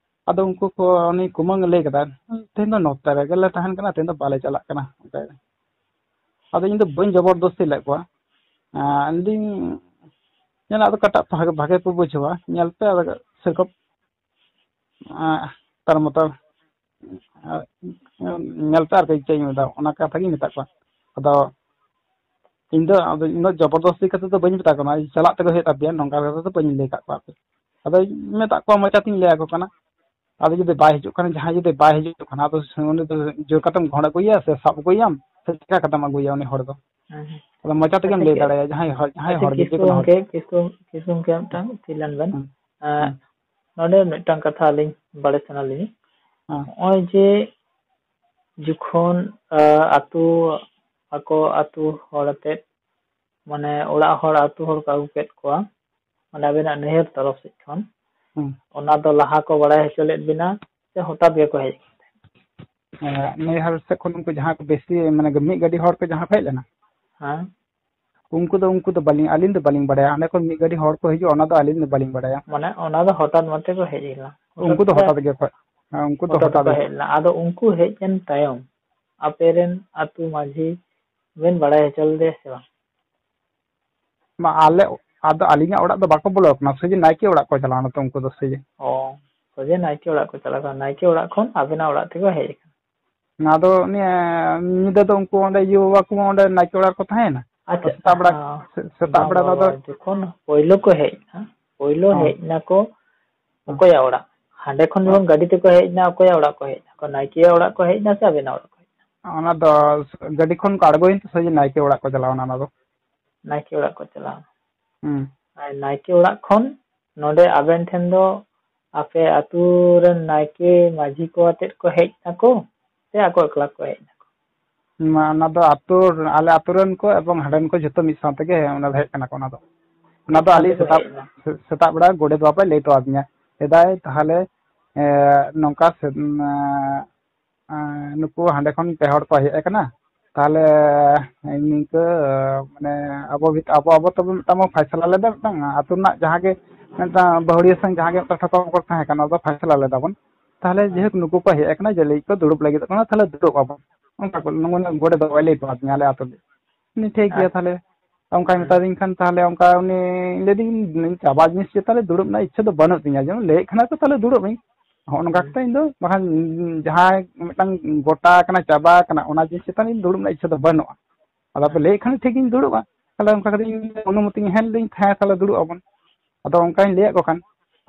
ᱟᱫᱚ ᱩᱱᱠᱩ ᱠᱚ, ᱩᱱᱤ ᱠᱩᱢᱟᱹᱝ ᱮ ᱞᱟᱹᱭ ᱠᱮᱫᱟ, "ᱛᱮᱦᱮᱧ ᱫᱚ ᱱᱚᱛᱮ ᱨᱮᱜᱮ ᱞᱮ ᱛᱟᱦᱮᱱ ᱠᱟᱱᱟ, ᱛᱮᱦᱮᱧ ᱫᱚ ᱵᱟᱞᱮ ᱪᱟᱞᱟᱜ ᱠᱟᱱᱟ", ᱚᱱᱠᱟᱭ ᱫᱟ᱾ ᱟᱫᱚ ᱤᱧ ᱫᱚ ᱵᱟᱹᱧ ᱡᱚᱵᱚᱨᱫᱚᱥᱛᱤ ᱞᱮᱫ ᱠᱚᱣᱟ᱾ ᱟᱸ, ᱤᱧ ᱫᱩᱧ ᱧᱮᱞᱟ, ᱟᱫᱚ ᱚᱠᱟᱴᱟᱜ ᱵᱷᱟᱜᱮ, ᱵᱷᱟᱜᱮ ᱯᱮ ᱵᱩᱡᱷᱟᱹᱣᱟ, ᱧᱮᱞ ᱯᱮ, ᱟᱫᱚ ᱥᱮᱨᱚᱠᱚᱢ, ᱟᱸ, ᱛᱟᱨ ᱢᱚᱛᱚ, ᱟᱸ, ᱧᱮᱞ ᱯᱮ ᱟᱨᱠᱤ, ᱪᱮᱫ ᱤᱧ ᱢᱮᱛᱟ, ᱚᱱᱟ ᱠᱟᱛᱷᱟ ᱜᱤᱧ ᱢᱮᱛᱟᱫ ᱠᱚᱣᱟ᱾ ᱟᱫᱚ ᱤᱧ ᱫᱚ, ᱟᱫᱚ ᱤᱧ ᱫᱚ ᱡᱚᱵᱚᱨᱫᱚᱥᱛᱤ ᱠᱟᱛᱮ ᱫᱚ ᱵᱟᱹᱧ ᱢᱮᱛᱟ ᱠᱚ ᱠᱟᱱᱟ, "ᱪᱟᱞᱟᱜ ᱛᱮᱜᱮ ᱦᱩᱭᱩᱜ ᱛᱟᱯᱮᱭᱟ", ᱱᱚᱝᱠᱟ ᱠᱟᱛᱷᱟ ᱫᱚ ᱵᱟᱹᱧ ᱞᱟᱹᱭ ᱟᱠᱟᱫ ᱠᱚᱣᱟ ᱟᱨᱠᱤ᱾ ᱟᱫᱚᱧ ᱢᱮᱛᱟᱫ ᱠᱚᱣᱟ, ᱢᱚᱪᱟ ᱛᱤᱧ ᱞᱟᱹᱭ ᱟᱠᱚ ᱠᱟᱱᱟ᱾ ᱟᱫᱚ ᱡᱩᱫᱤ ᱵᱟᱭ ᱦᱤᱡᱩᱜ ᱠᱟᱱᱟ, ᱡᱟᱦᱟᱸᱭ ᱡᱩᱫᱤ ᱵᱟᱭ ᱦᱤᱡᱩᱜ ᱠᱟᱱᱟ, ᱟᱫᱚ ᱩᱱᱤ ᱫᱚ ᱡᱳᱨ ᱠᱟᱛᱮᱢ ᱜᱷᱚᱲ ᱟᱹᱜᱩᱭᱟ ᱥᱮ ᱥᱟᱵ ᱟᱹᱜᱩᱭᱟᱢ ᱥᱮ ᱪᱤᱠᱟ ᱠᱟᱛᱮᱢ ᱟᱹᱜᱩᱭᱟ ᱩᱱᱤ ᱦᱚᱲ ᱫᱚ? ᱦᱮᱸ, ᱦᱮᱸ᱾ ᱟᱫᱚ ᱢᱚᱪᱟ ᱛᱮᱜᱮᱢ ᱟᱪᱪᱷᱟ, ᱞᱟᱹᱭ ᱪᱮᱫ? ᱫᱟᱲᱮᱭᱟᱜᱼᱟ, ᱡᱟᱦᱟᱸᱭ ᱦᱚᱲ, ᱡᱟᱦᱟᱸᱭ ᱟᱪᱪᱷᱟ, ᱦᱚᱲ ᱜᱮ, ᱠᱤᱥᱠᱩ ᱡᱮᱠᱳᱱᱳ ᱦᱚᱲ᱾ ᱜᱚᱢᱠᱮ, ᱠᱤᱥᱠᱩ, ᱠᱤᱥᱠᱩ ᱜᱚᱢᱠᱮ, ᱢᱤᱫᱴᱟᱝ ᱛᱷᱤᱨ ᱞᱮᱱ ᱵᱮᱱ᱾ ᱦᱮᱸ᱾ ᱟᱨ ᱦᱮᱸ᱾ ᱱᱚᱰᱮ ᱢᱤᱫᱴᱟᱝ ᱠᱟᱛᱷᱟ ᱟᱹᱞᱤᱧ ᱵᱟᱲᱟᱭ ᱥᱟᱱᱟ ᱞᱤᱧᱟ᱾ ᱦᱮᱸ᱾ ᱱᱚᱜᱼᱚᱭ ᱡᱮ ᱡᱚᱠᱷᱚᱱ, ᱟ, ᱟᱛᱳ, ᱟᱠᱚ ᱟᱛᱳ ᱦᱚᱲ ᱟᱛᱮᱫ, ᱢᱟᱱᱮ ᱚᱲᱟᱜ ᱦᱚᱲ, ᱟᱛᱳ ᱦᱚᱲ ᱠᱚ ᱟᱹᱜᱩ ᱠᱮᱫ ᱠᱚᱣᱟ, ᱢᱟᱱᱮ ᱟᱵᱮᱱᱟᱜ ᱱᱟᱹᱭᱦᱟᱹᱨ ᱛᱚᱨᱚᱯ ᱥᱮᱫ ᱠᱷᱚᱱ, ᱦᱩᱸ᱾ ᱚᱱᱟ ᱫᱚ ᱞᱟᱦᱟ ᱠᱚ ᱵᱟᱲᱟᱭ ᱦᱚᱪᱚ ᱞᱮᱫ ᱵᱮᱱᱟ ᱥᱮ ᱦᱚᱴᱟᱛ ᱜᱮᱠᱚ ᱦᱮᱡ ᱮᱱ ᱛᱟᱦᱮᱸᱫ? ᱮᱸ, ᱱᱟᱹᱭᱦᱟᱹᱨ ᱥᱮᱫ ᱠᱷᱚᱱ ᱩᱱᱠᱩ ᱡᱟᱦᱟᱸ ᱠᱚ ᱵᱮᱥᱤ, ᱢᱟᱱᱮ ᱢᱤᱫ ᱜᱟᱹᱰᱤ ᱦᱚᱲ ᱠᱚ ᱡᱟᱦᱟᱸ ᱠᱚ ᱦᱮᱡ ᱞᱮᱱᱟ, ᱦᱮᱸ᱾ ᱩᱱᱠᱩ ᱫᱚ, ᱩᱱᱠᱩ ᱫᱚ ᱵᱟᱹᱞᱤᱧ, ᱟᱹᱞᱤᱧ ᱫᱚ ᱵᱟᱹᱞᱤᱧ ᱵᱟᱲᱟᱭᱟ᱾ ᱚᱸᱰᱮ ᱠᱷᱚᱱ ᱢᱤᱫ ᱜᱟᱹᱰᱤ ᱦᱚᱲ ᱠᱚ ᱦᱤᱡᱩᱜᱼᱟ, ᱚᱱᱟ ᱫᱚ ᱟᱹᱞᱤᱧ ᱫᱚ ᱵᱟᱹᱞᱤᱧ ᱵᱟᱲᱟᱭᱟ᱾ ᱢᱟᱱᱮ ᱚᱱᱟ ᱫᱚ ᱦᱚᱴᱟᱛ ᱢᱟᱛᱮ ᱠᱚ ᱦᱮᱡ ᱞᱮᱱᱟ᱾ ᱩᱱᱠᱩ ᱫᱚ ᱦᱚᱴᱟᱛ ᱜᱮ ᱠᱚ, ᱦᱮᱸ, ᱩᱱᱠᱩ ᱫᱚ ᱦᱚᱴᱟᱛ ᱦᱚᱴᱟᱛ ᱠᱚ ᱜᱮ᱾ ᱦᱮᱡ ᱞᱮᱱᱟ᱾ ᱟᱫᱚ ᱩᱱᱠᱩ ᱦᱮᱡ ᱮᱱ ᱛᱟᱭᱚᱢ ᱟᱯᱮ ᱨᱮᱱ ᱟᱹᱛᱩ ᱢᱟᱹᱡᱷᱤ ᱵᱮᱱ ᱵᱟᱲᱟᱭ ᱦᱚᱪᱚ ᱞᱮᱫᱮᱭᱟ ᱥᱮ ᱵᱟᱝ? ᱢᱟ ᱟᱞᱮ, ᱟᱫᱚ ᱟᱹᱞᱤᱧᱟᱜ ᱚᱲᱟᱜ ᱫᱚ ᱵᱟᱠᱚ ᱵᱚᱞᱚ ᱟᱠᱟᱱᱟ, ᱥᱚᱡᱷᱮ ᱱᱟᱭᱠᱮ ᱚᱲᱟᱜ ᱠᱚ ᱪᱟᱞᱟᱣ ᱱᱟᱛᱚ ᱩᱱᱠᱩ ᱫᱚ ᱥᱚᱡᱷᱮ᱾ ᱚ, ᱥᱚᱡᱷᱮ ᱱᱟᱭᱠᱮ ᱚᱲᱟᱜ ᱠᱚ ᱪᱟᱞᱟᱣ ᱠᱟᱱᱟ, ᱱᱟᱭᱠᱮ ᱚᱲᱟᱜ ᱠᱷᱚᱱ ᱟᱵᱮᱱᱟᱜ ᱚᱲᱟᱜ ᱛᱮᱠᱚ ᱦᱮᱡ ᱟᱠᱟᱱᱟ᱾ ᱚᱱᱟ ᱫᱚ ᱱᱤᱭᱟᱹ ᱧᱤᱫᱟᱹ ᱫᱚ ᱩᱱᱠᱩ ᱚᱸᱰᱮ ᱭᱩ ᱵᱟᱵᱟ ᱠᱚ ᱚᱸᱰᱮ ᱱᱟᱭᱠᱮ ᱚᱲᱟᱜ ᱨᱮᱠᱚ ᱛᱟᱦᱮᱸᱭᱮᱱᱟ᱾ ᱟᱪᱪᱷᱟ, ᱥᱮᱛᱟᱜ ᱵᱮᱲᱟ, ᱦᱮᱸ᱾ ᱥᱮ-, ᱥᱮᱛᱟᱜ ᱵᱟᱝ, ᱵᱮᱲᱟ ᱫᱚ ᱵᱟᱝ, ᱟᱫᱚ ᱵᱟᱝ, ᱡᱚᱠᱷᱚᱱ ᱯᱳᱭᱞᱳ ᱠᱚ ᱦᱮᱡ ᱮᱱᱟ, ᱯᱳᱭᱞᱳ ᱦᱮᱸ᱾ ᱦᱮᱡ ᱱᱟᱠᱚ ᱦᱮᱸ᱾ ᱚᱠᱚᱭᱟᱜ ᱚᱲᱟᱜ? ᱦᱟᱸᱰᱮ ᱠᱷᱚᱱ ᱦᱮᱸ᱾ ᱡᱚᱠᱷᱚᱱ ᱜᱟᱹᱰᱤ ᱛᱮᱠᱚ ᱦᱮᱡ ᱮᱱᱟ, ᱚᱠᱚᱭᱟᱜ ᱚᱲᱟᱜ ᱠᱚ ᱦᱮᱡ ᱮᱱᱟ? ᱱᱟᱭᱠᱮᱭᱟᱜ ᱚᱲᱟᱜ ᱠᱚ ᱦᱮᱡ ᱮᱱᱟ ᱥᱮ ᱟᱵᱮᱱᱟᱜ ᱚᱲᱟᱜ ᱠᱚ ᱦᱮᱡ ᱮᱱᱟ? ᱚᱱᱟ ᱫᱚ ᱜᱟᱹᱰᱤ ᱠᱷᱚᱱ ᱠᱚ ᱟᱬᱜᱚᱭᱮᱱ ᱛᱮ ᱥᱚᱡᱷᱮ ᱱᱟᱭᱠᱮ ᱚᱲᱟᱜ ᱠᱚ ᱪᱟᱞᱟᱣ ᱮᱱᱟ ᱚᱱᱟ ᱫᱚ᱾ ᱱᱟᱭᱠᱮ ᱚᱲᱟᱜ ᱠᱚ ᱪᱟᱞᱟᱣ ᱮᱱᱟ᱾ ᱦᱩᱸ᱾ ᱟᱨ ᱱᱟᱭᱠᱮ ᱚᱲᱟᱜ ᱠᱷᱚᱱ ᱱᱚᱰᱮ ᱟᱵᱮᱱ ᱴᱷᱮᱱ ᱫᱚ ᱟᱯᱮ ᱟᱹᱛᱩ ᱨᱮᱱ ᱱᱟᱭᱠᱮ ᱢᱟᱹᱡᱷᱤ ᱠᱚ ᱟᱛᱮᱫ ᱠᱚ ᱦᱮᱡ ᱱᱟᱠᱚ ᱥᱮ ᱟᱠᱚ ᱮᱠᱞᱟ ᱠᱚ ᱦᱮᱡ ᱱᱟᱠᱚ? ᱢᱟ, ᱚᱱᱟ ᱫᱚ ᱟᱹᱛᱩ, ᱟᱞᱮ ᱟᱹᱛᱩ ᱨᱮᱱ ᱠᱚ ᱮᱵᱚᱝ ᱦᱟᱸᱰᱮᱱ ᱠᱚ ᱡᱷᱚᱛᱚ ᱢᱤᱫ ᱥᱟᱶ ᱛᱮᱜᱮ ᱚᱱᱟ ᱫᱚ ᱦᱮᱡ ᱠᱟᱱᱟ ᱠᱚ᱾ ᱚᱱᱟ ᱫᱚ, ᱚᱱᱟ ᱫᱚ ᱢᱤᱫ ᱥᱟᱶ ᱟᱹᱞᱤᱧ ᱛᱮᱠᱚ ᱥᱮᱛᱟᱜ, ᱦᱮᱡ ᱮᱱᱟ᱾ ᱥᱮ-, ᱥᱮᱛᱟᱜ ᱵᱮᱲᱟ ᱜᱚᱰᱮᱛ ᱵᱟᱵᱟᱭ ᱞᱟᱹᱭ ᱦᱚᱴᱚ ᱟᱫᱤᱧᱟ᱾ ᱥᱮᱫᱟᱭ ᱛᱟᱦᱞᱮ, ᱮ, ᱱᱚᱝᱠᱟ ᱥᱮ-, ᱮ, ᱮ, ᱱᱩᱠᱩ ᱦᱟᱸᱰᱮ ᱠᱷᱚᱱ ᱯᱮ ᱦᱚᱲ ᱠᱚ ᱦᱮᱡ ᱟᱠᱟᱱᱟ, ᱛᱟᱦᱞᱮ ᱱᱤᱝᱠᱟᱹ, ᱢᱟᱱᱮ, ᱟᱵᱚ ᱵᱷᱤᱛ-, ᱟᱵᱚ, ᱟᱵᱚ ᱛᱮᱵᱚ ᱢᱤᱫᱴᱟᱝ ᱵᱚ ᱯᱷᱟᱭᱥᱟᱞᱟ ᱞᱮᱫᱟ, ᱢᱤᱫᱴᱟᱝ ᱟᱹᱛᱩ ᱨᱮᱱᱟᱜ ᱡᱟᱦᱟᱸ ᱜᱮ ᱢᱤᱫᱴᱟᱝ ᱵᱟᱹᱦᱩᱲᱤᱭᱟᱹ ᱥᱮᱱ ᱡᱟᱦᱟᱸ ᱜᱮ ᱢᱤᱫᱴᱟᱝ ᱴᱷᱚᱠᱟ ᱵᱚᱠᱚ ᱛᱟᱦᱮᱸ ᱠᱟᱱᱟ, ᱚᱱᱟ ᱫᱚ ᱯᱷᱟᱭᱥᱟᱞᱟ ᱞᱮᱫᱟ ᱵᱚᱱ᱾ ᱛᱟᱦᱞᱮ ᱦᱮᱸ᱾ ᱡᱮᱦᱮᱛᱩ ᱱᱩᱠᱩ ᱠᱚ ᱦᱮᱡ ᱟᱠᱟᱱᱟ, ᱡᱮ ᱞᱟᱹᱜᱤᱫ ᱠᱚ ᱫᱩᱲᱩᱵ ᱞᱟᱹᱜᱤᱫᱚᱜ ᱠᱟᱱᱟ, ᱛᱟᱦᱞᱮ ᱫᱩᱲᱩᱵ ᱟᱵᱚᱱ, ᱚᱱᱠᱟ ᱠᱚ, ᱱᱚᱜᱼᱚᱭ ᱜᱚᱰᱮᱛ ᱵᱟᱵᱟᱭ ᱞᱟᱹᱭ ᱦᱚᱴᱚ ᱟᱫᱤᱧᱟ ᱟᱞᱮ ᱟᱹᱛᱩ ᱨᱮ᱾ ᱩᱱᱤ, "ᱴᱷᱤᱠ ᱜᱮᱭᱟ ᱦᱮᱸ᱾ ᱛᱟᱦᱞᱮ", ᱚᱱᱠᱟᱭ ᱦᱮᱸ᱾ ᱢᱮᱛᱟᱫᱤᱧ ᱠᱷᱟᱱ, ᱛᱟᱦᱞᱮ ᱚᱱᱠᱟ ᱩᱱᱤ ᱞᱟᱹᱭᱫᱟᱹᱧ, "ᱪᱟᱵᱟ ᱡᱤᱱᱤᱥ ᱪᱮᱛᱟᱱ ᱨᱮ ᱫᱩᱲᱩᱵ ᱨᱮᱱᱟᱜ ᱤᱪᱪᱷᱟᱹ ᱫᱚ ᱵᱟᱹᱱᱩᱜ ᱛᱤᱧᱟ, ᱡᱮᱢᱚᱱ ᱞᱟᱹᱭᱮᱫ ᱠᱷᱟᱱ ᱠᱚ ᱛᱟᱦᱞᱮ ᱫᱩᱲᱩᱵ ᱟᱹᱧ", ᱦᱚᱸᱜᱼᱚ ᱱᱚᱝᱠᱟ ᱦᱮᱸ᱾ ᱠᱟᱛᱮ ᱤᱧ ᱫᱚ ᱵᱟᱠᱷᱟᱱ ᱡᱟᱦᱟᱸᱭ ᱢᱤᱫᱴᱟᱝ ᱜᱚᱴᱟ ᱟᱠᱟᱱᱟ, ᱪᱟᱵᱟ ᱟᱠᱟᱱᱟ, ᱚᱱᱟ ᱡᱤᱱᱤᱥ ᱪᱮᱛᱟᱱ ᱤᱧ ᱫᱩᱲᱩᱵ ᱨᱮᱱᱟᱜ ᱤᱪᱪᱷᱟᱹ ᱫᱚ ᱵᱟᱹᱱᱩᱜᱼᱟ᱾ ᱟᱫᱚ ᱟᱯᱮ ᱦᱮᱸ᱾ ᱞᱟᱹᱭᱮᱫ ᱠᱷᱟᱱ ᱴᱷᱤᱠ ᱜᱤᱧ ᱫᱩᱲᱩᱵᱼᱟ᱾ ᱛᱟᱦᱞᱮ ᱚᱱᱠᱟ ᱠᱟᱛᱮ ᱤᱧ ᱚᱱᱩᱢᱚᱛᱤᱧ ᱦᱮᱡ ᱞᱮᱫᱟᱹᱧ, "ᱦᱮᱸ, ᱛᱟᱦᱞᱮ ᱫᱩᱲᱩᱵ ᱟᱵᱚᱱ᱾" ᱟᱫᱚ ᱚᱱᱠᱟᱧ ᱞᱟᱹᱭᱟᱫ ᱠᱚ ᱠᱷᱟᱱ,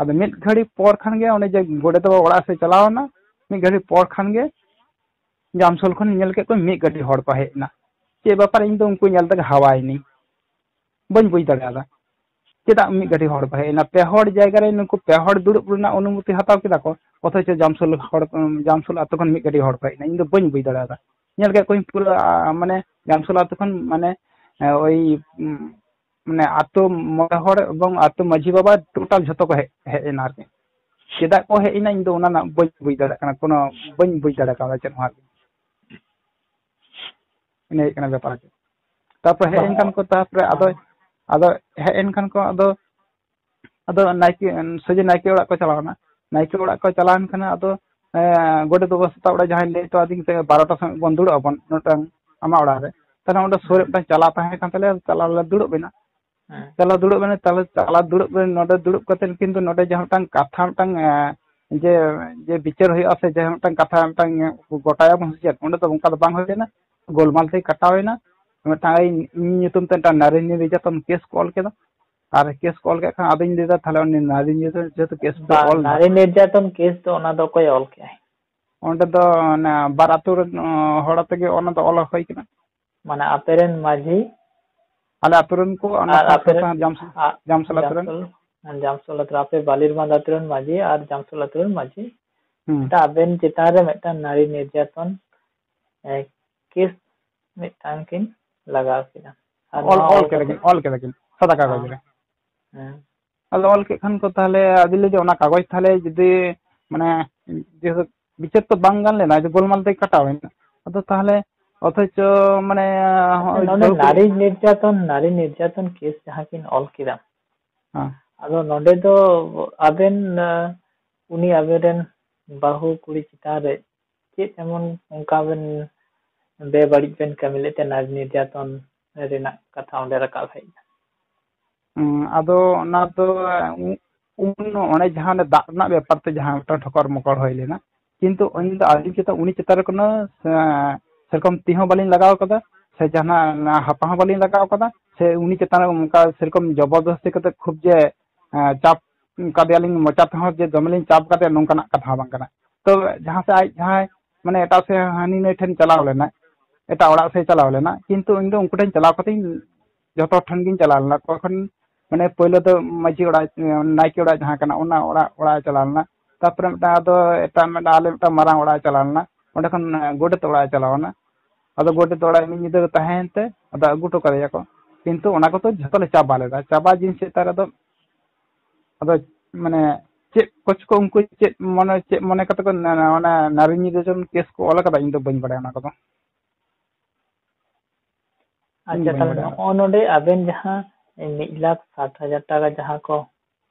ᱟᱫᱚ ᱢᱤᱫ ᱜᱷᱟᱹᱲᱤ ᱯᱚᱨ ᱠᱷᱟᱱ ᱜᱮ ᱚᱱᱮ ᱡᱮ ᱜᱚᱰᱮᱛ ᱵᱟᱵᱟ ᱚᱲᱟᱜ ᱥᱮᱫ ᱪᱟᱞᱟᱣ ᱮᱱᱟ, ᱢᱤᱫ ᱜᱷᱟᱹᱲᱤ ᱯᱚᱨ ᱠᱷᱟᱱ ᱜᱮ ᱡᱟᱢᱥᱳᱞ ᱠᱷᱚᱱ ᱧᱮᱞ ᱠᱮᱫ ᱠᱚᱣᱟ ᱢᱤᱫ ᱜᱟᱹᱰᱤ ᱦᱚᱲ ᱠᱚ ᱦᱮᱡ ᱮᱱᱟ᱾ ᱪᱮᱫ ᱵᱮᱯᱟᱨ, ᱤᱧ ᱫᱚ ᱩᱱᱠᱩ ᱧᱮᱞ ᱛᱮᱜᱮ ᱦᱟᱣᱟᱭᱮᱱᱟᱹᱧ, ᱵᱟᱹᱧ ᱵᱩᱡᱽ ᱫᱟᱲᱮᱭᱟᱫᱟ ᱪᱮᱫᱟᱜ ᱢᱤᱫ ᱜᱟᱹᱰᱤ ᱦᱚᱲ ᱠᱚ ᱦᱮᱡ ᱮᱱᱟ᱾ ᱯᱮ ᱦᱚᱲ ᱡᱟᱭᱜᱟ ᱨᱮ ᱱᱩᱠᱩ ᱯᱮ ᱦᱚᱲ ᱫᱩᱲᱩᱵ ᱨᱮᱱᱟᱜ ᱚᱱᱩᱢᱚᱛᱤ ᱦᱟᱛᱟᱣ ᱠᱮᱫᱟ ᱠᱚ, ᱚᱛᱷᱚᱪᱚ ᱡᱟᱢᱥᱳᱞ ᱦᱚᱲ, ᱡᱟᱢᱥᱳᱞ ᱟᱛᱳ ᱠᱷᱚᱱ ᱢᱤᱫ ᱜᱟᱹᱰᱤ ᱦᱦᱚᱲ ᱠᱚ ᱦᱮᱡ ᱮᱱᱟ, ᱤᱧ ᱫᱚ ᱵᱟᱹᱧ ᱵᱩᱡᱽ ᱫᱟᱲᱮᱭᱟᱫᱟ᱾ ᱧᱮᱞ ᱠᱮᱫ ᱠᱚᱣᱟᱧ ᱯᱩᱨᱟᱹ, ᱟ, ᱢᱟᱱᱮ ᱡᱟᱢᱥᱳᱞ ᱟᱛᱳ ᱠᱷᱚᱱ, ᱢᱟᱱᱮ, ᱮ, ᱳᱭ, ᱩᱢ, ᱢᱟᱱᱮ ᱟᱛᱳ ᱢᱚᱬᱮ ᱦᱚᱲ ᱮᱵᱚᱝ ᱟᱛᱳ ᱢᱟᱹᱡᱷᱤ ᱵᱟᱵᱟ total ᱡᱷᱚᱛᱚ ᱠᱚ ᱦᱮᱡ, ᱦᱮᱡ ᱮᱱᱟ ᱟᱨᱠᱤ᱾ ᱪᱮᱫᱟᱜ ᱠᱚ ᱦᱮᱡ ᱮᱱᱟ ᱤᱧ ᱫᱚ ᱚᱱᱟ ᱨᱮᱱᱟᱜ ᱵᱟᱹᱧ ᱵᱩᱡᱽ ᱫᱟᱲᱮᱭᱟᱜ ᱠᱟᱱᱟ, ᱠᱳᱱᱳ ᱵᱟᱹᱧ ᱵᱩᱡᱽ ᱫᱟᱲᱮ ᱠᱟᱣᱫᱟ ᱪᱮᱫ ᱦᱚᱸ ᱟᱨᱠᱤ᱾ ᱤᱱᱟᱹ ᱦᱩᱭᱩᱜ ᱠᱟᱱᱟ ᱵᱮᱯᱟᱨ ᱟᱨᱠᱤ᱾ ᱛᱟᱨᱯᱚᱨᱮ ᱦᱮᱡ ᱮᱱ ᱠᱷᱟᱱ ᱠᱚ, ᱛᱟᱨᱯᱚᱨᱮ ᱟᱫᱚ, ᱟᱫᱚ ᱦᱮᱡ ᱮᱱ ᱠᱷᱟᱱ ᱠᱚ, ᱟᱫᱚ, ᱟᱫᱚ ᱱᱟᱭᱠᱮ, ᱥᱚᱡᱷᱮ ᱱᱟᱭᱠᱮ ᱚᱲᱟᱜ ᱠᱚ ᱪᱟᱞᱟᱣ ᱮᱱᱟ᱾ ᱱᱟᱭᱠᱮ ᱚᱲᱟᱜ ᱠᱚ ᱪᱟᱞᱟᱣ ᱮᱱ ᱠᱷᱟᱱ ᱟᱫᱚ, ᱮᱸ, ᱜᱚᱰᱮᱛ ᱵᱟᱵᱟ ᱥᱮᱛᱟᱜ ᱵᱮᱲᱟ ᱡᱟᱦᱟᱸᱭ ᱞᱟᱹᱭ ᱦᱚᱴᱚ ᱟᱹᱫᱤᱧ ᱛᱟᱦᱮᱸᱫ, ᱵᱟᱨᱚᱴᱟ ᱥᱚᱢᱚᱭ ᱵᱚᱱ ᱫᱩᱲᱩᱵ ᱟᱵᱚᱱ ᱢᱤᱫᱴᱟᱝ ᱟᱢᱟᱜ ᱚᱲᱟᱜ ᱨᱮ, ᱛᱟᱦᱞᱮ ᱚᱸᱰᱮ ᱥᱩᱨ ᱨᱮ ᱢᱤᱫᱴᱟᱝ ᱪᱟᱞᱟ ᱛᱟᱦᱮᱸ ᱠᱟᱱ ᱛᱟᱞᱮᱭᱟ, ᱪᱟᱞᱟ ᱨᱮᱞᱮ ᱫᱩᱲᱩᱵ ᱮᱱᱟ᱾ ᱦᱮᱸ᱾ ᱪᱟᱞᱟ ᱫᱩᱲᱩᱵ ᱮᱱᱟ, ᱛᱟᱦᱞᱮ ᱪᱟᱞᱟ ᱫᱩᱲᱩᱵ ᱮᱱᱟ, ᱱᱚᱰᱮ ᱫᱩᱲᱩᱵ ᱠᱟᱛᱮ ᱠᱤᱱᱛᱩ ᱱᱚᱰᱮ ᱡᱟᱦᱟᱸ ᱢᱤᱫᱴᱟᱝ ᱠᱟᱛᱷᱟ, ᱢᱤᱫᱴᱟᱝ, ᱮᱸ, ᱡᱮ, ᱡᱮ ᱵᱤᱪᱟᱹᱨ ᱦᱩᱭᱩᱜᱼᱟ ᱥᱮ ᱡᱟᱦᱟᱸ ᱢᱤᱫᱴᱟᱝ ᱠᱟᱛᱷᱟ ᱢᱤᱫᱴᱟᱝ ᱜᱚᱴᱟᱭᱟᱵᱚᱱ ᱥᱮ ᱪᱮᱫ, ᱚᱸᱰᱮ ᱫᱚ ᱚᱱᱠᱟ ᱫᱚ ᱵᱟᱝ ᱦᱩᱭ ᱞᱮᱱᱟ᱾ ᱜᱳᱞᱢᱟᱞ ᱛᱮ ᱠᱟᱴᱟᱣ ᱮᱱᱟ᱾ ᱢᱤᱫᱴᱟᱝ ᱤᱧ, ᱤᱧ ᱧᱩᱛᱩᱢ ᱛᱮ ᱢᱤᱫᱴᱟᱝ ᱱᱟᱨᱤ ᱱᱤᱨᱡᱟᱛᱚᱱ ᱠᱮᱥ ᱠᱚ ᱚᱞ ᱠᱮᱫᱟ᱾ ᱟᱨ ᱠᱮᱥ ᱠᱚ ᱚᱞ ᱠᱮᱫ ᱠᱷᱟᱱ ᱟᱫᱚᱧ ᱞᱟᱹᱭᱫᱟ, ᱛᱟᱦᱞᱮ ᱩᱱᱤ ᱱᱟᱨᱤ ᱱᱤᱨᱡᱟᱛᱚᱱ ᱡᱮᱦᱮᱛᱩ ᱠᱮᱥ ᱠᱚ ᱵᱟᱝ, ᱚᱞ ᱮᱫᱟ, ᱱᱟᱨᱤ ᱱᱤᱨᱡᱟᱛᱚᱱ ᱠᱮᱥ ᱫᱚ ᱚᱱᱟ ᱫᱚ ᱚᱠᱚᱭ ᱚᱞ ᱠᱮᱜᱼᱟᱭ? ᱚᱸᱰᱮ ᱫᱚ ᱚᱱᱟ ᱵᱟᱨ ᱟᱹᱛᱩ ᱨᱮᱱ, ᱚ, ᱦᱚᱲ ᱟᱛᱮ ᱜᱮ ᱚᱱᱟ ᱫᱚ ᱚᱞ ᱦᱩᱭ ᱠᱟᱱᱟ᱾ ᱢᱟᱱᱮ ᱟᱯᱮ ᱨᱮᱱ ᱢᱟᱹᱡᱷᱤ ᱟᱞᱮ ᱟᱹᱛᱩ ᱨᱮᱱ ᱠᱚ, ᱚᱱᱟ ᱟᱨ ᱥᱟᱶ ᱟᱯᱮ ᱨᱮᱱ ᱥᱟᱶ ᱡᱟᱢ-, ᱟ-, ᱡᱟᱢᱥᱟᱞ ᱟᱹᱛᱩ ᱨᱮᱱ᱾ ᱡᱟᱢᱥᱚᱞ-, ᱡᱟᱢᱥᱚᱞ ᱟᱹᱛᱩ ᱨᱮ, ᱟᱯᱮ ᱵᱟᱞᱤᱨᱵᱟᱸᱫᱷ ᱟᱹᱛᱩ ᱨᱮᱱ ᱢᱟᱹᱡᱷᱤ ᱟᱨ ᱡᱟᱢᱥᱚᱞ ᱟᱹᱛᱩ ᱨᱮᱱ ᱢᱟᱹᱡᱷᱤ᱾ ᱦᱩᱸ᱾ ᱢᱤᱫᱴᱟᱝ ᱟᱵᱮᱱ ᱪᱮᱛᱟᱱ ᱨᱮ ᱢᱤᱫᱴᱟᱝ ᱱᱟᱨᱤ ᱱᱤᱨᱡᱟᱛᱚᱱ, ᱮ, ᱠᱮᱥ ᱢᱤᱫᱴᱟᱝ ᱠᱤᱱ ᱞᱟᱜᱟᱣ ᱠᱮᱫᱟ᱾ ᱟᱨ ᱚᱞ, ᱱᱚᱣᱟ ᱚᱞ ᱚᱞ ᱠᱮᱫᱟ ᱠᱟᱛᱮ ᱠᱤᱱ, ᱚᱞ ᱠᱮᱫᱟ ᱠᱤᱱ ᱥᱟᱫᱟ ᱠᱟᱜᱚᱡᱽ ᱦᱮᱸ᱾ ᱨᱮ᱾ ᱦᱮᱸ᱾ ᱟᱫᱚ ᱚᱞ ᱠᱮᱫ ᱠᱷᱟᱱ ᱠᱚ ᱛᱟᱦᱞᱮ ᱟᱫᱚ ᱞᱟᱹᱭ ᱡᱮ ᱚᱱᱟ ᱠᱟᱜᱚᱡᱽ ᱛᱟᱦᱞᱮ ᱡᱩᱫᱤ ᱢᱟᱱᱮ ᱡᱮᱦᱮᱛᱩ ᱵᱤᱪᱟᱹᱨ ᱛᱚ ᱵᱟᱝ ᱜᱟᱱ ᱞᱮᱱᱟ, ᱡᱮ ᱜᱳᱞᱢᱟᱞ ᱛᱮ ᱠᱟᱴᱟᱣ ᱮᱱᱟ᱾ ᱟᱫᱚ ᱛᱟᱦᱞᱮ ᱚᱛᱷᱚᱪᱚ ᱢᱟᱱᱮ ᱟᱪᱪᱷᱟ, ᱦᱚᱸᱜᱼᱚᱭ ᱱᱚᱰᱮ ᱡᱚᱦᱚᱨ ᱱᱟᱨᱤ ᱱᱤᱨᱡᱟᱛᱚᱱ, ᱱᱟᱨᱤ ᱱᱤᱨᱡᱟᱛᱚᱱ ᱠᱮᱥ ᱡᱟᱦᱟᱸ ᱠᱤᱱ ᱚᱞ ᱠᱮᱫᱟ, ᱦᱮᱸ᱾ ᱟᱫᱚ ᱱᱚᱰᱮ ᱫᱚ ᱟᱵᱮᱱ, ᱟᱸ, ᱩᱱᱤ ᱟᱵᱮᱱ ᱨᱮᱱ ᱵᱟᱹᱦᱩ ᱠᱩᱲᱤ ᱪᱮᱛᱟᱱ ᱨᱮ ᱪᱮᱫ ᱮᱢᱚᱱ ᱚᱱᱠᱟ ᱵᱮᱱ ᱵᱮᱵᱟᱹᱲᱤᱡ ᱵᱮᱱ ᱠᱟᱹᱢᱤ ᱞᱮᱫ ᱛᱮ ᱱᱟᱨᱤ ᱱᱤᱨᱡᱟᱛᱚᱱ ᱨᱮᱱᱟᱜ ᱠᱟᱛᱷᱟ ᱚᱸᱰᱮ ᱨᱟᱠᱟᱵ ᱦᱮᱡ ᱮᱱᱟ? ᱦᱩᱸ, ᱟᱫᱚ ᱚᱱᱟ ᱫᱚ ᱩ-, ᱩᱱ ᱚᱱᱮ ᱡᱟᱦᱟᱸ ᱚᱱᱮ ᱫᱟᱜ ᱨᱮᱱᱟᱜ ᱵᱮᱯᱟᱨ ᱛᱮ ᱡᱟᱦᱟᱸ ᱢᱤᱫᱴᱟᱝ ᱴᱷᱚᱠᱚᱨ ᱢᱚᱠᱚᱨ ᱦᱩᱭ ᱞᱮᱱᱟ, ᱠᱤᱱᱛᱩ ᱩᱱᱤ ᱫᱚ ᱟᱹᱞᱤᱧ ᱪᱮᱛᱟᱱ, ᱩᱱᱤ ᱪᱮᱛᱟᱱ ᱨᱮ ᱠᱳᱱᱳ, ᱮᱸ, ᱥᱮᱨᱚᱠᱚᱢ ᱛᱤ ᱦᱚᱸ ᱵᱟᱹᱞᱤᱧ ᱞᱟᱜᱟᱣ ᱠᱟᱫᱟ, ᱥᱮ ᱡᱟᱦᱟᱱᱟᱜ ᱦᱟᱯᱟ ᱦᱚᱸ ᱵᱟᱹᱞᱤᱧ ᱞᱟᱜᱟᱣ ᱠᱟᱫᱟ, ᱥᱮ ᱩᱱᱤ ᱪᱮᱛᱟᱱ ᱨᱮ ᱚᱱᱠᱟ ᱥᱮᱨᱚᱠᱚᱢ ᱡᱚᱵᱚᱨᱫᱚᱥᱛᱤ ᱠᱟᱛᱮ ᱠᱷᱩᱵ ᱡᱮ, ᱮᱸ, ᱪᱟᱯ ᱠᱟᱫᱮᱭᱟᱞᱤᱧ, ᱢᱚᱪᱟ ᱛᱮᱦᱚᱸ ᱡᱮ ᱫᱚᱢᱮᱞᱤᱧ ᱪᱟᱯ ᱠᱟᱫᱮᱭᱟ, ᱱᱚᱝᱠᱟᱱᱟᱜ ᱠᱟᱛᱷᱟ ᱦᱚᱸ ᱵᱟᱝ ᱠᱟᱱᱟ᱾ ᱛᱚ ᱡᱟᱦᱟᱸ ᱥᱮᱫ ᱟᱡ ᱡᱟᱦᱟᱸᱭ ᱢᱟᱱᱮ ᱮᱴᱟᱜ ᱥᱮᱫ ᱦᱟᱹᱱᱤ ᱱᱟᱹᱭ ᱴᱷᱮᱱ ᱪᱟᱞᱟᱣ ᱞᱮᱱᱟᱭ, ᱮᱴᱟᱜ ᱚᱲᱟᱜ ᱥᱮᱫ ᱪᱟᱞᱟᱣ ᱞᱮᱱᱟ, ᱠᱤᱱᱛᱩ ᱤᱧ ᱫᱚ ᱩᱱᱠᱩ ᱴᱷᱮᱱ ᱪᱟᱞᱟᱣ ᱠᱟᱛᱮᱧ ᱡᱚᱛᱚ ᱦᱚᱲ ᱴᱷᱮᱱ ᱜᱤᱧ ᱪᱟᱞᱟᱣ ᱞᱮᱱᱟ᱾ ᱚᱠᱚᱭ ᱠᱷᱚᱱ ᱢᱟᱱᱮ ᱯᱳᱭᱞᱳ ᱫᱚ ᱢᱟᱹᱡᱷᱤ ᱚᱲᱟᱜ, ᱱᱟᱭᱠᱮ ᱚᱲᱟᱜ ᱡᱟᱦᱟᱸ ᱠᱟᱱᱟ, ᱚᱱᱟ ᱚᱲᱟᱜ, ᱚᱲᱟᱜ ᱮ ᱪᱟᱞᱟᱣ ᱞᱮᱱᱟ᱾ ᱛᱟᱨᱯᱚᱨᱮ ᱢᱤᱫᱴᱟᱝ ᱟᱫᱚ ᱮᱴᱟᱜ ᱢᱤᱫᱴᱟᱝ, ᱟᱞᱮ ᱢᱤᱫᱴᱟᱝ ᱢᱟᱨᱟᱝ ᱚᱲᱟᱜ ᱮ ᱪᱟᱞᱟᱣ ᱞᱮᱱᱟ, ᱚᱸᱰᱮ ᱠᱷᱚᱱ ᱜᱚᱰᱮᱛ ᱚᱲᱟᱜ ᱮ ᱪᱟᱞᱟᱣ ᱮᱱᱟ᱾ ᱟᱫᱚ ᱜᱚᱰᱮᱛ ᱚᱲᱟᱜ ᱨᱮ ᱢᱤᱫ ᱧᱤᱫᱟᱹ ᱛᱟᱦᱮᱸᱭᱮᱱ ᱛᱮ ᱟᱫᱚ ᱟᱹᱜᱩ ᱦᱚᱴᱚ ᱠᱟᱫᱮᱭᱟ ᱠᱚ᱾ ᱠᱤᱱᱛᱩ ᱚᱱᱟ ᱠᱚᱫᱚ ᱡᱷᱚᱛᱚ ᱞᱮ ᱪᱟᱵᱟ ᱞᱮᱫᱟ᱾ ᱪᱟᱵᱟ ᱡᱤᱱᱤᱥ ᱪᱮᱫ ᱛᱟᱨ ᱟᱫᱚ, ᱟᱫᱚ ᱢᱟᱱᱮ ᱪᱮᱫ ᱠᱚᱪ ᱠᱚ ᱩᱱᱠᱩ ᱪᱮᱫ ᱢᱚᱱᱮ, ᱪᱮᱫ ᱢᱚᱱᱮ ᱠᱟᱛᱮ ᱠᱚ ᱱᱟ-, ᱱᱟ-, ᱚᱱᱟ ᱱᱟᱨᱤ ᱱᱤᱨᱡᱟᱛᱚᱱ ᱠᱮᱥ ᱠᱚ ᱚᱞ ᱠᱟᱫᱟ, ᱤᱧ ᱫᱚ ᱵᱟᱹᱧ ᱵᱟᱲᱟᱭᱟ ᱚᱱᱟ ᱠᱚᱫᱚ᱾ ᱟᱪᱪᱷᱟ, ᱛᱟᱦᱚᱞᱮ ᱱᱚᱜᱼᱚ ᱱᱚᱰᱮ ᱟᱵᱮᱱ ᱡᱟᱦᱟᱸ ᱢᱤᱫ ᱞᱟᱠᱷ ᱥᱟᱴ ᱦᱟᱡᱟᱨ ᱴᱟᱠᱟ ᱡᱟᱦᱟᱸ ᱠᱚ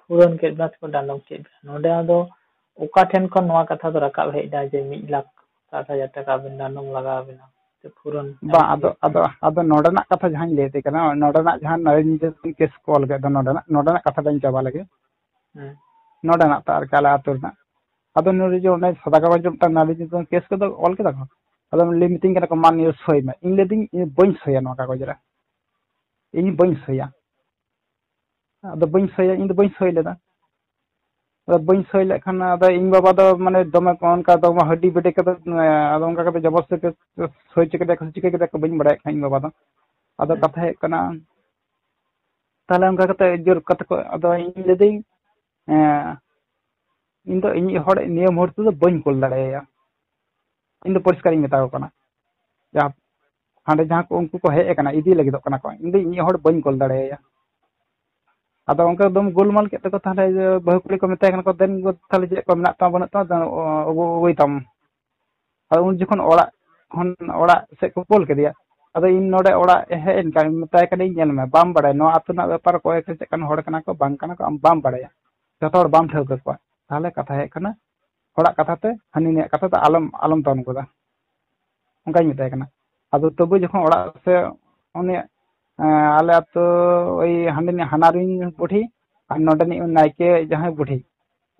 ᱯᱷᱩᱨᱚᱱ ᱠᱮᱫ ᱵᱮᱱᱟ ᱥᱮᱠᱚ ᱰᱟᱸᱰᱚᱢ ᱠᱮᱫ ᱵᱮᱱᱟ, ᱱᱚᱰᱮ ᱟᱫᱚ ᱚᱠᱟ ᱴᱷᱮᱱ ᱠᱷᱚᱱ ᱱᱚᱣᱟ ᱠᱟᱛᱷᱟ ᱫᱚ ᱨᱟᱠᱟᱵ ᱦᱮᱡ ᱮᱱᱟ ᱡᱮ ᱢᱤᱫ ᱞᱟᱠᱷ ᱥᱟᱴ ᱦᱟᱡᱟᱨ ᱴᱟᱠᱟ ᱟᱵᱮᱱ ᱰᱟᱸᱰᱚᱢ ᱞᱟᱜᱟᱣ ᱵᱮᱱᱟ ᱥᱮ ᱯᱷᱩᱨᱚᱱ ᱵᱟᱝ, ᱟᱫᱚ, ᱟᱫᱚ, ᱟᱫᱚ ᱱᱚᱰᱮᱱᱟᱜ ᱠᱟᱛᱷᱟ ᱡᱟᱦᱟᱸᱧ ᱞᱟᱹᱭ ᱟᱯᱮ ᱠᱟᱱᱟ, ᱱᱚᱰᱮᱱᱟᱜ ᱡᱟᱦᱟᱸ ᱱᱟᱨᱮᱱ ᱡᱤᱛᱩᱱ ᱠᱮᱥ ᱠᱚ ᱚᱞ ᱠᱮᱫ ᱫᱚ, ᱱᱚᱰᱮᱱᱟᱜ, ᱱᱚᱰᱮᱱᱟᱜ ᱠᱟᱛᱷᱟ ᱫᱚᱧ ᱪᱟᱵᱟ ᱞᱮᱜᱮ᱾ ᱦᱮᱸ᱾ ᱱᱚᱰᱮᱱᱟᱜ ᱛᱚ ᱟᱨᱠᱤ ᱟᱞᱮ ᱟᱹᱛᱩ ᱨᱮᱱᱟᱜ᱾ ᱟᱫᱚ ᱱᱩᱭ ᱡᱮ ᱚᱱᱮ ᱥᱟᱫᱟ ᱠᱟᱜᱚᱡᱽ ᱨᱮ ᱢᱤᱫᱴᱟᱝ ᱱᱟᱨᱮᱱ ᱡᱤᱛᱩᱱ ᱠᱮᱥ ᱠᱚᱫᱚ ᱚᱞ ᱠᱮᱫᱟ ᱠᱚ᱾ ᱟᱫᱚ ᱞᱟᱹᱭ ᱢᱤᱛᱟᱹᱧ ᱠᱟᱱᱟ ᱠᱚ, "ᱢᱟ ᱱᱤᱭᱟᱹ ᱥᱳᱭ ᱢᱮ᱾" ᱤᱧ ᱞᱟᱹᱭᱫᱟᱹᱧ, "ᱤᱧ ᱵᱟᱹᱧ ᱥᱳᱭᱟ ᱱᱚᱣᱟ ᱠᱟᱜᱚᱡᱽ ᱨᱮ, ᱤᱧ ᱵᱟᱹᱧ ᱥᱳᱭᱟ᱾" ᱟᱫᱚ ᱵᱟᱹᱧ ᱥᱳᱭᱟ, ᱤᱧ ᱫᱚ ᱵᱟᱹᱧ ᱥᱳᱭ ᱞᱮᱫᱟ᱾ ᱟᱫᱚ ᱵᱟᱹᱧ ᱥᱳᱭ ᱞᱮᱫ ᱠᱷᱟᱱ ᱟᱫᱚ ᱤᱧ ᱵᱟᱵᱟ ᱫᱚ ᱢᱟᱱᱮ ᱫᱚᱢᱮ ᱚᱱᱠᱟ ᱫᱚᱢᱮ ᱦᱟᱹᱰᱤ ᱵᱟᱹᱰᱤ ᱠᱟᱛᱮ, ᱟᱫᱚ ᱚᱱᱠᱟ ᱠᱟᱛᱮ ᱡᱚᱵᱚᱨᱫᱚᱥᱛᱤ ᱛᱮ ᱥᱳᱭ ᱦᱚᱪᱚ ᱠᱮᱫᱮᱭᱟ ᱠᱚ ᱥᱮ ᱪᱤᱠᱟᱹ ᱠᱮᱫᱮᱭᱟ ᱠᱚ ᱵᱟᱹᱧ ᱵᱟᱲᱟᱭᱟ ᱠᱷᱟᱱ ᱤᱧ ᱵᱟᱵᱟ ᱫᱚ᱾ ᱟᱫᱚ ᱦᱩᱸ᱾ ᱠᱟᱛᱷᱟ ᱦᱩᱭᱩᱜ ᱠᱟᱱᱟ, ᱛᱟᱦᱞᱮ ᱚᱱᱠᱟ ᱠᱟᱛᱮ ᱡᱳᱨ ᱠᱟᱛᱮ ᱠᱚ, ᱟᱫᱚ ᱤᱧ ᱞᱟᱹᱭᱫᱟᱹᱧ, ᱮᱸ, ᱤᱧ ᱫᱚ ᱤᱧᱤᱡ ᱦᱚᱲ ᱱᱤᱭᱟᱹ ᱢᱩᱦᱩᱨᱛᱚ ᱫᱚ ᱵᱟᱹᱧ ᱠᱳᱞ ᱫᱟᱲᱮᱭᱟᱭᱟ᱾ ᱤᱧ ᱫᱚ ᱯᱚᱨᱤᱥᱠᱟᱨᱤᱧ ᱢᱮᱛᱟ ᱠᱚ ᱠᱟᱱᱟ᱾ ᱡᱟᱦᱟᱸ ᱦᱟᱸᱰᱮ ᱡᱟᱦᱟᱸ ᱠᱚ ᱩᱱᱠᱩ ᱠᱚ ᱦᱮᱡ ᱟᱠᱟᱱᱟ, ᱤᱫᱤ ᱞᱟᱹᱜᱤᱫᱚᱜ ᱠᱟᱱᱟ ᱠᱚ, ᱤᱧ ᱫᱚ ᱤᱧᱤᱡ ᱦᱚᱲ ᱵᱟᱹᱧ ᱠᱳᱞ ᱫᱟᱲᱮᱭᱟᱭᱟ᱾ ᱟᱫᱚ ᱚᱱᱠᱟ ᱫᱚᱢ ᱜᱳᱞᱢᱟᱞ ᱠᱮᱫ ᱛᱮᱠᱚ, ᱛᱟᱦᱞᱮ ᱡᱮ ᱵᱟᱹᱦᱩ ᱠᱩᱲᱤ ᱠᱚ ᱢᱮᱛᱟᱭ ᱠᱟᱱᱟ ᱠᱚ, "ᱫᱮᱱ ᱜᱚ, ᱛᱟᱦᱞᱮ ᱪᱮᱫ ᱠᱚ ᱢᱮᱱᱟᱜ ᱛᱟᱢᱟ ᱵᱟᱹᱱᱩᱜ ᱛᱟᱢᱟ, ᱫᱮᱱ ᱚ-, ᱟᱹᱜᱩ, ᱟᱹᱜᱩᱭ ᱛᱟᱢ᱾" ᱟᱫᱚ ᱩᱱ ᱡᱚᱠᱷᱚᱱ ᱚᱲᱟᱜ ᱠᱷᱚᱱ, ᱚᱲᱟᱜ ᱥᱮᱫ ᱠᱚ ᱠᱳᱞ ᱠᱮᱫᱮᱭᱟ᱾ ᱟᱫᱚ ᱤᱧ ᱱᱚᱰᱮ ᱚᱲᱟᱜ ᱦᱮᱡ ᱮᱱ ᱠᱷᱟᱱ ᱢᱮᱛᱟᱭ ᱠᱟᱹᱱᱟᱹᱧ, "ᱧᱮᱞ ᱢᱮ, ᱵᱟᱢ ᱵᱟᱲᱟᱭᱟ ᱱᱚᱣᱟ ᱟᱹᱛᱩ ᱨᱮᱱᱟᱜ ᱵᱮᱯᱟᱨ, ᱚᱠᱚᱭ ᱠᱚ ᱪᱮᱫ ᱞᱮᱠᱟᱱ ᱦᱚᱲ ᱠᱟᱱᱟ ᱠᱚ, ᱵᱟᱝ ᱠᱟᱱᱟ ᱠᱚ, ᱟᱢ ᱵᱟᱢ ᱵᱟᱲᱟᱭᱟ, ᱡᱚᱛᱚ ᱦᱚᱲ ᱵᱟᱢ ᱴᱷᱟᱹᱣᱠᱟᱹ ᱠᱚᱣᱟ᱾ ᱛᱟᱦᱞᱮ ᱠᱟᱛᱷᱟ ᱦᱮᱡ ᱠᱟᱱᱟ, ᱦᱚᱲᱟᱜ ᱠᱟᱛᱷᱟ ᱛᱮ, ᱦᱟᱹᱱᱤ ᱱᱤᱭᱟᱜ ᱠᱟᱛᱷᱟ ᱛᱮ ᱟᱞᱚᱢ, ᱟᱞᱚᱢ ᱛᱟᱭᱚᱢ ᱜᱚᱫᱟ᱾" ᱚᱱᱠᱟᱧ ᱢᱮᱛᱟᱭ ᱠᱟᱱᱟ᱾ ᱟᱫᱚ ᱛᱚᱵᱩ ᱡᱚᱠᱷᱚᱱ ᱚᱲᱟᱜ ᱥᱮ ᱩᱱᱤ, ᱮᱸ, ᱟᱞᱮ ᱟᱹᱛᱩ ᱳᱭ ᱦᱟᱸᱰᱮ ᱱᱤᱡ ᱦᱟᱱᱟᱨᱤᱧ ᱵᱩᱰᱷᱤ ᱟᱨ ᱱᱚᱰᱮᱱᱤᱡ ᱱᱟᱭᱠᱮ ᱡᱟᱦᱟᱸᱭ ᱵᱩᱰᱷᱤ,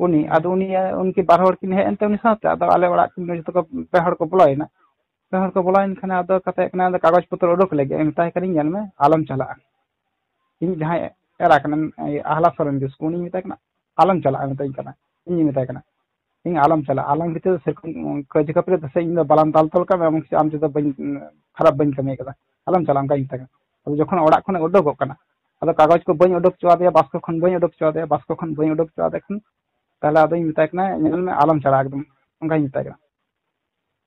ᱩᱱᱤ, ᱦᱩᱸ᱾ ᱟᱫᱚ ᱩᱱᱤ, ᱩᱱᱠᱤᱱ ᱵᱟᱨ ᱦᱚᱲ ᱠᱤᱱ ᱦᱮᱡ ᱮᱱᱛᱮ ᱩᱱᱤ ᱥᱟᱶᱛᱮ, ᱟᱫᱚ ᱟᱞᱮ ᱚᱲᱟᱜ ᱠᱤᱱ ᱡᱚᱛᱚ ᱠᱚ, ᱯᱮ ᱦᱚᱲ ᱠᱚ ᱵᱚᱞᱚᱭᱮᱱᱟ᱾ ᱯᱮ ᱦᱚᱲ ᱠᱚ ᱵᱚᱞᱚᱭᱮᱱ ᱠᱷᱟᱱ ᱟᱫᱚ ᱠᱟᱛᱷᱟ ᱦᱩᱭᱩᱜ ᱠᱟᱱᱟ, ᱟᱫᱚ ᱠᱟᱜᱚᱡᱽ ᱯᱚᱛᱨᱚ ᱩᱰᱩᱠ ᱞᱟᱹᱜᱤᱫ ᱢᱮᱛᱟᱭ ᱠᱟᱹᱱᱟᱹᱧ, "ᱧᱮᱞ ᱢᱮ, ᱟᱞᱚᱢ ᱪᱟᱞᱟᱜᱼᱟ᱾" ᱤᱧ ᱡᱟᱦᱟᱸᱭ ᱮᱨᱟ ᱠᱟᱱᱟᱭ, ᱟᱦᱞᱟ ᱥᱚᱨᱮᱱ ᱠᱤᱥᱠᱩ, ᱩᱱᱤᱧ ᱢᱮᱛᱟᱭ ᱠᱟᱱᱟ, "ᱟᱞᱚᱢ ᱪᱟᱞᱟᱜᱼᱟ", ᱢᱮᱛᱟᱹᱧ ᱠᱟᱱᱟ᱾ ᱤᱧᱤᱧ ᱢᱮᱛᱟᱭ ᱠᱟᱱᱟ, ᱤᱧ ᱟᱞᱚᱢ ᱪᱟᱞᱟᱜᱼᱟ, ᱟᱞᱟᱝ ᱵᱷᱤᱛᱤᱨ ᱨᱮ ᱥᱮᱨᱚᱠᱚᱢ ᱠᱟᱹᱭᱡᱟᱹ ᱠᱷᱟᱹᱯᱟᱹᱨᱤ ᱫᱚ ᱥᱮ ᱤᱧ ᱫᱚ ᱵᱟᱞᱟᱝ ᱫᱟᱞ ᱛᱚᱞ ᱠᱟᱜ ᱢᱮ, ᱮᱵᱚᱝ ᱥᱮ ᱟᱢ ᱛᱮᱫᱚ ᱵᱟᱹᱧ, ᱠᱷᱟᱨᱟᱯ ᱵᱟᱹᱧ ᱠᱟᱹᱢᱤ ᱠᱟᱫᱟ, ᱟᱞᱚᱢ ᱪᱟᱞᱟᱜᱼᱟ, ᱚᱱᱠᱟᱧ ᱢᱮᱛᱟᱭ ᱠᱟᱱᱟ᱾ ᱟᱫᱚ ᱡᱚᱠᱷᱚᱱ ᱚᱲᱟᱜ ᱠᱷᱚᱱᱮ ᱩᱰᱩᱠᱚᱜ ᱠᱟᱱᱟ, ᱟᱫᱚ ᱠᱟᱜᱚᱡᱽ ᱠᱚ ᱵᱟᱹᱧ ᱩᱰᱩᱠ ᱦᱚᱪᱚ ᱟᱫᱮᱭᱟ, ᱵᱟᱥᱠᱚ ᱠᱷᱚᱱ ᱵᱟᱹᱧ ᱩᱰᱩᱠ ᱦᱚᱪᱚ ᱟᱫᱮᱭᱟ, ᱵᱟᱥᱠᱚ ᱠᱷᱚᱱ ᱵᱟᱹᱧ ᱩᱰᱩᱠ ᱦᱚᱪᱚ ᱟᱫᱮ ᱠᱷᱟᱱ, ᱛᱟᱦᱞᱮ ᱟᱫᱚᱧ ᱢᱮᱛᱟᱭ ᱠᱟᱱᱟ, "ᱧᱮᱞ ᱢᱮ, ᱟᱞᱚᱢ ᱪᱟᱞᱟᱜᱼᱟ ᱮᱠᱫᱚᱢ", ᱚᱱᱠᱟᱧ ᱢᱮᱛᱟᱭ ᱠᱟᱱᱟ᱾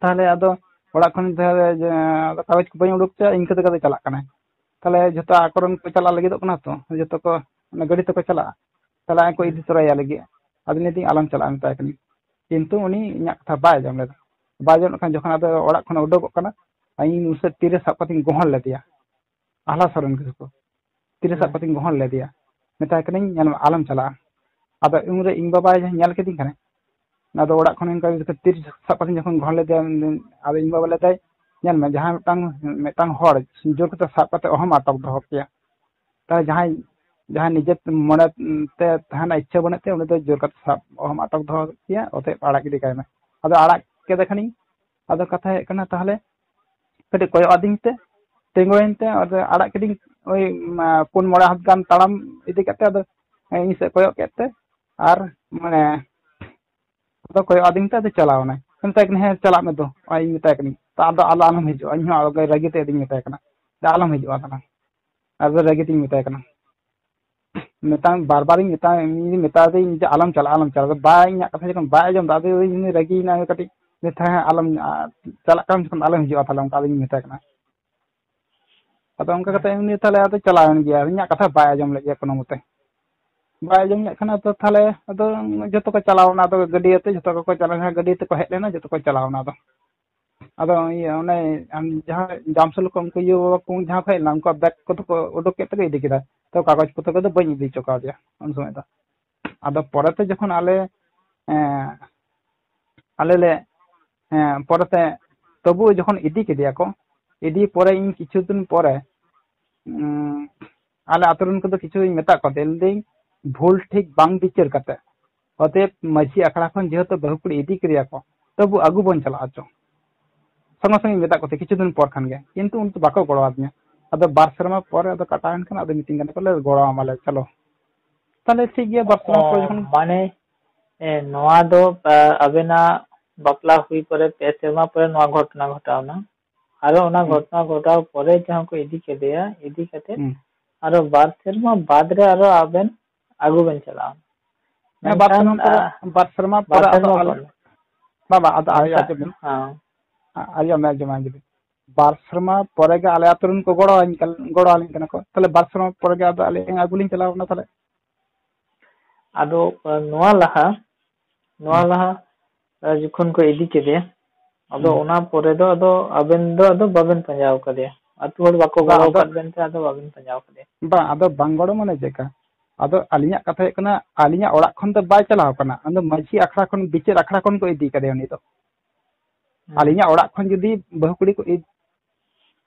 ᱛᱟᱦᱞᱮ ᱟᱫᱚ ᱚᱲᱟᱜ ᱠᱷᱚᱱ ᱛᱟᱦᱞᱮ ᱡᱮ, ᱟᱫᱚ ᱠᱟᱜᱚᱡᱽ ᱠᱚ ᱵᱟᱹᱧ ᱩᱰᱩᱠ ᱦᱚᱪᱚᱭᱟ, ᱤᱱᱠᱟᱹ ᱛᱮᱜᱮ ᱟᱫᱚ ᱪᱟᱞᱟᱜ ᱠᱟᱱᱟᱭ᱾ ᱛᱟᱦᱞᱮ ᱡᱷᱚᱛᱚ ᱟᱠᱚᱨᱮᱱ ᱠᱚ ᱪᱟᱞᱟᱜ ᱞᱟᱹᱜᱤᱫᱚᱜ ᱠᱟᱱᱟ ᱛᱚ, ᱡᱷᱚᱛᱚ ᱠᱚ ᱚᱱᱟ ᱜᱟᱹᱰᱤ ᱛᱮᱠᱚ ᱪᱟᱞᱟᱜᱼᱟ᱾ ᱛᱟᱦᱞᱮ ᱟᱡ ᱠᱚ ᱦᱩᱸ᱾ ᱤᱫᱤ ᱛᱚᱨᱟᱭᱟ ᱞᱟᱹᱜᱤᱫ᱾ ᱟᱫᱚ ᱞᱟᱹᱭᱫᱟᱹᱧ, "ᱟᱞᱚᱢ ᱪᱟᱞᱟᱜᱼᱟ", ᱢᱮᱛᱟᱭ ᱠᱟᱹᱱᱟᱹᱧ᱾ ᱠᱤᱱᱛᱩ ᱩᱱᱤ ᱤᱧᱟᱹᱜ ᱠᱟᱛᱷᱟ ᱵᱟᱭ ᱟᱸᱡᱚᱢ ᱞᱮᱫᱟ᱾ ᱵᱟᱭ ᱟᱸᱡᱚᱢ ᱞᱮᱠᱷᱟᱱ ᱡᱚᱠᱷᱚᱱ ᱟᱫᱚ ᱚᱲᱟᱜ ᱠᱷᱚᱱ ᱩᱰᱩᱠᱚᱜ ᱠᱟᱱᱟ, ᱟᱨ ᱤᱧ ᱩᱱᱤ ᱥᱮᱫ ᱛᱤᱨᱮ ᱥᱟᱵ ᱠᱟᱛᱮᱧ ᱜᱚᱦᱚᱲ ᱞᱮᱫᱮᱭᱟ᱾ ᱟᱦᱞᱟ ᱥᱚᱨᱮᱱ ᱠᱤᱥᱠᱩ, ᱛᱤᱨᱮ ᱥᱟᱵ ᱠᱟᱛᱮᱧ ᱜᱚᱦᱚᱲ ᱞᱮᱫᱮᱭᱟ, ᱢᱮᱛᱟᱭ ᱠᱟᱹᱱᱟᱹᱧ, "ᱧᱮᱞ ᱢᱮ, ᱟᱞᱚᱢ ᱪᱟᱞᱟᱜᱼᱟ᱾" ᱟᱫᱚ ᱩᱱᱨᱮ ᱤᱧ ᱵᱟᱵᱟᱭ ᱧᱮᱞ ᱠᱤᱫᱤᱧ ᱠᱷᱟᱱᱮ, ᱟᱫᱚ ᱚᱲᱟᱜ ᱠᱷᱚᱱ ᱚᱱᱠᱟ ᱛᱤᱨ ᱥᱟᱵ ᱠᱟᱛᱮ ᱡᱚᱠᱷᱚᱱ ᱜᱚᱦᱚᱲ ᱞᱮᱫᱮᱭᱟ, ᱟᱫᱚ ᱤᱧ ᱵᱟᱵᱟ ᱞᱟᱹᱭ ᱫᱟᱭ, "ᱧᱮᱞ ᱢᱮ, ᱡᱟᱦᱟᱸᱭ ᱢᱤᱫᱴᱟᱝ, ᱢᱤᱫᱴᱟᱝ ᱦᱚᱲ ᱡᱳᱨ ᱠᱟᱛᱮ ᱥᱟᱵ ᱠᱟᱛᱮ ᱚᱦᱚᱢ ᱟᱴᱚᱠ ᱫᱚᱦᱚ ᱠᱮᱭᱟ, ᱛᱟᱦᱞᱮ ᱡᱟᱦᱟᱸᱭ, ᱡᱟᱦᱟᱸᱭ ᱱᱤᱡᱮ ᱢᱚᱱᱮ ᱛᱮ ᱛᱟᱦᱮᱱᱟ, ᱤᱪᱪᱷᱟᱹ ᱵᱟᱹᱱᱩᱜ ᱛᱮ, ᱩᱱᱤ ᱫᱚ ᱡᱳᱨ ᱠᱟᱛᱮ ᱥᱟᱵ ᱚᱦᱚᱢ ᱟᱴᱚᱠ ᱫᱚᱦᱚ ᱠᱮᱭᱟ, ᱚᱛᱮᱫ ᱟᱲᱟᱜ ᱜᱤᱰᱤ ᱠᱟᱭ ᱢᱮ᱾" ᱟᱫᱚ ᱟᱲᱟᱜ ᱠᱮᱫᱮ ᱠᱷᱟᱱᱤᱧ᱾ ᱟᱫᱚ ᱠᱟᱛᱷᱟ ᱦᱩᱭᱩᱜ ᱠᱟᱱᱟ, ᱛᱟᱦᱞᱮ ᱠᱟᱹᱴᱤᱡ ᱠᱚᱭᱚᱜ ᱟᱹᱫᱤᱧ ᱛᱮ, ᱛᱤᱸᱜᱩᱭᱮᱱ ᱛᱮ, ᱟᱫᱚ ᱟᱲᱟᱜ ᱠᱤᱫᱤᱧ᱾ ᱳᱭ, ᱢᱟ, ᱯᱩᱱ ᱢᱚᱬᱮ ᱦᱟᱛ ᱜᱟᱱ ᱛᱟᱲᱟᱢ ᱤᱫᱤ ᱠᱟᱛᱮ, ᱟᱫᱚ ᱤᱧ ᱥᱮᱫ ᱠᱚᱭᱚᱜ ᱠᱮᱫ ᱛᱮ, ᱟᱨ, ᱢᱟᱱᱮ, ᱟᱫᱚ ᱠᱚᱭᱚᱜ ᱟᱹᱫᱤᱧ ᱛᱮ ᱟᱫᱚ ᱪᱟᱞᱟᱣ ᱮᱱᱟᱭ᱾ ᱢᱮᱛᱟᱭ ᱠᱟᱹᱱᱟᱹᱧ, "ᱦᱮᱸ, ᱪᱟᱞᱟᱜ ᱢᱮ ᱛᱚ", ᱤᱧ ᱢᱮᱛᱟᱭ ᱠᱟᱹᱱᱟᱹᱧ᱾ ᱛᱚ ᱟᱫᱚ ᱟᱞᱚ, ᱟᱞᱚᱢ ᱦᱤᱡᱩᱜᱼᱟ᱾ ᱤᱧ ᱦᱚᱸ ᱟᱫᱚ ᱨᱟᱹᱜᱤ ᱛᱮ ᱟᱫᱚᱧ ᱢᱮᱛᱟᱭ ᱠᱟᱱᱟ, "ᱫᱟ, ᱟᱞᱚᱢ ᱦᱤᱡᱩᱜᱼᱟ ᱛᱟᱦᱞᱮ᱾" ᱟᱫᱚ ᱨᱟᱹᱜᱤ ᱛᱮᱧ ᱢᱮᱛᱟᱭ ᱠᱟᱱᱟ᱾ ᱢᱮᱛᱟᱢ, ᱵᱟᱨ ᱵᱟᱨᱤᱧ ᱢᱮᱛᱟᱭ, ᱤᱧ ᱢᱮᱛᱟ ᱫᱤᱧ ᱡᱮ, "ᱟᱞᱚᱢ ᱪᱟᱞᱟᱜᱼᱟ, ᱟᱞᱚᱢ ᱪᱟᱞᱟᱜᱼᱟ᱾" ᱟᱫᱚ ᱵᱟᱭ, ᱤᱧᱟᱹᱜ ᱠᱟᱛᱷᱟ ᱡᱚᱠᱷᱚᱱ ᱵᱟᱭ ᱟᱸᱡᱚᱢ ᱮᱫᱟ, ᱟᱫᱚ ᱤᱧ ᱨᱟᱹᱜᱤᱭᱮᱱᱟ ᱠᱟᱹᱴᱤᱡ, ᱡᱮ, "ᱦᱮᱸ, ᱟᱞᱚᱢ, ᱟ, ᱪᱟᱞᱟᱜ ᱠᱟᱱ ᱡᱚᱠᱷᱚᱱ ᱟᱞᱚᱢ ᱦᱤᱡᱩᱜᱼᱟ ᱛᱟᱦᱞᱮ", ᱚᱱᱠᱟ ᱟᱫᱚᱧ ᱢᱮᱛᱟᱭ ᱠᱟᱱᱟ᱾ ᱟᱫᱚ ᱚᱱᱠᱟ ᱠᱟᱛᱮ ᱩᱱᱤ ᱛᱟᱦᱞᱮ ᱟᱫᱚ ᱪᱟᱞᱟᱣᱮᱱ ᱜᱮᱭᱟ, ᱤᱧᱟᱹᱜ ᱠᱟᱛᱷᱟ ᱵᱟᱭ ᱟᱸᱡᱚᱢ ᱞᱮᱫ ᱜᱮᱭᱟ ᱠᱳᱱᱳ ᱢᱚᱛᱮ᱾ ᱵᱟᱭ ᱟᱸᱡᱚᱢ ᱞᱮᱫ ᱠᱷᱟᱱ ᱟᱫᱚ ᱛᱟᱦᱞᱮ ᱟᱫᱚ ᱡᱚᱛᱚ ᱠᱚ ᱪᱟᱞᱟᱣ ᱮᱱᱟ, ᱟᱫᱚ ᱜᱟᱹᱰᱤ ᱟᱛᱮ ᱡᱚᱛᱚ ᱠᱚᱠᱚ ᱪᱟᱞᱟᱣ ᱮᱱᱟ, ᱜᱟᱹᱰᱤ ᱛᱮᱠᱚ ᱦᱮᱡ ᱞᱮᱱᱟ, ᱡᱚᱛᱚ ᱠᱚ ᱪᱟᱞᱟᱣ ᱮᱱᱟ᱾ ᱟᱫᱚ ᱟᱫᱚ ᱤᱭᱟᱹ, ᱚᱱᱮ ᱟᱢ ᱡᱟᱦᱟᱸ ᱡᱟᱢᱥᱚᱞ ᱠᱚ, ᱩᱱᱠᱩ ᱤᱭᱟᱹ ᱵᱟᱵᱟ ᱠᱚ ᱡᱟᱦᱟᱸ ᱠᱚ ᱦᱮᱡ ᱞᱮᱱᱟ, ᱩᱱᱠᱩᱣᱟᱜ ᱵᱮᱜᱽ ᱠᱚᱫᱚ ᱠᱚ ᱩᱰᱩᱠ ᱠᱮᱫ ᱛᱮᱠᱚ ᱤᱫᱤ ᱠᱮᱫᱟ, ᱛᱚ ᱠᱟᱜᱚᱡᱽ ᱯᱚᱛᱨᱚ ᱠᱚᱫᱚ ᱵᱟᱹᱧ ᱤᱫᱤ ᱦᱚᱪᱚ ᱠᱟᱣᱫᱮᱭᱟ ᱩᱱ ᱥᱚᱢᱚᱭ ᱫᱚ᱾ ᱟᱫᱚ ᱯᱚᱨᱮᱛᱮ ᱡᱚᱠᱷᱚᱱ ᱟᱞᱮ, ᱮᱸ, ᱟᱞᱮ ᱞᱮ, ᱮᱸ, ᱯᱚᱨᱮᱛᱮ ᱛᱚᱵᱩ ᱡᱚᱠᱷᱚᱱ ᱤᱫᱤ ᱠᱮᱫᱮᱭᱟ ᱠᱚ, ᱤᱫᱤ ᱯᱚᱨᱮ ᱤᱧ ᱠᱤᱪᱷᱩ ᱫᱤᱱ ᱯᱚᱨᱮ, ᱩᱸ, ᱟᱞᱮ ᱟᱛᱳ ᱨᱮᱱ ᱠᱚᱫᱚ ᱠᱤᱪᱷᱩᱧ ᱢᱮᱛᱟᱜ ᱠᱚᱣᱟ, ᱞᱟᱹᱭ ᱫᱟᱹᱧ, "ᱵᱷᱩᱞ ᱴᱷᱤᱠ ᱵᱟᱝ ᱵᱤᱪᱟᱹᱨ ᱠᱟᱛᱮ, ᱚᱛᱚᱮᱵ ᱢᱟᱹᱡᱷᱤ ᱟᱠᱷᱲᱟ ᱠᱷᱚᱱ ᱡᱮᱦᱮᱛᱩ ᱵᱟᱹᱦᱩ ᱠᱩᱲᱤ ᱤᱫᱤ ᱠᱮᱫᱮᱭᱟ ᱠᱚ, ᱛᱚᱵᱩ ᱟᱹᱜᱩ ᱵᱚᱱ ᱪᱟᱞᱟᱜᱼᱟ ᱪᱚ᱾" ᱥᱚᱸᱜᱮ ᱥᱚᱸᱜᱮᱧ ᱢᱮᱛᱟᱜ ᱠᱚ ᱛᱟᱦᱮᱸ ᱠᱤᱪᱷᱩ ᱫᱤᱱ ᱯᱚᱨ ᱠᱷᱟᱱ ᱜᱮ, ᱠᱤᱱᱛᱩ ᱩᱱᱠᱩ ᱵᱟᱠᱚ ᱜᱚᱲᱚ ᱟᱫᱤᱧᱟ᱾ ᱟᱫᱚ ᱵᱟᱨ ᱥᱮᱨᱢᱟ ᱯᱚᱨᱮ ᱟᱫᱚ ᱠᱟᱴᱟᱣᱮᱱ ᱠᱷᱟᱱ ᱟᱫᱚ ᱢᱤᱛᱟᱹᱧ ᱠᱟᱱᱟ ᱠᱚ, "ᱞᱮ ᱜᱚᱲᱚ ᱟᱢᱟᱞᱮ, ᱪᱚᱞᱚ᱾" ᱛᱟᱦᱞᱮ ᱴᱷᱤᱠ ᱜᱮᱭᱟ, ᱵᱟᱨ ᱥᱮᱨᱢᱟ ᱚ, ᱯᱚᱨᱮ ᱡᱚᱠᱷᱚᱱ ᱢᱟᱱᱮ, ᱮ, ᱱᱚᱣᱟ ᱫᱚ, ᱟ, ᱟᱵᱮᱱᱟᱜ ᱵᱟᱯᱞᱟ ᱦᱩᱭ ᱯᱚᱨᱮ ᱯᱮ ᱥᱮᱨᱢᱟ ᱯᱚᱨᱮ ᱱᱚᱣᱟ ᱜᱷᱚᱴᱚᱱᱟ ᱜᱷᱚᱴᱟᱣ ᱮᱱᱟ᱾ ᱟᱨᱚ ᱚᱱᱟ ᱦᱩᱸ᱾ ᱜᱷᱚᱴᱚᱱᱟ ᱜᱷᱚᱴᱟᱣ ᱯᱚᱨᱮ ᱡᱟᱦᱟᱸ ᱠᱚ ᱤᱫᱤ ᱠᱮᱫᱮᱭᱟ, ᱤᱫᱤ ᱠᱟᱛᱮ ᱦᱩᱸ᱾ ᱟᱨᱚ ᱵᱟᱨ ᱥᱮᱨᱢᱟ ᱵᱟᱫ ᱨᱮ ᱟᱨᱚ ᱟᱵᱮᱱ ᱟᱹᱜᱩ ᱵᱮᱱ ᱪᱟᱞᱟᱣ ᱮᱱᱟ᱾ ᱦᱮᱸ, ᱵᱟᱨ ᱢᱮᱱᱠᱷᱟᱱ, ᱥᱮᱨᱢᱟ ᱯᱚᱨᱮ, ᱟ, ᱵᱟᱨ ᱥᱮᱨᱢᱟ ᱵᱟᱨ ᱯᱚᱨᱮ ᱟᱫᱚ ᱥᱮᱨᱢᱟ ᱟᱞᱮ, ᱯᱚᱨᱮ᱾ ᱵᱟᱵᱟ, ᱟᱫᱚ ᱟᱸᱡᱚᱢ, ᱚᱱᱠᱟ, ᱟᱸᱡᱚᱢ ᱵᱮᱱ᱾ ᱦᱮᱸ᱾ ᱟ-, ᱟᱸᱡᱚᱢ ᱢᱮ, ᱟᱸᱡᱚᱢ ᱢᱮ, ᱟᱸᱡᱚᱢ ᱢᱮ᱾ ᱵᱟᱨ ᱥᱮᱨᱢᱟ ᱯᱚᱨᱮ ᱜᱮ ᱟᱞᱮ ᱟᱛᱳ ᱨᱮᱱ ᱠᱚ ᱜᱚᱲᱚ ᱟᱹᱧ ᱠᱟᱱ, ᱜᱚᱲᱚ ᱟᱹᱞᱤᱧ ᱠᱟᱱᱟ ᱠᱚ᱾ ᱛᱟᱦᱞᱮ ᱵᱟᱨ ᱥᱮᱨᱢᱟ ᱯᱚᱨᱮ ᱜᱮ ᱟᱫᱚ ᱟᱞᱮ ᱟᱹᱜᱩ ᱞᱤᱧ ᱪᱟᱞᱟᱣ ᱠᱟᱱᱟ ᱛᱟᱦᱞᱮ᱾ ᱟᱫᱚ, ᱟ, ᱱᱚᱣᱟ ᱞᱟᱦᱟ, ᱱᱚᱣᱟ ᱦᱩᱸ᱾ ᱞᱟᱦᱟ, ᱟ, ᱡᱚᱠᱷᱚᱱ ᱠᱚ ᱤᱫᱤ ᱠᱮᱫᱮᱭᱟ, ᱟᱫᱚ ᱦᱩᱸ᱾ ᱚᱱᱟ ᱯᱚᱨᱮ ᱫᱚ ᱟᱫᱚ ᱟᱵᱮᱱ ᱫᱚ ᱟᱫᱚ ᱵᱟᱵᱮᱱ ᱯᱟᱸᱡᱟ ᱟᱠᱟᱫᱮᱭᱟ? ᱟᱹᱛᱩ ᱦᱚᱲ ᱵᱟᱠᱚ ᱵᱟᱝ, ᱜᱚᱲᱚ ᱟᱫᱚ ᱟᱠᱟᱫ ᱵᱮᱱᱛᱮ ᱟᱫᱚ ᱵᱟᱵᱮᱱ ᱯᱟᱸᱡᱟ ᱟᱠᱟᱫᱮᱭᱟ᱾ ᱵᱟᱝ, ᱟᱫᱚ ᱵᱟᱝ ᱜᱚᱲᱚ ᱢᱟᱱᱮ ᱪᱮᱫ ᱞᱮᱠᱟ? ᱟᱫᱚ ᱟᱹᱞᱤᱧᱟᱜ ᱠᱟᱛᱷᱟ ᱦᱩᱭᱩᱜ ᱠᱟᱱᱟ, ᱟᱹᱞᱤᱧᱟᱜ ᱚᱲᱟᱜ ᱠᱷᱚᱱ ᱫᱚ ᱵᱟᱭ ᱪᱟᱞᱟᱣ ᱠᱟᱱᱟ, ᱟᱫᱚ ᱢᱟᱹᱡᱷᱤ ᱟᱠᱷᱲᱟ ᱠᱷᱚᱱ, ᱵᱤᱪᱟᱹᱨ ᱟᱠᱷᱲᱟ ᱠᱷᱚᱱ ᱠᱚ ᱤᱫᱤ ᱠᱟᱫᱮᱭᱟ ᱩᱱᱤ ᱫᱚ᱾ ᱦᱮᱸ᱾ ᱟᱹᱞᱤᱧᱟᱜ ᱚᱲᱟᱜ ᱠᱷᱚᱱ ᱡᱩᱫᱤ ᱵᱟᱹᱦᱩ ᱠᱩᱲᱤ ᱠᱚ ᱤᱫ-,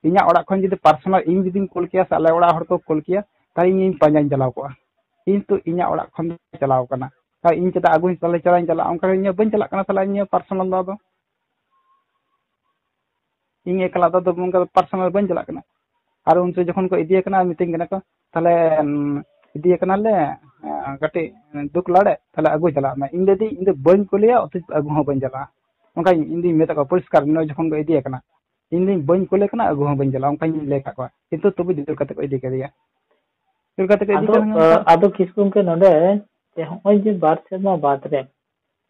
ᱤᱧᱟᱹᱜ ᱚᱲᱟᱜ ᱠᱷᱚᱱ ᱡᱩᱫᱤ personal ᱤᱧ ᱡᱩᱫᱤᱧ ᱠᱩᱞ ᱠᱮᱭᱟ ᱥᱮ ᱟᱞᱮ ᱚᱲᱟᱜ ᱦᱚᱲ ᱠᱚ ᱠᱩᱞ ᱠᱮᱭᱟ, ᱛᱟᱦᱞᱮ ᱤᱧᱤᱧ ᱯᱟᱸᱡᱟᱧ ᱪᱟᱞᱟᱣ ᱠᱚᱜᱼᱟ᱾ ᱠᱤᱱᱛᱩ ᱤᱧᱟᱹᱜ ᱚᱲᱟᱜ ᱠᱷᱚᱱ ᱫᱚ ᱪᱟᱞᱟᱣ ᱠᱟᱱᱟ, ᱛᱟᱦᱞᱮ ᱤᱧ ᱪᱮᱫᱟᱜ ᱟᱹᱜᱩᱧ, ᱛᱟᱦᱞᱮ ᱪᱟᱞᱟᱣᱤᱧ ᱪᱟᱞᱟᱜᱼᱟ? ᱚᱱᱠᱟ ᱤᱧ ᱵᱟᱹᱧ ᱪᱟᱞᱟᱜ ᱠᱟᱱᱟ, ᱛᱟᱦᱞᱮ ᱤᱧ personal ᱫᱚ ᱟᱫᱚ ᱤᱧ ᱮᱠᱞᱟ ᱫᱚ ᱟᱫᱚ ᱚᱱᱠᱟ personal ᱵᱟᱹᱧ ᱪᱟᱞᱟᱜ ᱠᱟᱱᱟ᱾ ᱟᱨ ᱩᱱᱠᱩ ᱡᱚᱠᱷᱚᱱ ᱠᱚ ᱤᱫᱤᱭᱮ ᱠᱟᱱᱟ, ᱢᱤᱛᱟᱹᱧ ᱠᱟᱱᱟ ᱠᱚ, "ᱛᱟᱦᱞᱮ, ᱩᱢ, ᱤᱫᱤᱭᱮ ᱠᱟᱱᱟᱞᱮ, ᱮ, ᱠᱟᱹᱴᱤᱡ ᱫᱩᱠ ᱞᱟᱲᱮ, ᱛᱟᱦᱞᱮ ᱟᱹᱜᱩ ᱪᱟᱞᱟᱜ ᱢᱮ᱾" ᱤᱧ ᱞᱟᱹᱭ ᱫᱟᱹᱧ, "ᱤᱧ ᱫᱚ ᱵᱟᱹᱧ ᱠᱩᱞᱮᱭᱟ, ᱚᱛᱷᱚᱪᱚ ᱟᱹᱜᱩ ᱦᱚᱸ ᱵᱟᱹᱧ ᱪᱟᱞᱟᱜᱼᱟ᱾" ᱚᱱᱠᱟ ᱤᱧ ᱫᱩᱧ ᱢᱮᱛᱟᱜ ᱠᱚᱣᱟ ᱯᱚᱨᱤᱥᱠᱟᱨ, ᱱᱚᱜᱼᱚᱭ ᱡᱚᱠᱷᱚᱱ ᱠᱚ ᱤᱫᱤᱭᱮ ᱠᱟᱱᱟ, "ᱤᱧ ᱫᱩᱧ ᱵᱟᱹᱧ ᱠᱩᱞᱮ ᱠᱟᱱᱟ, ᱟᱹᱜᱩ ᱦᱚᱸ ᱵᱟᱹᱧ ᱪᱟᱞᱟᱜᱼᱟ", ᱚᱱᱠᱟᱧ ᱞᱟᱹᱭ ᱟᱠᱟᱫ ᱠᱚᱣᱟ᱾ ᱠᱤᱱᱛᱩ ᱛᱚᱵᱩ ᱡᱳᱨ ᱠᱟᱛᱮ ᱠᱚ ᱤᱫᱤ ᱠᱟᱫᱮᱭᱟ᱾ ᱡᱳᱨ ᱠᱟᱛᱮ ᱠᱚ ᱤᱫᱤ ᱟᱫᱚ, ᱠᱟᱫᱮ ᱠᱷᱟᱱ ᱟᱹ, ᱟᱫᱚ ᱠᱤᱥᱠᱩ ᱜᱚᱢᱠᱮ, ᱱᱚᱰᱮ ᱡᱮ ᱦᱚᱸᱜᱼᱚᱭ ᱡᱮ ᱵᱟᱨ ᱥᱮᱨᱢᱟ ᱵᱟᱫᱽ ᱨᱮ,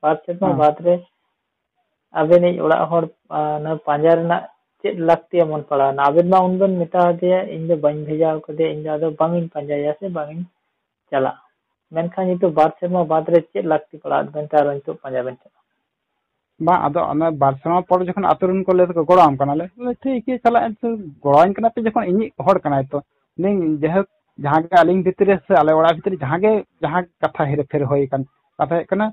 ᱵᱟᱨ ᱥᱮᱨᱢᱟ ᱦᱮᱸ᱾ ᱵᱟᱫᱽ ᱨᱮ ᱟᱵᱮᱱᱤᱡ ᱚᱲᱟᱜ ᱦᱚᱲ, ᱟ, ᱚᱱᱟ ᱯᱟᱸᱡᱟ ᱨᱮᱱᱟᱜ ᱪᱮᱫ ᱞᱟᱹᱠᱛᱤ ᱮᱢᱚᱱ ᱯᱟᱲᱟᱣᱱᱟ? ᱟᱵᱮᱱ ᱢᱟ ᱩᱱᱵᱮᱱ ᱢᱮᱛᱟ ᱫᱮᱭᱟ, "ᱤᱧ ᱫᱚ ᱵᱟᱹᱧ ᱵᱷᱮᱡᱟ ᱟᱠᱟᱫᱮᱭᱟ, ᱤᱧ ᱫᱚ ᱟᱫᱚ ᱵᱟᱝ ᱤᱧ ᱯᱟᱸᱡᱟᱭᱟ ᱥᱮ ᱵᱟᱝ ᱤᱧ ᱪᱟᱞᱟᱜᱼᱟ᱾" ᱢᱮᱱᱠᱷᱟᱱ ᱱᱤᱛᱚᱜ ᱵᱟᱨ ᱥᱮᱨᱢᱟ ᱵᱟᱫᱽ ᱨᱮ ᱪᱮᱫ ᱞᱟᱹᱠᱛᱤ ᱯᱟᱲᱟᱣᱟᱫ ᱵᱮᱱ ᱛᱮ ᱟᱨᱚ ᱱᱤᱛᱚᱜ ᱯᱟᱸᱡᱟ ᱵᱮᱱ ᱪᱟᱞᱟᱜᱼᱟ? ᱵᱟᱝ, ᱟᱫᱚ ᱚᱱᱟ ᱵᱟᱨ ᱥᱮᱨᱢᱟ ᱯᱚᱨ ᱡᱚᱠᱷᱚᱱ ᱟᱛᱳ ᱨᱮᱱ ᱠᱚ ᱞᱟᱹᱭ ᱫᱟᱠᱚ, "ᱜᱚᱲᱚᱣᱟᱢ ᱠᱟᱱᱟᱞᱮ", ᱴᱷᱤᱠ ᱜᱮᱭᱟ, ᱪᱟᱞᱟᱜ ᱟᱹᱧ, ᱜᱚᱲᱚᱣᱟᱹᱧ ᱠᱟᱱᱟ ᱯᱮ ᱡᱚᱠᱷᱚᱱ, ᱤᱧᱤᱡ ᱦᱚᱲ ᱠᱟᱱᱟᱭ ᱛᱚ, ᱞᱟᱹᱭᱟᱹᱧ, ᱡᱟᱭᱦᱳᱠ, ᱡᱟᱦᱟᱸ ᱜᱮ ᱟᱹᱞᱤᱧ ᱵᱷᱤᱛᱨᱤ ᱨᱮ ᱥᱮ ᱟᱞᱮ ᱚᱲᱟᱜ ᱵᱷᱤᱛᱨᱤ ᱨᱮ ᱡᱟᱦᱟᱸ ᱜᱮ, ᱡᱟᱦᱟᱸ ᱠᱟᱛᱷᱟ ᱦᱮᱨ ᱯᱷᱮᱨ ᱦᱩᱭ ᱟᱠᱟᱱ, ᱠᱟᱛᱷᱟ ᱦᱩᱭᱩᱜ ᱠᱟᱱᱟ,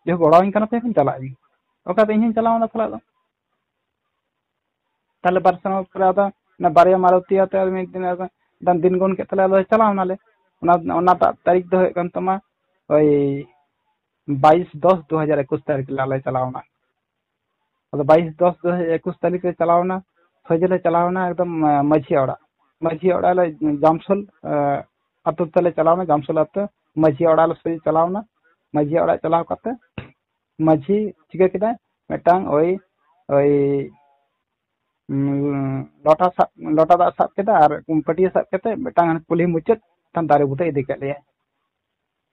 ᱡᱟᱭᱦᱳᱠ, ᱜᱚᱲᱚᱣᱟᱹᱧ ᱠᱟᱱᱟ ᱯᱮ, ᱮᱠᱷᱚᱱ ᱪᱟᱞᱟᱜ ᱟᱹᱧ᱾ ᱚᱱᱠᱟᱛᱮ ᱤᱧ ᱦᱚᱸᱧ ᱪᱟᱞᱟᱣ ᱮᱱᱟ ᱛᱟᱦᱞᱮ ᱟᱫᱚ᱾ ᱛᱟᱦᱞᱮ ᱵᱟᱨ ᱥᱮᱨᱢᱟ ᱯᱚᱨᱮ ᱟᱫᱚ ᱚᱱᱟ ᱵᱟᱨᱭᱟ ᱢᱟᱨᱚᱛᱤ ᱟᱛᱮ ᱟᱨ ᱢᱤᱫ ᱫᱤᱱ ᱟᱫᱚ ᱢᱤᱫᱴᱟᱝ ᱫᱤᱱ ᱜᱚᱱ ᱠᱮᱫ ᱛᱟᱞᱮ, ᱟᱫᱚ ᱪᱟᱞᱟᱣ ᱮᱱᱟᱞᱮ᱾ ᱚᱱᱟ, ᱚᱱᱟᱴᱟᱜ ᱛᱟᱹᱨᱤᱠᱷ ᱫᱚ ᱦᱩᱭᱩᱜ ᱠᱟᱱ ᱛᱟᱢᱟ ᱳᱭ ᱵᱟᱭᱤᱥ ᱫᱚᱥ ᱫᱩ ᱦᱟᱡᱟᱨ ᱮᱠᱩᱥ ᱛᱟᱹᱨᱤᱠᱷ ᱨᱮ ᱟᱞᱮ ᱪᱟᱞᱟᱣ ᱮᱱᱟ᱾ ᱟᱫᱚ ᱵᱟᱭᱤᱥ ᱫᱚᱥ ᱫᱩ ᱦᱟᱡᱟᱨ ᱮᱠᱩᱥ ᱛᱟᱹᱨᱤᱠᱷ ᱨᱮ ᱪᱟᱞᱟᱣ ᱮᱱᱟ, ᱥᱚᱡᱷᱮ ᱞᱮ ᱪᱟᱞᱟᱣ ᱮᱱᱟ ᱮᱠᱫᱚᱢ, ᱟᱸ, ᱢᱟᱹᱡᱷᱤ ᱚᱲᱟᱜ᱾ ᱢᱟᱹᱡᱷᱤ ᱚᱲᱟᱜ ᱞᱮ ᱡᱟᱢᱥᱳᱞ, ᱟᱸ, ᱟᱛᱳ ᱛᱮᱞᱮ ᱪᱟᱞᱟᱣ ᱮᱱᱟ, ᱡᱟᱢᱥᱳᱞ ᱟᱛᱳ᱾ ᱢᱟᱹᱡᱷᱤ ᱚᱲᱟᱜ ᱞᱮ ᱥᱚᱡᱷᱮ ᱪᱟᱞᱟᱣ ᱮᱱᱟ᱾ ᱢᱟᱹᱡᱷᱤ ᱚᱲᱟᱜ ᱪᱟᱞᱟᱣ ᱠᱟᱛᱮ ᱢᱟᱹᱡᱷᱤ ᱪᱤᱠᱟᱹ ᱠᱮᱫᱟᱭ, ᱢᱤᱫᱴᱟᱝ ᱳᱭ, ᱳᱭ, ᱩᱸ, ᱞᱚᱴᱟ ᱥᱟᱵ, ᱞᱚᱴᱟ ᱫᱟᱜ ᱥᱟᱵ ᱠᱮᱫᱟ ᱟᱨ ᱯᱟᱹᱴᱭᱟᱹ ᱥᱟᱵ ᱠᱟᱛᱮ ᱢᱤᱫᱴᱟᱝ ᱦᱟᱱᱮ ᱠᱩᱞᱦᱤ ᱢᱩᱪᱟᱹᱫ ᱢᱤᱫᱴᱟᱝ ᱫᱟᱨᱮ ᱵᱩᱴᱟᱹ ᱤᱫᱤ ᱠᱮᱫ ᱞᱮᱭᱟ᱾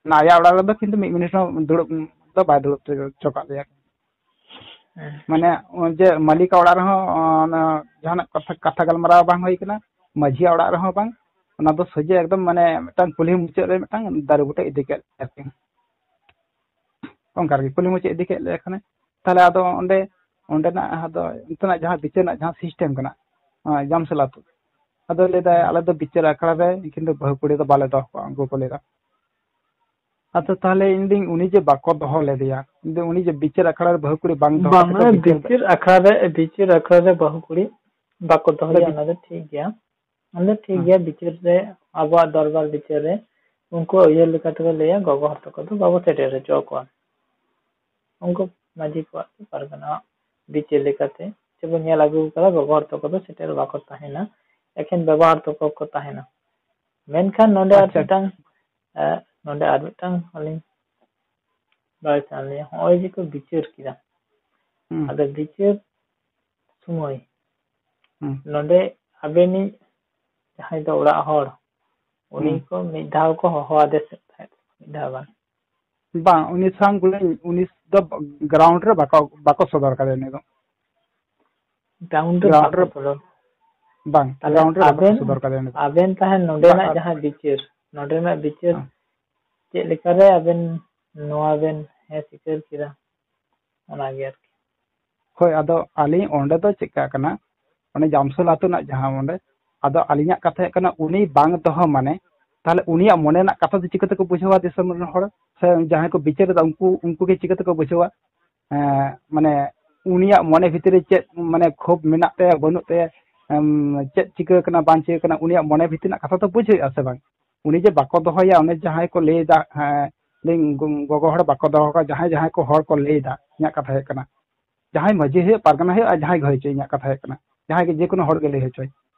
ᱚᱱᱟ ᱟᱭᱟᱜ ᱚᱲᱟᱜ ᱨᱮᱫᱚ ᱠᱤᱱᱛᱩ ᱢᱤᱫ ᱢᱤᱱᱤᱴ ᱦᱚᱸ ᱫᱩᱲᱩᱵ ᱫᱚ ᱵᱟᱭ ᱫᱩᱲᱩᱵ ᱦᱚᱪᱚ ᱠᱟᱜ ᱞᱮᱭᱟ᱾ ᱦᱮᱸ᱾ ᱢᱟᱱᱮ, ᱚᱱ-, ᱡᱮ ᱢᱟᱹᱞᱤᱠᱟᱜ ᱚᱲᱟᱜ ᱨᱮᱦᱚᱸ, ᱚᱱᱟ ᱡᱟᱦᱟᱱᱟᱜ ᱠᱟᱛᱷᱟ, ᱠᱟᱛᱷᱟ ᱜᱟᱞᱢᱟᱨᱟᱣ ᱵᱟᱝ ᱦᱩᱭ ᱠᱟᱱᱟ, ᱢᱟᱹᱡᱷᱤᱭᱟᱜ ᱚᱲᱟᱜ ᱨᱮᱦᱚᱸ ᱵᱟᱝ, ᱚᱱᱟ ᱫᱚ ᱥᱚᱡᱷᱮ ᱮᱠᱫᱚᱢ ᱢᱟᱱᱮ ᱢᱤᱫᱴᱟᱝ ᱠᱩᱞᱦᱤ ᱢᱩᱪᱟᱹᱫ ᱨᱮ ᱢᱤᱫᱴᱟᱝ ᱫᱟᱨᱮ ᱵᱩᱴᱟᱹ ᱤᱫᱤ ᱠᱮᱫ ᱞᱮᱭᱟ ᱟᱨᱠᱤ᱾ ᱚᱱᱠᱟ ᱨᱮᱜᱮ ᱠᱩᱞᱦᱤ ᱢᱩᱪᱟᱹᱫ ᱤᱫᱤ ᱠᱮᱫ ᱞᱮᱭᱟ ᱠᱷᱟᱱᱮ᱾ ᱛᱟᱦᱞᱮ ᱟᱫᱚ ᱚᱸᱰᱮ, ᱚᱸᱰᱮᱱᱟᱜ ᱟᱫᱚ ᱚᱱᱛᱮᱱᱟᱜ ᱡᱟᱦᱟᱸ ᱵᱤᱪᱟᱹᱨ ᱨᱮᱱᱟᱜ ᱡᱟᱦᱟᱸ system ᱠᱟᱱᱟ, ᱡᱟᱢᱥᱮᱞ ᱟᱹᱛᱩ᱾ ᱟᱫᱚ ᱞᱟᱹᱭ ᱫᱟᱭ, ᱟᱞᱮ ᱫᱚ ᱵᱤᱪᱟᱹᱨ ᱟᱠᱷᱲᱟ ᱨᱮ ᱠᱤᱱᱛᱩ ᱵᱟᱹᱦᱩ ᱠᱩᱲᱤ ᱫᱚ ᱵᱟᱞᱮ ᱫᱚᱦᱚ ᱠᱚᱣᱟ, ᱩᱱᱠᱩ ᱠᱚ ᱞᱟᱹᱭ ᱫᱟ᱾ ᱟᱫᱚ ᱛᱟᱦᱚᱞᱮ ᱤᱧ ᱫᱚᱧ, ᱩᱱᱤ ᱡᱮ ᱵᱟᱠᱚ ᱫᱚᱦᱚ ᱞᱮᱫᱮᱭᱟ, ᱤᱧ ᱫᱚ ᱩᱱᱤ ᱡᱮ ᱵᱤᱪᱟᱹᱨ ᱟᱠᱷᱲᱟ ᱨᱮ ᱵᱟᱹᱦᱩ ᱠᱩᱲᱤ ᱵᱟᱝ ᱫᱚᱦᱚ ᱠᱟᱛᱮ ᱵᱟᱝᱟ, ᱠᱚ ᱵᱤᱪᱟᱹᱨ ᱵᱤᱪᱟᱹᱨ ᱟᱠᱷᱲᱟ ᱨᱮ, ᱵᱤᱪᱟᱹᱨ ᱟᱠᱷᱲᱟ ᱨᱮ ᱵᱟᱹᱦᱩ ᱠᱩᱲᱤ ᱵᱟᱠᱚ ᱫᱚᱦᱚᱭᱟ, ᱵᱤ- ᱚᱱᱟ ᱫᱚ ᱴᱷᱤᱠ ᱜᱮᱭᱟ᱾ ᱚᱱᱟ ᱫᱚ ᱴᱷᱤᱠ ᱦᱮᱸ᱾ ᱜᱮᱭᱟ, ᱵᱤᱪᱟᱹᱨ ᱨᱮ, ᱟᱵᱚᱣᱟᱜ ᱫᱚᱨᱵᱟᱨ ᱵᱤᱪᱟᱹᱨ ᱨᱮ ᱩᱱᱠᱩᱣᱟᱜ ᱩᱭᱦᱟᱹᱨ ᱞᱮᱠᱟ ᱛᱮᱠᱚ ᱞᱟᱹᱭᱟ, ᱜᱚᱜᱚ ᱦᱚᱲ ᱛᱟᱠᱚ ᱫᱚ ᱵᱟᱵᱚ ᱥᱮᱴᱮᱨ ᱦᱚᱪᱚ ᱟᱠᱚᱣᱟ᱾ ᱩᱱᱠᱩ ᱢᱟᱹᱡᱷᱤ ᱠᱚᱣᱟᱜ ᱥᱮ ᱯᱟᱨᱜᱟᱱᱟ ᱵᱤᱪᱟᱹᱨ ᱞᱮᱠᱟᱛᱮ ᱪᱮ ᱵᱚᱱ ᱧᱮᱞ ᱟᱹᱜᱩ ᱠᱟᱫᱟ, ᱜᱚᱜᱚ ᱦᱚᱲ ᱛᱟᱠᱚ ᱫᱚ ᱥᱮᱴᱮᱨ ᱵᱟᱠᱚ ᱛᱟᱦᱮᱱᱟ, ᱮᱠᱷᱮᱱ ᱵᱟᱵᱟ ᱦᱚᱲ ᱛᱟᱠᱚ ᱠᱚ ᱛᱟᱦᱮᱱᱟ᱾ ᱢᱮᱱᱠᱷᱟᱱ ᱱᱚᱰᱮ ᱟᱨ ᱟᱪᱪᱷᱟ᱾ ᱢᱤᱫᱴᱟᱝ, ᱮ, ᱱᱚᱰᱮ ᱟᱨ ᱢᱤᱫᱴᱟᱝ ᱟᱹᱞᱤᱧ ᱵᱟᱲᱟᱭ ᱥᱟᱱᱟ ᱞᱤᱧᱟ, ᱦᱚᱸᱜᱼᱚᱭ ᱡᱮ ᱠᱚ ᱵᱤᱪᱟᱹᱨ ᱠᱮᱫᱟ, ᱦᱩᱸ᱾ ᱟᱫᱚ ᱵᱤᱪᱟᱹᱨ ᱥᱚᱢᱚᱭ ᱦᱩᱸ᱾ ᱱᱚᱰᱮ ᱟᱵᱮᱱᱤᱡ ᱡᱟᱦᱟᱸᱭ ᱫᱚ ᱚᱲᱟᱜ ᱦᱚᱲ, ᱩᱱᱤ ᱦᱩᱸ᱾ ᱠᱚ ᱢᱤᱫ ᱫᱷᱟᱣ ᱠᱚ ᱦᱚᱦᱚ ᱟᱫᱮ ᱛᱟᱦᱮᱸᱫ, ᱢᱤᱫ ᱫᱷᱟᱣ ᱜᱟᱱ᱾ ᱵᱟᱝ, ᱩᱱᱤ ᱥᱟᱶ ᱜᱮ ᱩᱱᱤ ᱫᱚ ᱜᱨᱟᱣᱩᱱᱰ ᱨᱮ ᱵᱟᱠᱚ, ᱵᱟᱠᱚ ᱥᱚᱫᱚᱨ ᱠᱟᱫᱮᱭᱟ ᱩᱱᱤ ᱫᱚ᱾ ᱜᱨᱟᱣᱩᱱᱰ ᱨᱮ ᱜᱨᱟᱣᱩᱱᱰ ᱵᱟᱠᱚ ᱨᱮ ᱥᱚᱫᱚᱨ᱾ ᱵᱟᱝ, ᱛᱟᱦᱞᱮ ᱜᱨᱟᱣᱩᱱᱰ ᱨᱮ ᱵᱟᱠᱚ ᱟᱵᱮᱱ, ᱥᱚᱫᱚᱨ ᱠᱟᱫᱮᱭᱟ ᱩᱱᱤ ᱫᱚ᱾ ᱟᱵᱮᱱ ᱛᱟᱦᱮᱸ ᱱᱚᱰᱮᱱᱟᱜ ᱵᱟ-, ᱡᱟᱦᱟᱸ ᱵᱤᱪᱟᱹᱨ, ᱱᱚᱰᱮᱱᱟᱜ ᱵᱤᱪᱟᱹᱨ ᱦᱮᱸ᱾ ᱪᱮᱫ ᱞᱮᱠᱟᱨᱮ ᱟᱵᱮᱱ ᱱᱚᱣᱟ ᱵᱮᱱ ᱦᱮᱸ ᱥᱤᱠᱟᱹᱨ ᱠᱮᱫᱟ, ᱚᱱᱟᱜᱮ ᱟᱨᱠᱤ᱾ ᱦᱳᱭ, ᱟᱫᱚ ᱟᱹᱞᱤᱧ ᱚᱸᱰᱮ ᱫᱚ ᱪᱮᱫ ᱠᱟ ᱠᱟᱱᱟ, ᱚᱱᱮ ᱡᱟᱢᱥᱚᱞ ᱟᱹᱛᱩ ᱨᱮᱱᱟᱜ ᱡᱟᱦᱟᱸ ᱚᱸᱰᱮ, ᱟᱫᱚ ᱟᱹᱞᱤᱧᱟᱜ ᱠᱟᱛᱷᱟ ᱦᱩᱭᱩᱜ ᱠᱟᱱᱟ, ᱩᱱᱤ ᱵᱟᱝ ᱫᱚᱦᱚ ᱢᱟᱱᱮ, ᱛᱟᱦᱞᱮ ᱩᱱᱤᱭᱟᱜ ᱢᱚᱱᱮ ᱨᱮᱱᱟᱜ ᱠᱟᱛᱷᱟ ᱫᱚ ᱪᱤᱠᱟᱹ ᱛᱮᱠᱚ ᱵᱩᱡᱷᱟᱹᱣᱟ ᱫᱤᱥᱚᱢ ᱨᱮᱱ ᱦᱚᱲ? ᱥᱮ ᱡᱟᱦᱟᱸᱭ ᱠᱚ ᱵᱤᱪᱟᱹᱨ ᱮᱫᱟ, ᱩᱱᱠᱩ, ᱩᱱᱠᱩ ᱜᱮ ᱪᱤᱠᱟᱹ ᱛᱮᱠᱚ ᱵᱩᱡᱷᱟᱹᱣᱟ? ᱮᱸ, ᱢᱟᱱᱮ, ᱩᱱᱤᱭᱟᱜ ᱢᱚᱱᱮ ᱵᱷᱤᱛᱤᱨ ᱨᱮ ᱪᱮᱫ, ᱢᱟᱱᱮ, ᱠᱷᱳᱵᱽ ᱢᱮᱱᱟᱜ ᱛᱟᱭᱟ, ᱵᱟᱹᱱᱩᱜ ᱛᱟᱭᱟ, ᱮᱢ, ᱪᱮᱫ ᱪᱤᱠᱟᱹ ᱠᱟᱱᱟ, ᱵᱟᱝ ᱪᱤᱠᱟᱹ ᱠᱟᱱᱟ, ᱩᱱᱤᱭᱟᱜ ᱢᱚᱱᱮ ᱵᱷᱤᱛᱤᱨ ᱨᱮᱱᱟᱜ ᱠᱟᱛᱷᱟ ᱫᱚ ᱵᱩᱡᱷᱟᱹᱣ ᱦᱩᱭᱩᱜᱼᱟ ᱥᱮ ᱵᱟᱝ? ᱩᱱᱤ ᱡᱮ ᱵᱟᱠᱚ ᱫᱚᱦᱚᱭᱟ, ᱚᱱᱮ ᱡᱟᱦᱟᱸᱭ ᱠᱚ ᱞᱟᱹᱭ ᱮᱫᱟ, ᱦᱮᱸ, ᱞᱟᱹᱭ, ᱜᱚ-, ᱜᱚᱜᱚ ᱦᱚᱲ ᱵᱟᱠᱚ ᱫᱚᱦᱚ ᱠᱚᱣᱟ, ᱡᱟᱦᱟᱸᱭ, ᱡᱟᱦᱟᱸᱭ ᱠᱚ ᱦᱚᱲ ᱠᱚ ᱞᱟᱹᱭ ᱮᱫᱟ, ᱤᱧᱟᱹᱜ ᱠᱟᱛᱷᱟ ᱦᱩᱭᱩᱜ ᱠᱟᱱᱟ, ᱡᱟᱦᱟᱸᱭ ᱢᱟᱹᱡᱷᱤ ᱦᱩᱭᱩᱜ, ᱯᱟᱨᱜᱟᱱᱟ ᱦᱩᱭᱩᱜ, ᱟᱨ ᱡᱟᱦᱟᱸᱭ ᱜᱮ ᱦᱩᱭ ᱦᱚᱪᱚᱭ, ᱤᱧᱟᱹᱜ ᱠᱟᱛᱷᱟ ᱦᱩᱭᱩᱜ ᱠᱟᱱᱟ, ᱡᱟᱦᱟᱸᱭ ᱜᱮ, ᱡᱮᱠᱳᱱᱳ ᱦᱚᱲ ᱜᱮ ᱞᱟᱹᱭ ᱦᱚᱪᱚᱭ,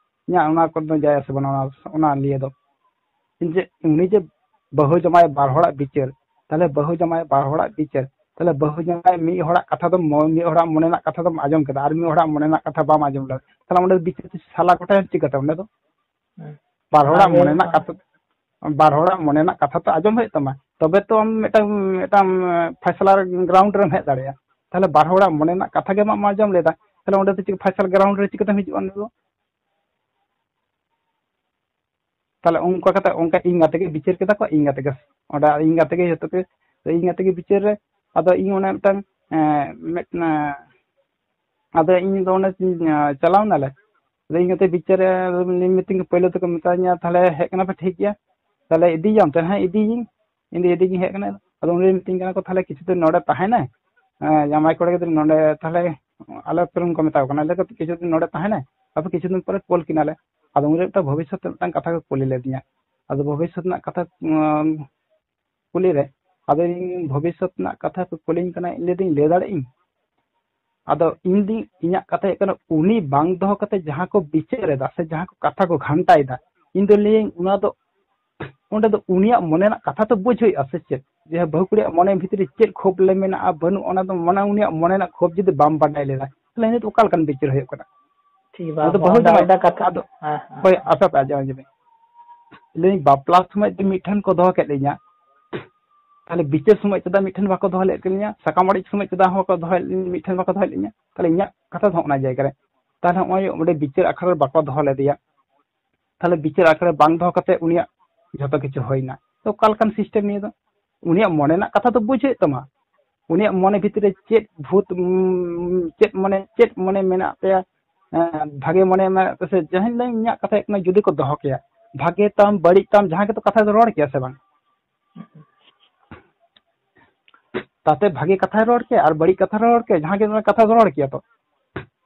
ᱤᱧᱟᱹᱜ ᱚᱱᱟ ᱠᱚᱫᱚ ᱡᱟᱭ ᱟᱥᱮ ᱵᱟᱝ, ᱚᱱᱟ, ᱚᱱᱟ ᱞᱤᱭᱟᱹ ᱫᱚ᱾ ᱤᱧ ᱡᱮ, ᱩᱱᱤ ᱡᱮ ᱵᱟᱹᱦᱩ ᱡᱟᱶᱟᱭ ᱵᱟᱨ ᱦᱚᱲᱟᱜ ᱵᱤᱪᱟᱹᱨ, ᱛᱟᱦᱞᱮ ᱵᱟᱹᱦᱩ ᱡᱟᱶᱟᱭ ᱵᱟᱨ ᱦᱚᱲᱟᱜ ᱵᱤᱪᱟᱹᱨ, ᱛᱟᱦᱞᱮ ᱵᱟᱹᱦᱩ ᱡᱟᱶᱟᱭ ᱢᱤᱫ ᱦᱚᱲᱟᱜ ᱠᱟᱛᱷᱟ ᱫᱚ ᱢᱚ-, ᱢᱤᱫ ᱦᱚᱲᱟᱜ ᱢᱚᱱᱮ ᱨᱮᱱᱟᱜ ᱠᱟᱛᱷᱟ ᱫᱚᱢ ᱟᱸᱡᱚᱢ ᱠᱮᱫᱟ, ᱟᱨ ᱢᱤᱫ ᱦᱚᱲᱟᱜ ᱢᱚᱱᱮ ᱨᱮᱱᱟᱜ ᱠᱟᱛᱷᱟ ᱵᱟᱢ ᱟᱸᱡᱚᱢ ᱞᱮᱫᱟ, ᱛᱟᱦᱞᱮ ᱚᱸᱰᱮ ᱵᱤᱪᱟᱹᱨ ᱥᱟᱞᱟ ᱜᱚᱴᱟᱭᱟ ᱪᱤᱠᱟᱹᱛᱮ ᱚᱸᱰᱮ ᱫᱚ? ᱦᱮᱸ᱾ ᱵᱟᱨ ᱦᱚᱲᱟᱜ ᱚᱱᱟᱜᱮ ᱢᱚᱱᱮ ᱨᱮᱱᱟᱜ ᱵᱟᱝ ᱠᱟᱛᱷᱟ, ᱵᱟᱨ ᱦᱚᱲᱟᱜ ᱢᱚᱱᱮ ᱨᱮᱱᱟᱜ ᱠᱟᱛᱷᱟ ᱛᱚ ᱟᱸᱡᱚᱢ ᱦᱩᱭᱩᱜ ᱛᱟᱢᱟ, ᱛᱚᱵᱮ ᱛᱚ ᱟᱢ ᱢᱤᱫᱴᱟᱝ, ᱢᱤᱫᱴᱟᱝ ᱯᱷᱟᱭᱥᱟᱞᱟ ᱜᱨᱟᱣᱩᱱᱰ ᱨᱮᱢ ᱦᱮᱡ ᱫᱟᱲᱮᱭᱟᱜᱼᱟ᱾ ᱛᱟᱦᱞᱮ ᱵᱟᱨ ᱦᱚᱲᱟᱜ ᱢᱚᱱᱮ ᱨᱮᱱᱟᱜ ᱠᱟᱛᱷᱟ ᱜᱮ ᱵᱟᱢ ᱟᱸᱡᱚᱢ ᱞᱮᱫᱟ, ᱛᱟᱦᱞᱮ ᱚᱸᱰᱮ ᱫᱚ ᱪᱮᱫ ᱯᱷᱟᱭᱥᱟᱞ ᱜᱨᱟᱣᱩᱱᱰ ᱨᱮ ᱪᱤᱠᱟᱹᱛᱮᱢ ᱦᱤᱡᱩᱜᱼᱟ ᱚᱸᱰᱮ ᱫᱚ? ᱛᱟᱦᱞᱮ ᱚᱱᱠᱟ ᱠᱟᱛᱮ, ᱚᱱᱠᱟ ᱤᱧ ᱜᱟᱛᱮ ᱜᱮ ᱵᱤᱪᱟᱹᱨ ᱠᱮᱫᱟ ᱠᱚ, ᱤᱧ ᱜᱟᱛᱮ ᱜᱮ, ᱚᱸᱰᱮ ᱤᱧ ᱜᱟᱛᱮ ᱜᱮ ᱡᱚᱛᱚ ᱠᱤ-, ᱤᱧ ᱜᱟᱛᱮ ᱜᱮ ᱵᱤᱪᱟᱹᱨ ᱨᱮ, ᱟᱫᱚ ᱤᱧ ᱚᱱᱮ ᱢᱤᱫᱴᱟᱝ, ᱮᱸ, ᱢᱤᱫ, ᱮᱸ, ᱟᱫᱚ ᱤᱧ ᱫᱚ ᱚᱸᱰᱮ, ᱮᱸ, ᱪᱟᱞᱟᱣ ᱱᱟᱞᱮ, ᱟᱫᱚ ᱤᱧ ᱜᱟᱛᱮ ᱵᱤᱪᱟᱹᱨ ᱨᱮ ᱢᱤᱛᱟᱹᱧ ᱠᱟᱱᱟ, ᱯᱳᱭᱞᱳ ᱛᱮᱠᱚ ᱢᱮᱛᱟᱧᱟ, "ᱛᱟᱦᱞᱮ ᱦᱮᱡ ᱠᱟᱱᱟ ᱯᱮ, ᱴᱷᱤᱠ ᱜᱮᱭᱟ, ᱛᱟᱦᱞᱮ ᱤᱫᱤᱭᱟᱢ ᱛᱚ?" "ᱦᱮᱸ, ᱤᱫᱤᱭᱤᱧ, ᱤᱧ ᱫᱚ ᱤᱫᱤ ᱜᱤᱧ ᱦᱮᱡ ᱠᱟᱱᱟ᱾" ᱟᱫᱚ ᱩᱱᱤ ᱢᱤᱛᱟᱹᱧ ᱠᱟᱱᱟ ᱠᱚ, "ᱛᱟᱦᱞᱮ ᱠᱤᱪᱷᱩ ᱫᱤᱱ ᱱᱚᱰᱮ ᱛᱟᱦᱮᱱᱟᱭ, ᱮᱸ, ᱡᱟᱶᱟᱭ ᱠᱚᱲᱟ ᱜᱤᱫᱽᱨᱟᱹ ᱱᱚᱰᱮ, ᱛᱟᱦᱞᱮ ᱟᱞᱮ ᱟᱹᱛᱩ ᱨᱮᱱ ᱠᱚ ᱢᱮᱛᱟ ᱠᱚ ᱠᱟᱱᱟ, ᱞᱟᱹᱭ ᱫᱟᱠᱚ ᱠᱤᱪᱷᱩ ᱫᱤᱱ ᱱᱚᱰᱮ ᱛᱟᱦᱮᱱᱟᱭ, ᱟᱫᱚ ᱠᱤᱪᱷᱩ ᱫᱤᱱ ᱯᱚᱨᱮ ᱠᱳᱞ ᱠᱤᱱᱟᱞᱮ᱾" ᱟᱫᱚ ᱩᱱᱨᱮ ᱢᱤᱫᱴᱟᱝ ᱵᱷᱚᱵᱤᱥᱥᱚᱛ ᱨᱮ ᱢᱤᱫᱴᱟᱝ ᱠᱟᱛᱷᱟ ᱠᱚ ᱠᱩᱞᱤ ᱞᱮᱫᱤᱧᱟ᱾ ᱟᱫᱚ ᱵᱷᱚᱵᱤᱥᱥᱚᱛ ᱨᱮᱱᱟᱜ ᱠᱟᱛᱷᱟ, ᱩᱸ, ᱠᱩᱞᱤ ᱨᱮ, ᱟᱫᱚ ᱤᱧ ᱵᱷᱚᱵᱤᱥᱥᱚᱛ ᱨᱮᱱᱟᱜ ᱠᱟᱛᱷᱟ ᱠᱚ ᱠᱩᱞᱤᱧ ᱠᱟᱱᱟ, ᱤᱧ ᱞᱟᱹᱭᱫᱟᱹᱧ, "ᱞᱟᱹᱭ ᱫᱟᱲᱮᱭᱟᱜ ᱤᱧ?" ᱟᱫᱚ ᱤᱧ ᱫᱚ ᱤᱧᱟᱹᱜ ᱠᱟᱛᱷᱟ ᱦᱩᱭᱩᱜ ᱠᱟᱱᱟ, ᱩᱱᱤ ᱵᱟᱝ ᱫᱚᱦᱚ ᱠᱟᱛᱮ ᱡᱟᱦᱟᱸ ᱠᱚ ᱵᱤᱪᱟᱹᱨ ᱮᱫᱟ ᱥᱮ ᱡᱟᱦᱟᱸ ᱠᱚ ᱠᱟᱛᱷᱟ ᱠᱚ ᱜᱷᱟᱱᱴᱟᱭᱮᱫᱟ, ᱤᱧ ᱫᱚ ᱞᱟᱹᱭᱟᱹᱧ, ᱚᱱᱟ ᱫᱚ, ᱚᱸᱰᱮ ᱫᱚ ᱩᱱᱤᱭᱟᱜ ᱢᱚᱱᱮ ᱨᱮᱱᱟᱜ ᱠᱟᱛᱷᱟ ᱛᱚ ᱵᱩᱡᱽ ᱦᱩᱭᱩᱜᱼᱟ ᱥᱮ ᱪᱮᱫ? ᱡᱮ ᱵᱟᱹᱦᱩ ᱠᱩᱲᱤᱭᱟᱜ ᱢᱚᱱᱮ ᱵᱷᱤᱛᱨᱤ ᱨᱮ ᱪᱮᱫ ᱠᱷᱳᱵᱽ ᱞᱮ ᱢᱮᱱᱟᱜᱼᱟ, ᱵᱟᱹᱱᱩᱜ, ᱚᱱᱟ ᱫᱚ ᱢᱚᱱᱮ, ᱩᱱᱤᱭᱟᱜ ᱢᱚᱱᱮ ᱨᱮᱱᱟᱜ ᱠᱷᱳᱵᱽ ᱡᱩᱫᱤ ᱵᱟᱢ ᱵᱟᱰᱟᱭ ᱞᱮᱫᱟ, ᱛᱟᱦᱞᱮ ᱤᱱᱟᱹ ᱫᱚ ᱚᱠᱟ ᱞᱮᱠᱟᱱ ᱵᱤᱪᱟᱹᱨ ᱦᱩᱭᱩᱜ ᱠᱟᱱᱟ? ᱴᱷᱤᱠ, ᱚᱱᱟ ᱵᱟᱝ, ᱫᱚ ᱵᱟᱹᱦᱩ ᱚᱱᱟ ᱫᱚ ᱡᱟᱶᱟᱭ ᱟᱞᱟᱫᱟ ᱠᱟᱛᱷᱟ᱾ ᱟᱫᱚ ᱦᱮᱸ, ᱦᱮᱸ, ᱦᱳᱭ, ᱦᱮᱸ᱾ ᱟᱯᱮ ᱟᱯᱮ ᱟᱸᱡᱚᱢ, ᱟᱸᱡᱚᱢ ᱢᱮ᱾ ᱞᱟᱹᱭᱟᱹᱧ, ᱵᱟᱯᱞᱟ ᱥᱚᱢᱚᱭ ᱫᱚ ᱢᱤᱫ ᱴᱷᱮᱱ ᱠᱚ ᱫᱚᱦᱚ ᱠᱮᱫ ᱞᱤᱧᱟ, ᱛᱟᱦᱞᱮ ᱵᱤᱪᱟᱹᱨ ᱥᱚᱢᱚᱭ ᱪᱮᱫᱟᱜ ᱢᱤᱫ ᱴᱷᱮᱱ ᱵᱟᱠᱚ ᱫᱚᱦᱚ ᱞᱮᱫ ᱞᱤᱧᱟ? ᱥᱟᱠᱟᱢ ᱚᱲᱮᱡ ᱥᱚᱢᱚᱭ ᱪᱮᱫᱟᱜ ᱦᱚᱸ ᱵᱟᱠᱚ ᱫᱚᱦᱚ, ᱢᱤᱫ ᱴᱷᱮᱱ ᱵᱟᱠᱚ ᱫᱚᱦᱚ ᱞᱮᱫ ᱞᱤᱧᱟ? ᱛᱟᱦᱞᱮ ᱤᱧᱟᱹᱜ ᱠᱟᱛᱷᱟ ᱫᱚ ᱚᱱᱟ ᱡᱟᱭᱜᱟ ᱨᱮ, ᱛᱟᱦᱞᱮ ᱱᱚᱜᱼᱚᱭ ᱚᱸᱰᱮ ᱵᱤᱪᱟᱹᱨ ᱟᱠᱷᱲᱟ ᱨᱮ ᱵᱟᱠᱚ ᱫᱚᱦᱚ ᱞᱮᱫᱮᱭᱟ, ᱛᱟᱦᱞᱮ ᱵᱤᱪᱟᱹᱨ ᱟᱠᱷᱲᱟ ᱨᱮ ᱵᱟᱝ ᱫᱚᱦᱚ ᱠᱟᱛᱮ ᱩᱱᱤᱭᱟᱜ ᱡᱷᱚᱛᱚ ᱠᱤᱪᱷᱩ ᱦᱩᱭᱱᱟ᱾ ᱛᱚ, ᱚᱠᱟ ᱞᱮᱠᱟᱱ system ᱱᱤᱭᱟᱹ ᱫᱚ? ᱩᱱᱤᱭᱟᱜ ᱢᱚᱱᱮ ᱨᱮᱱᱟᱜ ᱠᱟᱛᱷᱟ ᱫᱚ ᱵᱩᱡᱽ ᱦᱩᱭᱩᱜ ᱛᱟᱢᱟ᱾ ᱩᱱᱤᱭᱟᱜ ᱢᱚᱱᱮ ᱵᱷᱤᱛᱨᱤ ᱨᱮ ᱪᱮᱫ ᱵᱷᱩᱛ, ᱩᱢ, ᱪᱮᱫ ᱢᱚᱱᱮ, ᱪᱮᱫ ᱢᱚᱱᱮ ᱢᱮᱱᱟᱜ ᱛᱟᱭᱟ, ᱮᱸ, ᱵᱷᱟᱜᱮ ᱢᱚᱱᱮ ᱢᱮᱱᱟᱜ ᱛᱟᱭᱟ ᱥᱮ ᱡᱟᱦᱟᱸ, ᱤᱧᱟᱹᱜ ᱠᱟᱛᱷᱟ ᱦᱩᱭᱩᱜ ᱠᱟᱱᱟ, ᱡᱩᱫᱤ ᱠᱚ ᱫᱚᱦᱚ ᱠᱮᱭᱟ, ᱵᱷᱟᱜᱮ ᱛᱟᱢ, ᱵᱟᱹᱲᱤᱡ ᱛᱟᱢ, ᱡᱟᱦᱟᱸ ᱜᱮᱛᱚ ᱠᱟᱛᱷᱟ ᱫᱚ ᱨᱚᱲ ᱠᱮᱭᱟ ᱥᱮ ᱵᱟᱝ? ᱛᱟᱛᱮ ᱵᱷᱟᱜᱮ ᱠᱟᱛᱷᱟᱭ ᱨᱚᱲ ᱠᱮᱭᱟ ᱟᱨ ᱵᱟᱹᱲᱤᱡ ᱠᱟᱛᱷᱟ ᱨᱚᱲ ᱠᱮᱭᱟ, ᱡᱟᱦᱟᱸ ᱜᱮ ᱠᱟᱛᱷᱟ ᱫᱚ ᱨᱚᱲ ᱠᱮᱭᱟ ᱛᱚ᱾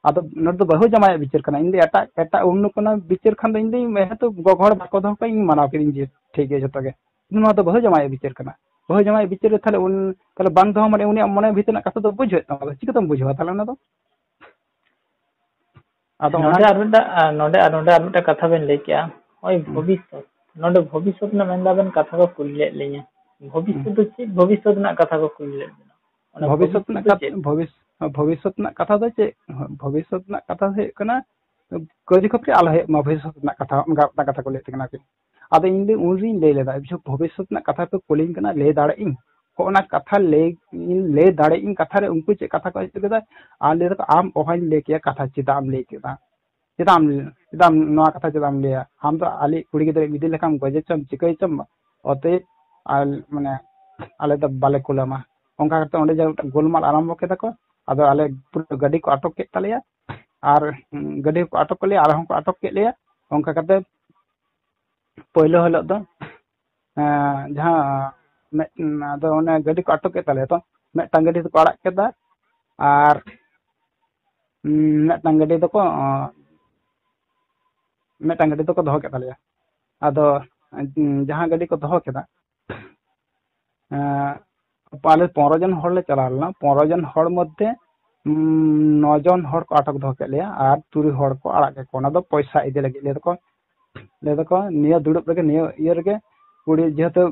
ᱟᱫᱚ ᱱᱚᱰᱮ ᱫᱚ ᱵᱟᱹᱦᱩ ᱡᱟᱶᱟᱭᱟᱜ ᱵᱤᱪᱟᱹᱨ ᱠᱟᱱᱟ᱾ ᱤᱧ ᱫᱚ ᱮᱴᱟᱜ, ᱮᱴᱟᱜ ᱚᱱᱱᱚ ᱠᱳᱱᱳ ᱵᱤᱪᱟᱹᱨ ᱠᱷᱟᱱ ᱫᱚ ᱤᱧ ᱫᱚ ᱦᱮᱸ ᱛᱚ ᱜᱚᱜᱚ ᱦᱚᱲ ᱵᱟᱠᱚ ᱫᱚᱦᱚ ᱠᱚᱣᱟ, ᱤᱧ ᱢᱟᱱᱟᱣ ᱠᱤᱫᱤᱧ ᱡᱮ ᱴᱷᱤᱠ ᱜᱮᱭᱟ ᱡᱷᱚᱛᱚ ᱜᱮ᱾ ᱱᱚᱣᱟ ᱫᱚ ᱵᱟᱹᱦᱩ ᱡᱟᱶᱟᱭᱟᱜ ᱵᱤᱪᱟᱹᱨ ᱠᱟᱱᱟ᱾ ᱵᱟᱹᱦᱩ ᱡᱟᱶᱟᱭᱟᱜ ᱵᱤᱪᱟᱹᱨ ᱨᱮ ᱛᱟᱦᱞᱮ ᱩᱱ, ᱛᱟᱦᱞᱮ ᱵᱟᱝ ᱫᱚᱦᱚ ᱢᱟᱱᱮ ᱩᱱᱤᱭᱟᱜ ᱢᱚᱱᱮ ᱵᱷᱤᱛᱤᱨ ᱨᱮᱱᱟᱜ ᱠᱟᱛᱷᱟ ᱫᱚ ᱵᱩᱡᱽ ᱦᱩᱭᱩᱜ ᱛᱟᱢᱟ, ᱪᱤᱠᱟᱹᱛᱮᱢ ᱵᱩᱡᱷᱟᱹᱣᱟ ᱛᱟᱦᱞᱮ ᱚᱱᱟ ᱫᱚ? ᱟᱫᱚ ᱚᱱᱟ ᱱᱚᱰᱮ ᱟᱨ ᱢᱤᱫᱴᱟᱝ, ᱟᱨ ᱱᱚᱰᱮ ᱟᱨ ᱱᱚᱰᱮ ᱟᱨ ᱢᱤᱫᱴᱟᱝ ᱠᱟᱛᱷᱟ ᱵᱮᱱ ᱞᱟᱹᱭ ᱠᱮᱜᱼᱟ, ᱱᱚᱜᱼᱚᱭ ᱦᱩᱸ᱾ ᱵᱷᱚᱵᱤᱥᱥᱚᱛ, ᱱᱚᱰᱮ ᱵᱷᱚᱵᱤᱥᱥᱚᱛ ᱨᱮᱱᱟᱜ ᱢᱮᱱᱫᱟ ᱵᱮᱱ ᱠᱟᱛᱷᱟ ᱠᱚ ᱠᱩᱞᱤ ᱞᱮᱫ ᱞᱤᱧᱟ᱾ ᱵᱷᱚᱵᱤᱥᱥᱚᱛ ᱦᱩᱸ᱾ ᱫᱚ ᱪᱮᱫ ᱵᱷᱚᱵᱤᱥᱥᱚᱛ ᱨᱮᱱᱟᱜ ᱠᱟᱛᱷᱟ ᱠᱚ ᱠᱩᱞᱤ ᱞᱮᱫ ᱵᱮᱱᱟ? ᱚᱱᱟ ᱵᱷᱚᱵᱤᱥᱥᱚᱛ ᱵᱷᱚᱵᱤᱥᱥᱚᱛ ᱨᱮᱱᱟᱜ ᱫᱚ ᱠᱟᱛᱷᱟ, ᱪᱮᱫ? ᱵᱷᱚᱵᱤᱥ-, ᱵᱷᱚᱵᱤᱥᱥᱚᱛ ᱨᱮᱱᱟᱜ ᱠᱟᱛᱷᱟ ᱫᱚ ᱪᱮᱫ? ᱵᱷᱚᱵᱤᱥᱥᱚᱛ ᱨᱮᱱᱟᱜ ᱠᱟᱛᱷᱟ ᱫᱚ ᱦᱩᱭᱩᱜ ᱠᱟᱱᱟ, ᱠᱟᱹᱣᱰᱤ ᱠᱷᱟᱹᱯᱟᱹᱨᱤ ᱟᱞᱚ ᱦᱩᱭᱩᱜ ᱢᱟ, ᱵᱷᱚᱵᱤᱥᱥᱚᱛ ᱨᱮᱱᱟᱜ ᱠᱟᱛᱷᱟ, ᱚᱱᱠᱟ ᱢᱤᱫᱴᱟᱝ ᱠᱟᱛᱷᱟ ᱠᱚ ᱞᱟᱹᱭᱮᱫ ᱛᱟᱦᱮᱸ ᱠᱟᱱᱟ ᱟᱨᱠᱤ᱾ ᱟᱫᱚ ᱤᱧ ᱫᱚ ᱩᱱ ᱨᱤᱧ ᱞᱟᱹᱭ ᱞᱮᱫᱟ, ᱵᱷᱚᱵᱤᱥᱥᱚᱛ ᱨᱮᱱᱟᱜ ᱠᱟᱛᱷᱟ ᱯᱮ ᱠᱩᱞᱤᱧ ᱠᱟᱱᱟ, ᱞᱟᱹᱭ ᱫᱟᱲᱮᱭᱟᱜ ᱤᱧ? ᱦᱚᱸᱜᱼᱚ ᱚᱱᱟ ᱠᱟᱛᱷᱟ ᱞᱟᱹᱭ, ᱞᱟᱹᱭ ᱫᱟᱲᱮᱭᱟᱜ ᱤᱧ ᱠᱟᱛᱷᱟ ᱨᱮ ᱩᱱᱠᱩ ᱪᱮᱫ ᱠᱟᱛᱷᱟ ᱠᱚ ᱦᱤᱡᱩᱜ ᱠᱮᱫᱟ? ᱟᱨ ᱞᱟᱹᱭ ᱫᱟᱠᱚ, "ᱟᱢ ᱚᱦᱚᱧ ᱞᱟᱹᱭ ᱠᱮᱭᱟ ᱠᱟᱛᱷᱟ, ᱪᱮᱫᱟᱜ ᱮᱢ ᱞᱟᱹᱭ ᱠᱮᱫᱟ? ᱪᱮᱫᱟᱜ ᱮᱢ, ᱪᱮᱫᱟᱜ ᱮᱢ ᱱᱚᱣᱟ ᱠᱟᱛᱷᱟ ᱪᱮᱫᱟᱜ ᱮᱢ ᱞᱟᱹᱭᱟ? ᱟᱢ ᱫᱚ ᱟᱞᱮ ᱠᱩᱲᱤ ᱜᱤᱫᱽᱨᱟᱹ ᱤᱫᱤ ᱞᱮᱠᱟᱢ ᱜᱚᱡᱮ ᱪᱚᱢ, ᱪᱤᱠᱟᱹᱭ ᱪᱚᱢ, ᱚᱛᱚᱭᱮᱵ ᱟᱨ ᱢᱟᱱᱮ ᱟᱞᱮ ᱫᱚ ᱵᱟᱞᱮ ᱠᱩᱞᱟᱢᱟ᱾" ᱚᱱᱠᱟ ᱠᱟᱛᱮ ᱚᱸᱰᱮ ᱡᱮ ᱢᱤᱫᱴᱟᱝ ᱜᱳᱞᱢᱟᱞ ᱟᱨᱟᱢᱵᱷᱚ ᱠᱮᱫᱟ ᱠᱚ᱾ ᱟᱫᱚ ᱟᱞᱮ ᱯᱩᱨᱟᱹ ᱜᱟᱹᱰᱤ ᱠᱚ ᱟᱴᱚᱠ ᱠᱮᱫ ᱛᱟᱞᱮᱭᱟ᱾ ᱟᱨ ᱜᱟᱹᱰᱤ ᱠᱚ ᱟᱴᱚᱠ ᱠᱮᱫ ᱞᱮᱭᱟ, ᱟᱨᱦᱚᱸ ᱠᱚ ᱟᱴᱚᱠ ᱠᱮᱫ ᱞᱮᱭᱟ᱾ ᱚᱱᱠᱟ ᱠᱟᱛᱮ ᱯᱳᱭᱞᱳ ᱦᱤᱞᱳᱜ ᱫᱚ ᱡᱟᱦᱟᱸ ᱟᱫᱚ ᱚᱱᱮ ᱜᱟᱹᱰᱤ ᱠᱚ ᱟᱴᱚᱠ ᱠᱮᱫ ᱛᱟᱞᱮᱭᱟ, ᱛᱚ ᱢᱤᱫᱴᱟᱝ ᱜᱟᱹᱰᱤ ᱫᱚᱠᱚ ᱟᱲᱟᱜ ᱠᱮᱫᱟ ᱟᱨ ᱢᱤᱫᱴᱟᱝ ᱜᱟᱹᱰᱤ ᱫᱚᱠᱚ ᱢᱤᱫᱴᱟᱝ ᱜᱟᱹᱰᱤ ᱫᱚᱠᱚ ᱫᱚᱦᱚ ᱠᱮᱫ ᱛᱟᱞᱮᱭᱟ᱾ ᱟᱫᱚ ᱡᱟᱦᱟᱸ ᱜᱟᱹᱰᱤ ᱠᱚ ᱫᱚᱦᱚ ᱠᱮᱫᱟ, ᱟᱞᱮ ᱯᱚᱱᱨᱚ ᱡᱚᱱ ᱦᱚᱲ ᱞᱮ ᱪᱟᱞᱟᱣ ᱞᱮᱱᱟ᱾ ᱯᱚᱱᱨᱚ ᱡᱚᱱ ᱦᱚᱲ ᱢᱚᱫᱽᱫᱷᱮ ᱱᱚ ᱡᱚᱱ ᱦᱚᱲ ᱠᱚ ᱟᱴᱚᱠ ᱫᱚᱦᱚ ᱠᱮᱫ ᱞᱮᱭᱟ ᱟᱨ ᱛᱩᱨᱩᱭ ᱦᱚᱲ ᱠᱚ ᱟᱲᱟᱜ ᱠᱮᱫ ᱠᱚᱣᱟ᱾ ᱚᱱᱟ ᱫᱚ ᱯᱚᱭᱥᱟ ᱤᱫᱤ ᱞᱟᱹᱜᱤᱫ᱾ ᱞᱟᱹᱭ ᱫᱟᱠᱚ, ᱞᱟᱹᱭ ᱫᱟᱠᱚ ᱱᱤᱭᱟᱹ ᱫᱩᱲᱩᱵ ᱨᱮᱜᱮ, ᱱᱤᱭᱟᱹ ᱤᱭᱟᱹ ᱨᱮᱜᱮ ᱠᱩᱲᱤ, ᱡᱮᱦᱮᱛᱩ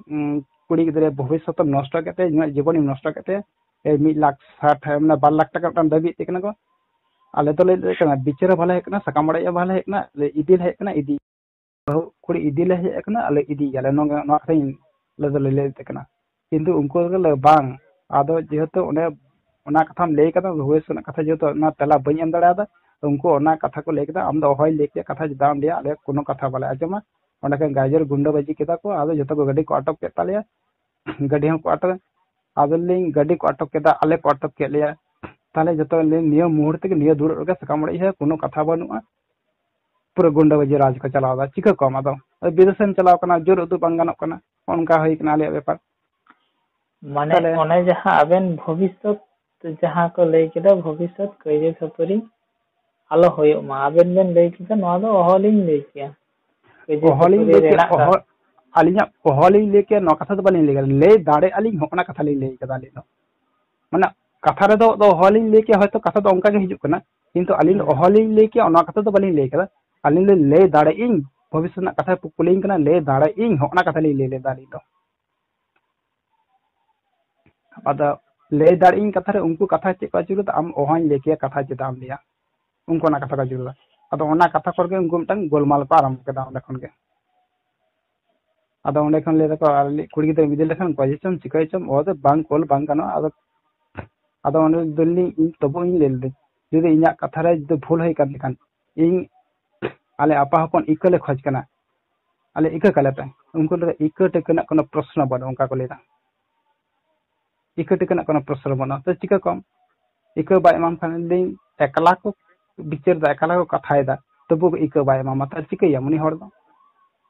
ᱠᱩᱲᱤ ᱜᱤᱫᱽᱨᱟᱹ ᱵᱷᱚᱵᱤᱥᱥᱚᱛ ᱮᱢ ᱱᱚᱥᱴᱚ ᱠᱮᱫ ᱛᱟᱭᱟ, ᱤᱧᱟᱹᱜ ᱡᱤᱵᱚᱱᱤᱧ ᱱᱚᱥᱴᱚ ᱠᱮᱫ ᱛᱟᱭᱟ᱾ ᱮᱭ ᱢᱤᱫ ᱞᱟᱠᱷ ᱥᱟᱴ ᱦᱟᱡᱟᱨ, ᱢᱟᱱᱮ ᱵᱟᱨ ᱞᱟᱠᱷ ᱴᱟᱠᱟ ᱢᱤᱫᱴᱟᱝ ᱫᱟᱹᱵᱤᱭᱮᱫ ᱛᱮ ᱠᱟᱱᱟ ᱠᱚ᱾ ᱟᱞᱮ ᱫᱚᱞᱮ ᱞᱟᱹᱭ ᱠᱟᱱᱟ, ᱵᱤᱪᱟᱹᱨ ᱦᱚᱸ ᱵᱟᱞᱮ ᱦᱮᱡ ᱠᱟᱱᱟ, ᱥᱟᱠᱟᱢ ᱚᱲᱮᱡ ᱦᱚᱸ ᱵᱟᱞᱮ ᱦᱮᱡ ᱠᱟᱱᱟ, ᱤᱫᱤ, ᱵᱟᱹᱦᱩ ᱠᱩᱲᱤ ᱤᱫᱤ ᱞᱮ ᱦᱮᱡ ᱠᱟᱱᱟ, ᱟᱞᱮ ᱤᱫᱤᱭᱮᱭᱟᱞᱮ, ᱱᱚᱣᱟ ᱱᱚᱣᱟ ᱠᱟᱛᱷᱟᱧ ᱟᱞᱮ ᱫᱚᱞᱮ ᱞᱟᱹᱭ ᱛᱮ ᱠᱟᱱᱟ᱾ ᱠᱤᱱᱛᱩ ᱩᱱᱠᱩ ᱫᱚ ᱞᱟᱹᱭ ᱵᱟᱝ, ᱟᱫᱚ ᱡᱮᱦᱮᱛᱩ ᱚᱸᱰᱮ ᱚᱱᱟ ᱠᱟᱛᱷᱟᱢ ᱞᱟᱹᱭ ᱠᱟᱫᱟ, ᱵᱷᱚᱵᱤᱥᱥᱚᱛ ᱨᱮᱱᱟᱜ ᱠᱟᱛᱷᱟ, ᱡᱮᱦᱮᱛᱩ ᱚᱱᱟ ᱛᱮᱞᱟ ᱵᱟᱹᱧ ᱮᱢ ᱫᱟᱲᱮᱭᱟᱫᱟ, ᱩᱱᱠᱩ ᱚᱱᱟ ᱠᱟᱛᱷᱟ ᱠᱚ ᱞᱟᱹᱭ ᱠᱮᱫᱟ, ᱟᱢ ᱫᱚ ᱚᱦᱚᱭ ᱞᱟᱹᱭ ᱠᱮᱭᱟ, ᱠᱟᱛᱷᱟ ᱪᱮᱫᱟᱜ ᱮᱢ ᱞᱟᱹᱭᱟ, ᱟᱞᱮ ᱠᱳᱱᱳ ᱠᱟᱛᱷᱟ ᱵᱟᱞᱮ ᱟᱸᱡᱚᱢᱟ᱾ ᱚᱸᱰᱮ ᱠᱷᱚᱱ ᱜᱟᱡᱚᱨ ᱜᱩᱱᱰᱟᱹ ᱵᱟᱹᱡᱤ ᱠᱮᱫᱟ ᱠᱚ, ᱟᱫᱚ ᱡᱚᱛᱚ ᱠᱚ ᱜᱟᱹᱰᱤ ᱠᱚ ᱟᱴᱚᱠ ᱠᱮᱫ ᱛᱟᱞᱮᱭᱟ, ᱜᱟᱹᱰᱤ ᱦᱚᱸᱠᱚ ᱟᱴᱚᱠ᱾ ᱟᱫᱚ ᱞᱤᱧ ᱜᱟᱹᱰᱤ ᱠᱚ ᱟᱴᱚᱠ ᱠᱮᱫᱟ, ᱟᱞᱮ ᱠᱚ ᱟᱴᱚᱠ ᱠᱮᱫ ᱞᱮᱭᱟ᱾ ᱛᱟᱦᱞᱮ ᱡᱚᱛᱚ ᱞᱤᱧ ᱱᱤᱭᱟᱹ ᱢᱩᱦᱩᱨᱛᱮ ᱜᱮ ᱱᱤᱭᱟᱹ ᱫᱩᱲᱩᱵ ᱨᱮᱜᱮ ᱥᱟᱠᱟᱢ ᱚᱲᱮᱡ ᱦᱩᱭᱩᱜᱼᱟ, ᱠᱳᱱᱳ ᱠᱟᱛᱷᱟ ᱵᱟᱹᱱᱩᱜᱼᱟ᱾ ᱯᱩᱨᱟᱹ ᱜᱩᱱᱰᱟᱹ ᱵᱟᱹᱡᱤ ᱨᱟᱡᱽ ᱠᱚ ᱪᱟᱞᱟᱣ ᱮᱫᱟ, ᱪᱤᱠᱟᱹ ᱠᱚᱣᱟᱢ ᱟᱫᱚ? ᱵᱤᱫᱮᱥᱮᱢ ᱪᱟᱞᱟᱣ ᱠᱟᱱᱟ, ᱡᱳᱨ ᱩᱫᱩᱜ ᱵᱟᱝ ᱜᱟᱱᱚᱜ ᱠᱟᱱᱟ, ᱚᱱᱠᱟ ᱦᱩᱭ ᱠᱟᱱᱟ ᱟᱞᱮᱭᱟᱜ ᱵᱮᱯᱟᱨ᱾ ᱢᱟᱱᱮ ᱛᱟᱦᱞᱮ ᱚᱱᱮ ᱡᱟᱦᱟᱸ ᱟᱵᱮᱱ ᱵᱷᱚᱵᱤᱥᱥᱚᱛ ᱡᱟᱦᱟᱸ ᱠᱚ ᱞᱟᱹᱭ ᱠᱮᱫᱟ, ᱵᱷᱚᱵᱤᱥᱥᱚᱛ ᱠᱟᱹᱭᱡᱟᱹ ᱠᱷᱟᱹᱯᱟᱹᱨᱤ ᱟᱞᱚ ᱦᱩᱭᱩᱜ ᱢᱟ, ᱟᱵᱮᱱ ᱵᱮᱱ ᱞᱟᱹᱭ ᱠᱮᱫᱟ, ᱱᱚᱣᱟ ᱫᱚ ᱚᱦᱚᱞᱤᱧ ᱞᱟᱹᱭ ᱠᱮᱭᱟ᱾ ᱠᱟᱹᱭᱡᱟᱹ ᱚᱦᱚᱞᱤᱧ ᱠᱷᱟᱹᱯᱟᱹᱨᱤ ᱞᱟᱹᱭ ᱠᱮᱭᱟ, ᱨᱮᱱᱟᱜ ᱠᱟᱛᱷᱟ᱾ ᱚᱦᱚ-, ᱟᱹᱞᱤᱧᱟᱜ ᱚᱦᱚᱞᱤᱧ ᱞᱟᱹᱭ ᱠᱮᱭᱟ, ᱱᱚᱣᱟ ᱠᱟᱛᱷᱟ ᱫᱚ ᱵᱟᱹᱞᱤᱧ ᱞᱟᱹᱭ ᱠᱮᱫᱟ, ᱞᱟᱹᱭ ᱫᱟᱲᱮᱭᱟᱜᱼᱟ ᱞᱤᱧ, ᱦᱚᱸᱜᱼᱚ ᱱᱟ ᱠᱟᱛᱷᱟ ᱞᱤᱧ ᱞᱟᱹᱭ ᱠᱮᱫᱟ ᱟᱹᱞᱤᱧ ᱫᱚ᱾ ᱢᱟᱱᱮ ᱠᱟᱛᱷᱟ ᱨᱮᱫᱚ ᱫᱚ ᱚᱦᱚᱞᱤᱧ ᱞᱟᱹᱭ ᱠᱮᱭᱟ, ᱦᱚᱭᱛᱳ ᱠᱟᱛᱷᱟ ᱫᱚ ᱚᱱᱠᱟ ᱜᱮ ᱦᱤᱡᱩᱜ ᱠᱟᱱᱟ, ᱠᱤᱱᱛᱩ ᱟᱹᱞᱤᱧ ᱫᱚ ᱦᱩᱸ᱾ ᱚᱦᱚᱞᱤᱧ ᱞᱟᱹᱭ ᱠᱮᱭᱟ, ᱚᱱᱟ ᱠᱟᱛᱷᱟ ᱫᱚ ᱵᱟᱹᱞᱤᱧ ᱞᱟᱹᱭ ᱠᱮᱫᱟ᱾ ᱟᱹᱞᱤᱧ ᱞᱤᱧ ᱞᱟᱹᱭ ᱫᱟᱲᱮᱭᱟᱜ ᱤᱧ, ᱵᱷᱚᱵᱤᱥᱥᱚᱛ ᱨᱮᱱᱟᱜ ᱠᱟᱛᱷᱟ ᱠᱚ ᱠᱩᱞᱤᱧ ᱠᱟᱱᱟ, ᱞᱟᱹᱭ ᱫᱟᱲᱮᱭᱟᱜ ᱤᱧ, ᱦᱚᱸᱜᱼᱚ ᱱᱟ ᱠᱟᱛᱷᱟ ᱞᱤᱧ ᱞᱟᱹᱭ ᱞᱮᱫᱟ ᱟᱹᱞᱤᱧ ᱫᱚ᱾ ᱟᱫᱚ ᱞᱟᱹᱭ ᱫᱟᱲᱮᱭᱟᱜ ᱤᱧ ᱠᱟᱛᱷᱟ ᱨᱮ ᱩᱱᱠᱩ ᱠᱟᱛᱷᱟ ᱪᱮᱫ ᱠᱚ ᱟᱹᱪᱩᱨ ᱮᱫᱟ, ᱟᱢ ᱚᱦᱚᱧ ᱞᱟᱹᱭ ᱠᱮᱭᱟ, ᱠᱟᱛᱷᱟ ᱪᱮᱫᱟᱜ ᱮᱢ ᱞᱟᱹᱭᱟ, ᱩᱱᱠᱩ ᱚᱱᱟ ᱠᱟᱛᱷᱟ ᱠᱚ ᱟᱹᱪᱩᱨ ᱮᱫᱟ᱾ ᱟᱫᱚ ᱚᱱᱟ ᱠᱟᱛᱷᱟ ᱠᱚᱨᱮ ᱜᱮ ᱩᱱᱠᱩ ᱢᱤᱫᱴᱟᱝ ᱜᱳᱞᱢᱟᱞ ᱠᱚ ᱟᱨᱟᱢᱵᱷᱚ ᱠᱮᱫᱟ ᱚᱸᱰᱮ ᱠᱷᱚᱱ ᱜᱮ᱾ ᱟᱫᱚ ᱚᱸᱰᱮ ᱠᱷᱚᱱ ᱞᱟᱹᱭ ᱫᱟᱠᱚ, "ᱟᱞᱮ ᱠᱩᱲᱤ ᱜᱤᱫᱽᱨᱟᱹ ᱤᱫᱤ ᱞᱮᱠᱷᱟᱱ ᱜᱚᱡᱮ ᱪᱚᱢ ᱪᱤᱠᱟᱹᱭ ᱪᱚᱢ, ᱚ ᱫᱚ ᱵᱟᱝ ᱠᱳᱞ ᱵᱟᱝ ᱜᱟᱱᱚᱜᱼᱟ᱾" ᱟᱫᱚ, ᱟᱫᱚ ᱚᱸᱰᱮ ᱫᱚᱞᱤᱧ, ᱤᱧ ᱛᱚᱵᱩ ᱤᱧ ᱞᱟᱹᱭ ᱞᱮᱫᱟᱹᱧ, ᱡᱩᱫᱤ ᱤᱧᱟᱹᱜ ᱠᱟᱛᱷᱟ ᱨᱮ ᱡᱩᱫᱤ ᱵᱷᱩᱞ ᱦᱩᱭ ᱠᱟᱱ ᱠᱷᱟᱱ, ᱤᱧ, ᱟᱞᱮ ᱟᱯᱟ ᱦᱚᱯᱚᱱ ᱤᱠᱟᱹ ᱞᱮ ᱠᱷᱚᱡᱽ ᱠᱟᱱᱟ, ᱟᱞᱮ ᱤᱠᱟᱹ ᱠᱟᱞᱮ ᱯᱮ᱾ ᱩᱱᱠᱩ ᱞᱟᱹᱭ ᱫᱟ, "ᱤᱠᱟᱹ ᱴᱤᱠᱟᱹ ᱨᱮᱱᱟᱜ ᱠᱳᱱᱳ ᱯᱨᱚᱥᱱᱚ ᱵᱟᱹᱱᱩᱜᱼᱟ", ᱚᱱᱠᱟ ᱠᱚ ᱞᱟᱹᱭ ᱫᱟ᱾ ᱤᱠᱟᱹ ᱴᱤᱠᱟᱹ ᱨᱮᱱᱟᱜ ᱠᱳᱱᱳ ᱯᱨᱚᱥᱱᱚ ᱵᱟᱹᱱᱩᱜᱼᱟ᱾ ᱛᱚ ᱪᱤᱠᱟᱹ ᱠᱚᱣᱟᱢ? ᱤᱠᱟᱹ ᱵᱟᱭ ᱮᱢᱟᱢ ᱠᱷᱟᱱ ᱞᱟᱹᱭᱟᱹᱧ, ᱮᱠᱞᱟ ᱠᱚ ᱵᱤᱪᱟᱹᱨ ᱫᱟ, ᱮᱠᱟᱞ ᱠᱚ ᱠᱟᱛᱷᱟᱭᱮᱫᱟ, ᱛᱚᱵᱩ ᱤᱠᱟᱹ ᱵᱟᱭ ᱮᱢᱟᱢᱟ, ᱛᱟᱦᱞᱮ ᱪᱤᱠᱟᱹᱭᱟᱢ ᱩᱱᱤ ᱦᱚᱲ ᱫᱚ?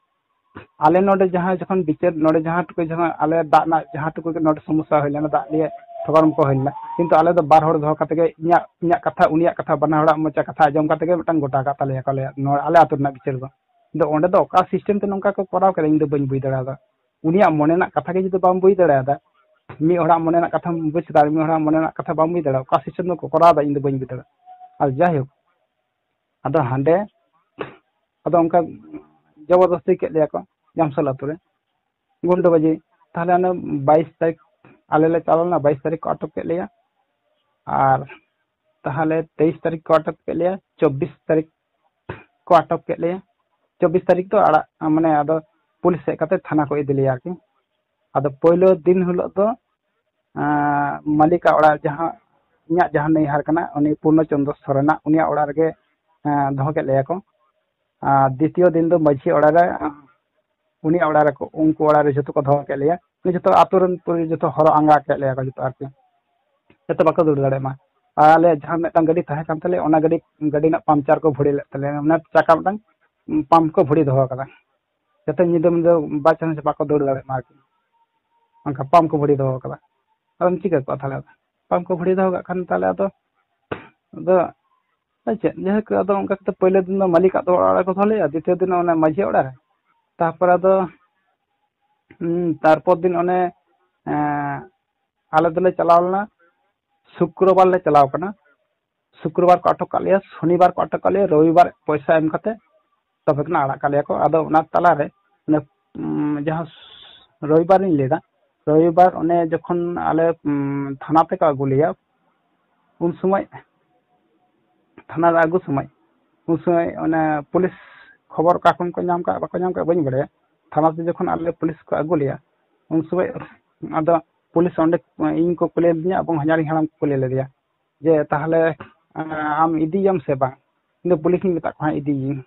ᱟᱞᱮ ᱱᱚᱰᱮ ᱡᱟᱦᱟᱸ ᱡᱚᱠᱷᱚᱱ ᱵᱤᱪᱟᱹᱨ, ᱱᱚᱰᱮ ᱡᱟᱦᱟᱸ ᱴᱩᱠᱩ, ᱡᱟᱦᱟᱸ ᱟᱞᱮ ᱫᱟᱜ ᱨᱮᱱᱟᱜ ᱡᱟᱦᱟᱸ ᱴᱩᱠᱩ ᱜᱮ ᱱᱚᱰᱮ ᱥᱚᱢᱚᱥᱥᱟ ᱦᱩᱭ ᱞᱮᱱᱟ, ᱫᱟᱜ ᱞᱤᱭᱮ ᱛᱷᱚᱜᱟᱨᱚᱢ ᱠᱚ ᱦᱩᱭ ᱞᱮᱱᱟ, ᱠᱤᱱᱛᱩ ᱟᱞᱮ ᱫᱚ ᱵᱟᱨ ᱦᱚᱲ ᱫᱚᱦᱚ ᱠᱟᱛᱮ ᱜᱮ ᱤᱧᱟᱹᱜ, ᱤᱧᱟᱹᱜ ᱠᱟᱛᱷᱟ, ᱩᱱᱤᱭᱟᱜ ᱠᱟᱛᱷᱟ, ᱵᱟᱱᱟ ᱦᱚᱲᱟᱜ ᱢᱚᱪᱟ ᱠᱟᱛᱷᱟ ᱟᱸᱡᱚᱢ ᱠᱟᱛᱮ ᱜᱮ ᱢᱤᱫᱴᱟᱝ ᱜᱚᱴᱟ ᱠᱟᱜ ᱛᱟᱞᱮᱭᱟ ᱠᱚ ᱟᱞᱮᱭᱟᱜ ᱱᱚᱣᱟ, ᱟᱞᱮ ᱟᱹᱛᱩ ᱨᱮᱱᱟᱜ ᱵᱤᱪᱟᱹᱨ ᱫᱚ᱾ ᱟᱫᱚ ᱚᱸᱰᱮ ᱫᱚ ᱚᱠᱟ system ᱛᱮ ᱱᱚᱝᱠᱟ ᱠᱚ ᱠᱚᱨᱟᱣ ᱠᱮᱫᱟ, ᱤᱧ ᱫᱚ ᱵᱟᱹᱧ ᱵᱩᱡᱽ ᱫᱟᱲᱮᱭᱟᱫᱟ᱾ ᱩᱱᱤᱭᱟᱜ ᱢᱚᱱᱮ ᱨᱮᱱᱟᱜ ᱠᱟᱛᱷᱟ ᱜᱮ ᱡᱩᱫᱤ ᱵᱟᱢ ᱵᱩᱡᱽ ᱫᱟᱲᱮᱭᱟᱫᱟ, ᱢᱤᱫ ᱦᱚᱲᱟᱜ ᱢᱚᱱᱮ ᱨᱮᱱᱟᱜ ᱠᱟᱛᱷᱟᱢ ᱵᱩᱡᱽ ᱠᱮᱫᱟ ᱟᱨ ᱢᱤᱫ ᱦᱚᱲᱟᱜ ᱢᱚᱱᱮ ᱨᱮᱱᱟᱜ ᱠᱟᱛᱷᱟ ᱵᱟᱢ ᱵᱩᱡᱽ ᱫᱟᱲᱮᱭᱟᱜᱼᱟ, ᱚᱠᱟ system ᱛᱮᱠᱚ ᱠᱚᱨᱟᱣ ᱮᱫᱟ ᱤᱧ ᱫᱚ ᱵᱟᱹᱧ ᱵᱩᱡᱽ ᱫᱟᱲᱮᱭᱟᱜᱼᱟ᱾ ᱟᱨ ᱡᱟᱭᱦᱳᱠ, ᱟᱫᱚ ᱦᱟᱸᱰᱮ ᱟᱫᱚ ᱚᱱᱠᱟ ᱡᱚᱵᱚᱨᱫᱚᱥᱛᱤ ᱠᱮᱫ ᱞᱮᱭᱟ ᱠᱚ ᱡᱟᱢᱥᱚᱞ ᱟᱛᱳ ᱨᱮ, ᱜᱩᱱᱰᱟᱹᱵᱟᱡᱤ᱾ ᱛᱟᱦᱞᱮ ᱚᱱᱟ ᱵᱟᱭᱤᱥ ᱛᱟᱹᱨᱤᱠᱷ ᱟᱞᱮ ᱞᱮ ᱪᱟᱞᱟᱣ ᱞᱮᱱᱟ, ᱵᱟᱭᱤᱥ ᱛᱟᱹᱨᱤᱠᱷ ᱠᱚ ᱟᱴᱚᱠ ᱠᱮᱫ ᱞᱮᱭᱟ᱾ ᱟᱨ ᱛᱟᱦᱞᱮ ᱛᱮᱭᱤᱥ ᱛᱟᱹᱨᱤᱠᱷ ᱠᱚ ᱟᱴᱚᱠ ᱠᱮᱫ ᱞᱮᱭᱟ, ᱪᱚᱵᱵᱤᱥ ᱛᱟᱹᱨᱤᱠᱷ ᱠᱚ ᱟᱴᱚᱠ ᱠᱮᱫ ᱞᱮᱭᱟ᱾ ᱪᱚᱵᱵᱤᱥ ᱛᱟᱹᱨᱤᱠᱷ ᱫᱚ ᱟᱲᱟᱜ, ᱢᱟᱱᱮ ᱟᱫᱚ ᱯᱩᱞᱤᱥ ᱦᱮᱡ ᱠᱟᱛᱮ ᱛᱷᱟᱱᱟ ᱠᱚ ᱤᱫᱤ ᱞᱮᱭᱟ ᱟᱨᱠᱤ᱾ ᱟᱫᱚ ᱯᱳᱭᱞᱳ ᱫᱤᱱ ᱦᱤᱞᱳᱜ ᱫᱚ ᱟᱸ, ᱢᱟᱹᱞᱤᱠᱟᱜ ᱚᱲᱟᱜ, ᱡᱟᱦᱟᱸ ᱤᱧᱟᱹᱜ ᱡᱟᱦᱟᱸ ᱱᱟᱹᱭᱦᱟᱨ ᱠᱟᱱᱟ, ᱩᱱᱤ ᱯᱩᱨᱱᱚ ᱪᱚᱱᱫᱨᱚ ᱥᱚᱨᱮᱱᱟᱜ, ᱩᱱᱤᱭᱟᱜ ᱚᱲᱟᱜ ᱨᱮᱜᱮ ᱟᱸ, ᱫᱚᱦᱚ ᱠᱮᱫ ᱞᱮᱭᱟ ᱠᱚ᱾ ᱟᱨ ᱫᱤᱛᱤᱭᱚ ᱫᱤᱱ ᱫᱚ ᱢᱟᱹᱡᱷᱤ ᱚᱲᱟᱜ ᱨᱮ, ᱩᱱᱤᱭᱟᱜ ᱚᱲᱟᱜ ᱨᱮ ᱩᱱᱠᱩ ᱚᱲᱟᱜ ᱨᱮ ᱡᱚᱛᱚ ᱠᱚ ᱫᱚᱦᱚ ᱠᱮᱫ ᱞᱮᱭᱟ᱾ ᱩᱱᱤ ᱡᱚᱛᱚ ᱟᱛᱳ ᱨᱮᱱ ᱯᱩᱨᱟᱹ ᱡᱚᱛᱚ ᱦᱚᱨᱚ ᱟᱸᱜᱟ ᱠᱮᱫ ᱞᱮᱭᱟ ᱠᱚ ᱡᱚᱛᱚ ᱟᱨᱠᱤ, ᱡᱟᱛᱮ ᱵᱟᱠᱚ ᱫᱟᱹᱲ ᱫᱟᱲᱮᱭᱟᱜ ᱢᱟ᱾ ᱟᱨ ᱟᱞᱮᱭᱟᱜ ᱡᱟᱦᱟᱸ ᱢᱤᱫᱴᱟᱝ ᱜᱟᱹᱰᱤ ᱛᱟᱦᱮᱸ ᱠᱟᱱ ᱛᱟᱞᱮᱭᱟ, ᱚᱱᱟ ᱜᱟᱹᱰᱤ, ᱜᱟᱹᱰᱤ ᱨᱮᱱᱟᱜ ᱯᱟᱢᱪᱟᱨ ᱠᱚ ᱵᱷᱩᱲᱤ ᱞᱮᱫ ᱛᱟᱞᱮᱭᱟ, ᱢᱟᱱᱮ ᱪᱟᱠᱟ ᱢᱤᱫᱴᱟᱝ ᱯᱟᱢᱯ ᱠᱚ ᱵᱷᱩᱲᱤ ᱫᱚᱦᱚ ᱠᱟᱫᱟ, ᱡᱟᱛᱮ ᱧᱤᱫᱟᱹ ᱧᱤᱫᱟᱹ by chance ᱵᱟᱠᱚ ᱫᱟᱹᱲ ᱫᱟᱲᱮᱭᱟᱜ ᱢᱟ ᱟᱨᱠᱤ᱾ ᱚᱱᱠᱟ ᱯᱟᱢᱯ ᱠᱚ ᱵᱷᱩᱲᱤ ᱫᱚᱦᱚ ᱠᱟᱫᱟ᱾ ᱟᱫᱚᱢ ᱪᱤᱠᱟᱹ ᱠᱚᱣᱟ ᱛᱟᱦᱞᱮ? ᱟᱫᱚ ᱯᱟᱢᱯ ᱠᱚ ᱵᱷᱩᱲᱤ ᱫᱚᱦᱚ ᱠᱟᱜ ᱠᱷᱟᱱ ᱛᱟᱦᱞᱮ ᱟᱫᱚ, ᱟᱫᱚ ᱪᱮᱫ, ᱡᱟᱭᱦᱳᱠ, ᱟᱫᱚ ᱚᱱᱠᱟ ᱠᱟᱛᱮ ᱯᱳᱭᱞᱳ ᱫᱤᱱ ᱫᱚ ᱢᱟᱹᱞᱤᱠᱟᱜ ᱫᱚ ᱚᱲᱟᱜ ᱨᱮᱠᱚ ᱫᱚᱦᱚ ᱞᱮᱫᱼᱟ, ᱫᱤᱛᱤᱭᱚ ᱫᱤᱱ ᱚᱱᱮ ᱢᱟᱹᱡᱷᱤ ᱚᱲᱟᱜ ᱨᱮ᱾ ᱛᱟᱨᱯᱚᱨ ᱟᱫᱚ, ᱩᱸ, ᱛᱟᱨᱯᱚᱨ ᱫᱤᱱ ᱚᱱᱮ, ᱮᱸ, ᱟᱞᱮ ᱫᱚᱞᱮ ᱪᱟᱞᱟᱣ ᱞᱮᱱᱟ, ᱥᱩᱠᱨᱚᱵᱟᱨ ᱞᱮ ᱪᱟᱞᱟᱣ ᱠᱟᱱᱟ᱾ ᱥᱩᱠᱨᱚᱵᱟᱨ ᱠᱚ ᱟᱴᱚᱠ ᱠᱟᱜ ᱞᱮᱭᱟ, ᱥᱚᱱᱤᱵᱟᱨ ᱠᱚ ᱟᱴᱚᱠ ᱠᱟᱜ ᱞᱮᱭᱟ, ᱨᱚᱵᱤᱵᱟᱨ ᱯᱚᱭᱥᱟ ᱮᱢ ᱠᱟᱛᱮ ᱛᱚᱵᱮ ᱠᱷᱟᱱ ᱟᱲᱟᱜ ᱠᱟᱜ ᱞᱮᱭᱟ ᱠᱚ᱾ ᱟᱫᱚ ᱚᱱᱟ ᱛᱟᱞᱟᱨᱮ ᱚᱱᱮ, ᱩᱸ, ᱡᱟᱦᱟᱸ ᱨᱚᱵᱤᱵᱟᱨ ᱤᱧ ᱞᱟᱹᱭᱫᱟ, ᱨᱚᱵᱤᱵᱟᱨ ᱚᱱᱮ ᱡᱚᱠᱷᱚᱱ ᱟᱞᱮ, ᱩᱸ, ᱛᱷᱟᱱᱟ ᱛᱮᱠᱚ ᱟᱹᱜᱩ ᱞᱮᱭᱟ, ᱩᱱ ᱥᱚᱢᱚᱭ ᱛᱷᱟᱱᱟ ᱨᱮ ᱟᱹᱜᱩ ᱥᱚᱢᱚᱭ, ᱩᱱ ᱥᱚᱢᱚᱭ ᱚᱱᱮ ᱯᱩᱞᱤᱥ ᱠᱷᱚᱵᱚᱨ ᱚᱠᱟ ᱠᱷᱚᱱ ᱠᱚ ᱧᱟᱢ ᱠᱟᱜ, ᱵᱟᱠᱚ ᱧᱟᱢ ᱠᱟᱜ, ᱵᱟᱹᱧ ᱵᱟᱲᱟᱭᱟ᱾ ᱛᱷᱟᱱᱟ ᱛᱮ ᱡᱚᱠᱷᱚᱱ ᱟᱞᱮ ᱯᱩᱞᱤᱥ ᱠᱚ ᱟᱹᱜᱩ ᱞᱮᱭᱟ, ᱩᱱ ᱥᱚᱢᱚᱭ ᱟᱫᱚ ᱯᱩᱞᱤᱥ ᱚᱸᱰᱮ ᱤᱧ ᱠᱚ ᱠᱩᱞᱤ ᱞᱤᱫᱤᱧᱟ ᱮᱵᱚᱝ ᱦᱚᱧᱦᱟᱨᱤᱧ ᱦᱟᱲᱟᱢ ᱠᱚ ᱠᱩᱞᱤ ᱞᱮᱫᱮᱭᱟ ᱡᱮ, "ᱛᱟᱦᱞᱮ, ᱟᱢ ᱤᱫᱤᱭᱮᱭᱟᱢ ᱥᱮ ᱵᱟᱝ?" ᱤᱧ ᱫᱚ ᱯᱩᱞᱤᱥ ᱤᱧ ᱢᱮᱛᱟᱫ ᱠᱚᱣᱟ, "ᱦᱮᱸ, ᱤᱫᱤᱭᱮᱭᱟᱹᱧ᱾"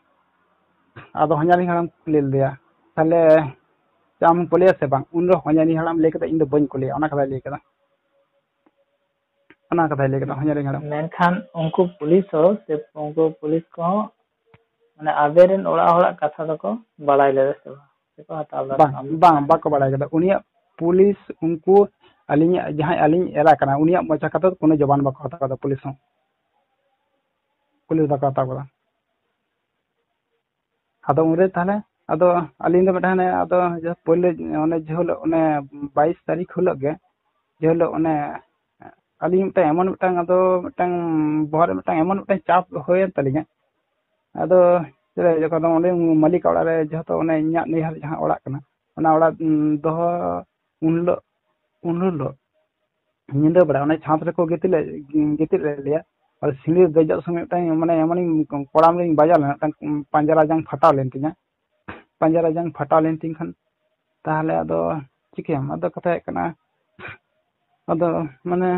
ᱟᱫᱚ ᱦᱚᱧᱦᱟᱨᱤᱧ ᱦᱟᱲᱟᱢ ᱠᱚ ᱠᱩᱞᱤ ᱞᱮᱫᱮᱭᱟ, "ᱛᱟᱦᱞᱮ ᱟᱢ ᱦᱚᱸ ᱠᱩᱞᱤᱭᱟ ᱥᱮ ᱵᱟᱝ?" ᱩᱱ ᱨᱮ ᱦᱚᱧᱦᱟᱨᱤᱧ ᱦᱟᱲᱟᱢ ᱞᱟᱹᱭ ᱠᱮᱫᱟ, "ᱤᱧ ᱫᱚ ᱵᱟᱹᱧ ᱠᱩᱞᱤᱭᱟ", ᱚᱱᱟ ᱠᱟᱛᱷᱟᱭ ᱞᱟᱹᱭ ᱠᱮᱫᱟ᱾ ᱚᱱᱟ ᱠᱟᱛᱷᱟᱭ ᱞᱟᱹᱭ ᱠᱮᱫᱟ ᱦᱚᱧᱦᱟᱨᱤᱧ ᱦᱟᱲᱟᱢ᱾ ᱢᱮᱱᱠᱷᱟᱱ ᱩᱱᱠᱩ ᱯᱩᱞᱤᱥ ᱦᱚᱸ ᱥᱮ ᱩᱱᱠᱩ ᱯᱩᱞᱤᱥ ᱠᱚᱦᱚᱸ ᱢᱟᱱᱮ ᱟᱵᱮᱱ ᱨᱮᱱ ᱚᱲᱟᱜ ᱦᱚᱲᱟᱜ ᱠᱟᱛᱷᱟ ᱫᱚᱠᱚ ᱵᱟᱲᱟᱭ ᱞᱮᱫᱟ ᱥᱮ ᱵᱟᱝ? ᱥᱮᱠᱚ ᱦᱟᱛᱟᱣ ᱞᱮᱫᱟ ᱥᱮ ᱵᱟᱝ? ᱵᱟᱝ, ᱵᱟᱠᱚ ᱵᱟᱲᱟᱭ ᱠᱮᱫᱟ᱾ ᱩᱱᱤᱭᱟᱜ ᱯᱩᱞᱤᱥ ᱩᱱᱠᱩ ᱟᱹᱞᱤᱧᱟᱜ ᱡᱟᱦᱟᱸᱭ ᱟᱹᱞᱤᱧ ᱮᱨᱟ ᱠᱟᱱᱟ, ᱩᱱᱤᱭᱟᱜ ᱢᱚᱪᱟ ᱠᱟᱛᱷᱟ ᱫᱚ ᱠᱳᱱᱳ ᱡᱚᱵᱟᱱ ᱵᱟᱠᱚ ᱦᱟᱛᱟᱣ ᱠᱟᱫᱟ ᱯᱩᱞᱤᱥ ᱦᱚᱸ᱾ ᱯᱩᱞᱤᱥ ᱵᱟᱠᱚ ᱦᱟᱛᱟᱣ ᱠᱟᱫᱟ᱾ ᱟᱫᱚ ᱩᱱᱨᱮ ᱛᱟᱦᱞᱮ ᱟᱫᱚ ᱟᱹᱞᱤᱧ ᱫᱚ ᱢᱤᱫᱴᱟᱝ ᱦᱟᱱᱮ ᱟᱫᱚ ᱡᱟᱦᱟᱸ ᱯᱳᱭᱞᱳ ᱚᱱᱮ ᱡᱮ ᱦᱤᱞᱳᱜ ᱚᱱᱮ ᱵᱟᱭᱤᱥ ᱛᱟᱹᱨᱤᱠᱷ ᱦᱤᱞᱳᱜ ᱜᱮ, ᱡᱮ ᱦᱤᱞᱳᱜ ᱚᱱᱮ ᱟᱹᱞᱤᱧ ᱢᱤᱫᱴᱟᱝ ᱮᱢᱚᱱ ᱢᱤᱫᱴᱟᱝ ᱟᱫᱚ ᱢᱤᱫᱴᱟᱝ ᱵᱚᱦᱚᱜ ᱨᱮ ᱢᱤᱫᱴᱟᱝ ᱮᱢᱚᱱ ᱢᱤᱫᱴᱟᱝ ᱪᱟᱯ ᱦᱩᱭᱮᱱ ᱛᱟᱹᱞᱤᱧᱟ᱾ ᱟᱫᱚ ᱪᱮᱫ ᱡᱚᱠᱷᱚᱱ ᱫᱚ ᱚᱸᱰᱮ ᱢᱟᱹᱞᱤᱠᱟᱜ ᱚᱲᱟᱜ ᱨᱮ ᱡᱮᱦᱮᱛᱩ ᱚᱱᱮ ᱤᱧᱟᱹᱜ ᱱᱟᱹᱭᱦᱟᱹᱨ ᱡᱟᱦᱟᱸ ᱚᱲᱟᱜ ᱠᱟᱱᱟ, ᱚᱱᱟ ᱚᱲᱟᱜ ᱫᱚᱦᱚ ᱩᱱ ᱦᱤᱞᱳᱜ, ᱩᱱ ᱦᱤᱞᱳᱜ ᱧᱤᱫᱟᱹ ᱵᱮᱲᱟ ᱚᱱᱮ ᱪᱷᱟᱸᱫᱽ ᱨᱮᱠᱚ ᱜᱤᱛᱤᱡ ᱞᱮ-, ᱜᱤᱛᱤᱡ ᱞᱮᱫ ᱞᱮᱭᱟ᱾ ᱟᱨ ᱥᱤᱸᱲᱤ ᱫᱮᱡᱚᱜ ᱥᱚᱢᱚᱭ ᱢᱤᱫᱴᱟᱝ ᱢᱟᱱᱮ ᱮᱢᱚᱱᱤᱧ ᱠᱚᱲᱟᱢ ᱨᱤᱧ ᱵᱟᱡᱟᱣ ᱞᱮᱱᱟ, ᱢᱤᱫᱴᱟᱝ ᱯᱟᱸᱡᱟ ᱞᱟᱡᱟᱝ ᱯᱷᱟᱴᱟᱣ ᱞᱮᱱ ᱛᱤᱧᱟ᱾ ᱯᱟᱸᱡᱟ ᱞᱟᱡᱟᱝ ᱯᱷᱟᱴᱟᱣ ᱞᱮᱱ ᱛᱤᱧ ᱠᱷᱟᱱ ᱛᱟᱦᱞᱮ ᱟᱫᱚ ᱪᱤᱠᱟᱹᱭᱟᱢ? ᱟᱫᱚ ᱠᱟᱛᱷᱟ ᱦᱩᱭᱩᱜ ᱠᱟᱱᱟ, ᱟᱫᱚ ᱢᱟᱱᱮ